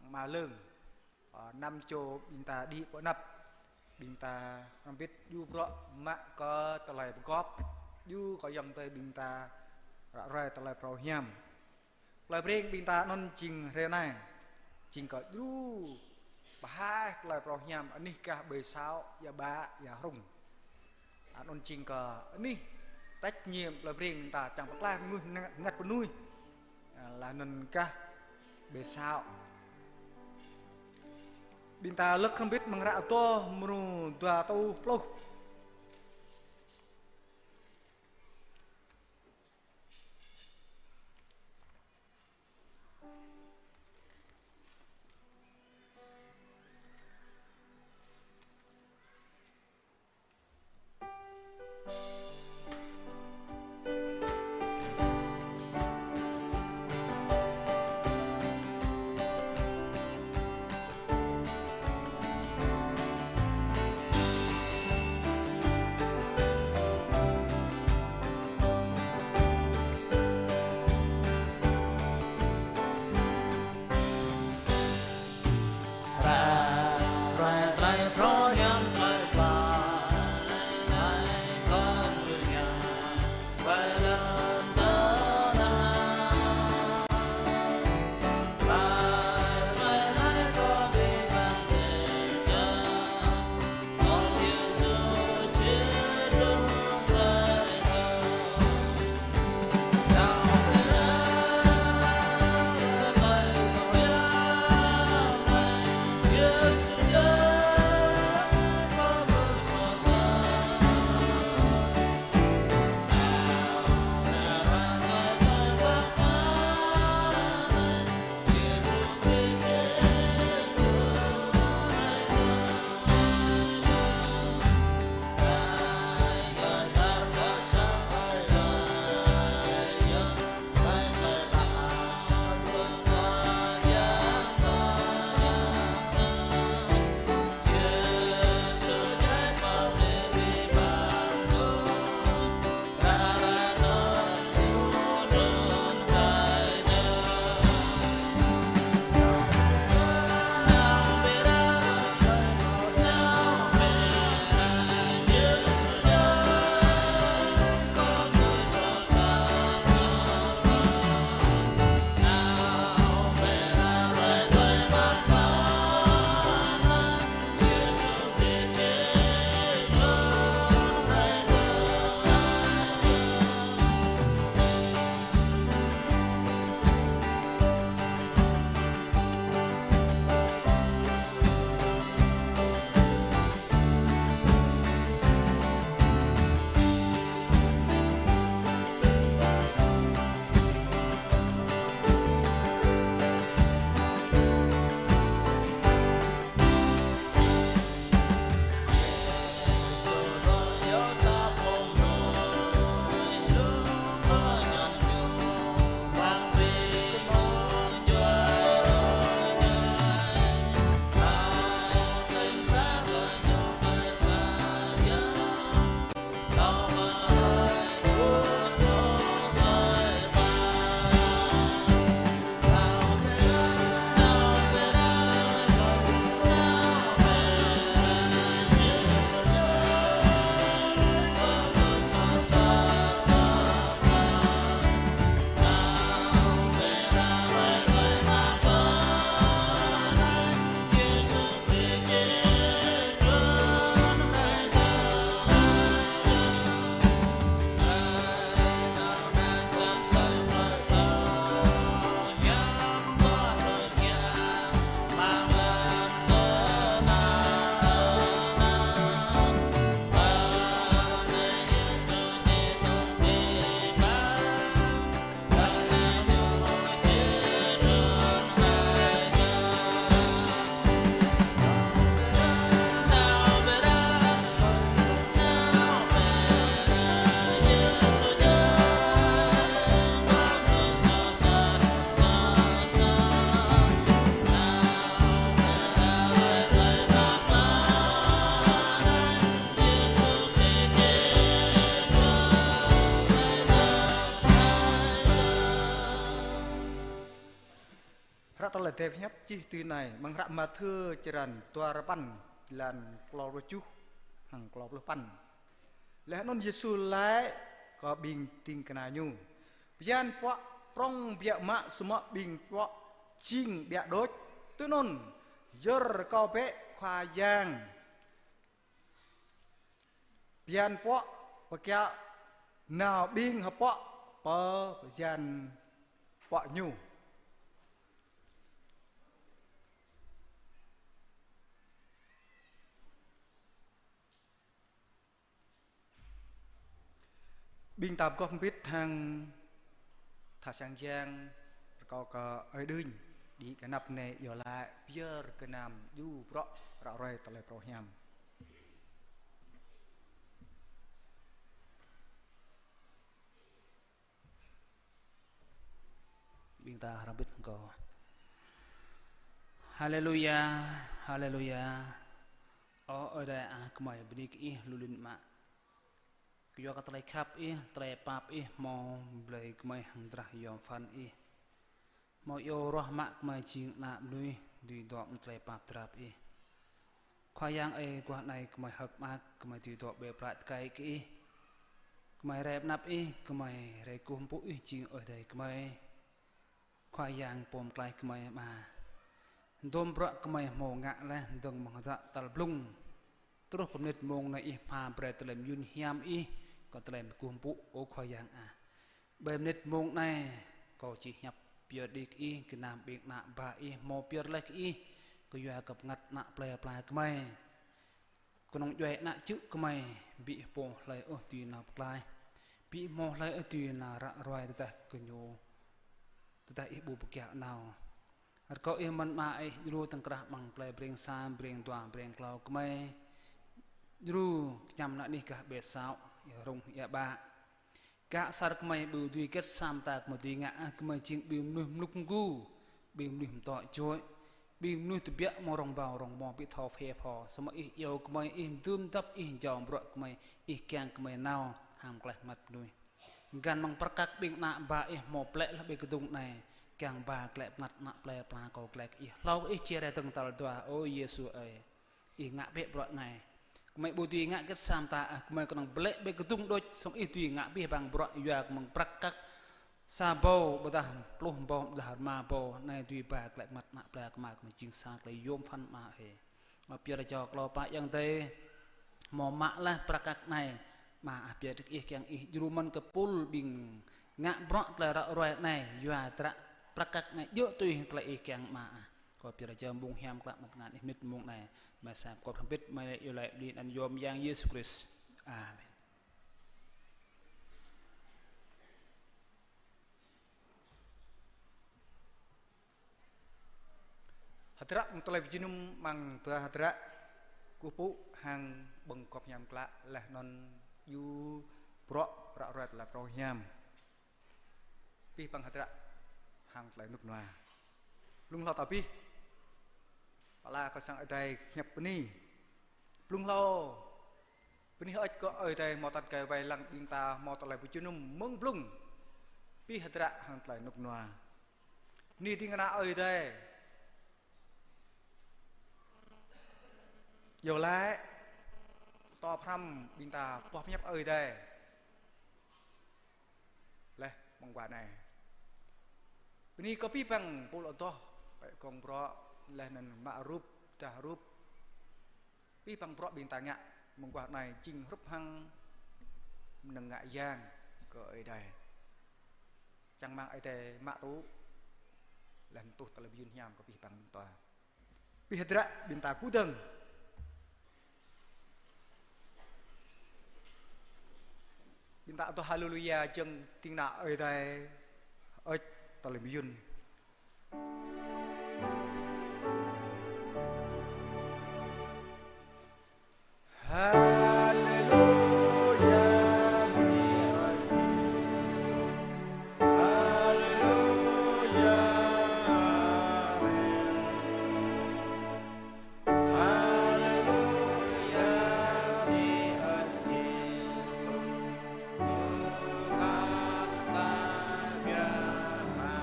Ama Lưng. Ơ, năm čô ƀing ta đĭ pơ anăp. Ƀing ta hrŏm hơbĭt djru bruă mă kơ tơlơi pơgop, djru kơ ayŏng adơi ƀing ta ră ruai tơlơi phrâo hiam. Plơi Breng ƀing ta anŭn jing hrơi anai, jing kơ djru pơhaih tơlơi phrâo hiam anih gah ƀơi Săo, ia Bă, ia Hrŭng. Anŭn jing kơ anih trách nhiệm plơi Breng ƀing ta čang pơklaih mơnuih ngă-, ngăt mơnuih. Laih anŭn gah ƀơi Săo. Ƀing ta lơ̆k hrŏm hơbĭt amăng hră Adôh mrô dua rơtuh pluh. Tơlơi Pơhiăp čih tui anai, amăng hră Mathiơ črăn dua rơpăn, lan klâo pluh tơjuh hăng klâo pluh păn. Laih anŭn Yêsu laĭ kơ ƀing ding kơna Ñu: Bơyan puă prŏng biă mă, samơ̆ ƀing puă jing biă đôč. Tui anŭn, yơr kâo bĕ Khua Yang. Bơyan puă pơkiaŏ nao ƀing hơpuă pơ bơyan puă Ñu. Ƀing ta pơgop hơbĭt hăng tha sang yang, rơkâo kơ Ơi Đưñ đĭ kơ anăp anai iâu laĭ pơyơr gơnam djru bruă ră ruai tơlơi phrâo hiam. Ƀing ta hrăm hơbĭt hăng kâo. Haleluya, haleluya. Ơ Ơi Adai ah, gơmơi bơni kơ Ih lu lin mă. Kơyua kơ tơlơi khăp Ih, tơlơi pap Ih hmâo blơi gơmơi hăng drah yôm phăn Ih. Hmâo iâu ruah mă gơmơi jing ană mơnuih dưi dŏ amăng tơlơi pap drap Ih. Khua Yang ơi, guah anai gơmơi hơ̆k mơak, gơmơi dưi dŏ ƀơi plơi tơkai kơ Ih. Gơmơi rai pơ anăp Ih, gơmơi rai kơkuh pơpŭ Ih jing Ơi Adai gơmơi. Khua Yang pô pơklaih gơmơi Ama. Dôm bruă gơmơi hmâo ngă laih dơ̆ng mơ̆ng hră tal blung. Truh pơ mơnit mông anai Ih pha brơi tơlơi mơyun hiam Ih, kơ tơlơi kơkuh pơpŭ, ơ Khua Yang ah. Ƀơi mơnit mông anai, kâo či hiăp pơyơr đĭ kơ Ih, gơnam ƀing ană bă Ih hmâo pơyơr laih kơ Ih, kơyua kơ bơngăt ană plơi pla gơmơi. Kơnơ̆ng djuai ană čư̆ gơmơi, ƀu hmâo hlơi ôh dưi nao pơklaih. Ƀu hmâo hlơi ôh dưi nao ră ruai tơdah kơ ñu, tơdah Ih ƀu pơkiaŏ nao. Rơkâo Ih mơ̆n Ama Ih djru tơ̆ng krah amăng plơi Breng Sa, Breng Dua, Breng Klâo gơmơi. Djru kơñăm ană anih gah ƀơi Săo, ia Rung, ia Ƀă. Gah asar gơmơi ƀu dưi hơget sa mơta gơmơi dưi ngă, gơmơi jing ƀing mơnuih mluk mgu, ƀing mơnuih mơtŏ juăi, ƀing mơnuih tơbiă mơ̆ng rŏng ƀâo rŏng mơ̆ ƀu thâo phê pho, samơ̆ Ih iâu gơmơi, Ih dưm dăp, Ih jao bruă gơmơi, Ih kiăng gơmơi nao hăng klaih bơngăt mơnuih. Găn mơ̆ng prăk kăk ƀing ană bă Ih hmâo plĕ laih ƀơi kơdŭng anai, kiăng ba glaĭ bơngăt ană plơi pla kâo glaĭ kơ Ih. Hlâo kơ Ih či rai dơ̆ng tal dua, ơ Yêsu ơi. Ih ngă bĕ bruă anai. Gơmơi ƀu dưi ngă hơget sa mơta ah, gơmơi kơnơ̆ng blĕ ƀơi kơdŭng đôč, samơ̆ Ih dưi ngă abih bang bruă, yua kơ mơ̆ng prăk kăk sa ƀâo, ƀôdah pluh ƀâo, ƀôdah rơma ƀâo, anai dưi ba glaĭ bơngăt ană plơi pla gơmơi jing sa tơlơi yôm phăn Ama ơi. Pioh rơjâo klâo pă Yang Adai, hmâo mă laih prăk kăk anai, Ama ah, pioh rơkâo Ih kiăng Ih djru mơ̆n kơ pul ƀing ngă bruă tơlơi ră ruai anai, yua dră prăk kăk anai djơ̆ tui tơlơi Ih kiăng Ama ah. Kâo pioh rơjâo mông hiam klă amăng tơngan Ih mơnit mông anai. Mơ̆ sa pơgop hơbĭt, mơ̆ iâu laĭ bơni anăn yôm Yang Yêsu Krist. Amen. Hơdră mơ̆ng tơlơi pơjơnum amăng dua hơdră, kơkuh pơpŭ hăng ƀơ̆ng pơgop hiam klă laih anŭn djru bruă ră ruai tơlơi phrâo hiam. Abih bang hơdră hăng tơlơi rơnŭk rơnua. Blung hlâo ta abih, pơala kơ sang Ơi Adai hiăp bơni. Blung hlâo bơni hơơč kơ Ơi Adai hmâo tơlơi wai lăng ƀing ta hmâo tơlơi pơjơnum mơ̆ng blung. Abih hơdră hăng tơlơi rơnŭk rơnua. Bơni ding kơna Ơi Adai. Iâu laĭ, tơl pơhrăm ƀing ta boh pơhiăp Ơi Adai. Laih mơ̆ng guah anai. Bơni kơ abih bang pul adoh, pĕ gong bruă, laih anŭn mă rup, dah rup. Abih bang bruă ƀing ta ngă mơ̆ng guah anai jing hrup hăng mơnơ̆ng ngă yang kơ Ơi Adai. Čang rơmang Ơi Adai mă tŭ, laih anŭn tuh tơlơi mơyun hiam kơ abih bang ƀing ta. Abih hơdră ƀing ta kơdơ̆ng. Ƀing ta adoh haleluya jơ̆ng ding kơna Ơi Adai, ơi tơlơi mơyun. Haleluya, bơni ơi Yêsu. Haleluya, amen. Haleluya, bơni ơi Yêsu. Ơ khăp ta biă mă.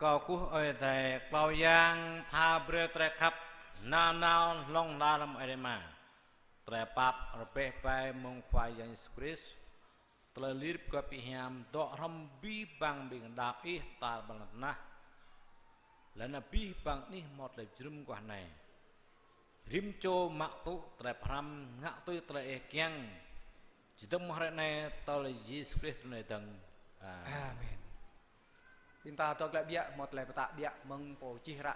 Kâo kơkuh Ơi Adai, Khua Yang pha brơi tơlơi khăp nanao hlŏng lar mơ̆ng Ơi Adai Ama, tơlơi pap rơbeh bai mơ̆ng Khua Yang Yêsu Krist, tơlơi lir pơgop hiam dŏ hrŏm abih bang ƀing đaŏ Ih tar ƀar lŏn tơnah. Laih anŭn abih bang anih hmâo tơlơi jơnum guah anai. Rĭm čô mă tŭ tơlơi pơhrăm, ngă tui tơlơi Ih kiăng. Čơdơ̆ng mơ̆ng hrơi anai, tơl Yêsu Krist Ơi Adai dơ̆ng. Amen. Amen. Ƀing ta dŏ glaĭ ƀiă, hmâo tơlơi pơtă ƀiă mơ̆ng pô čih hră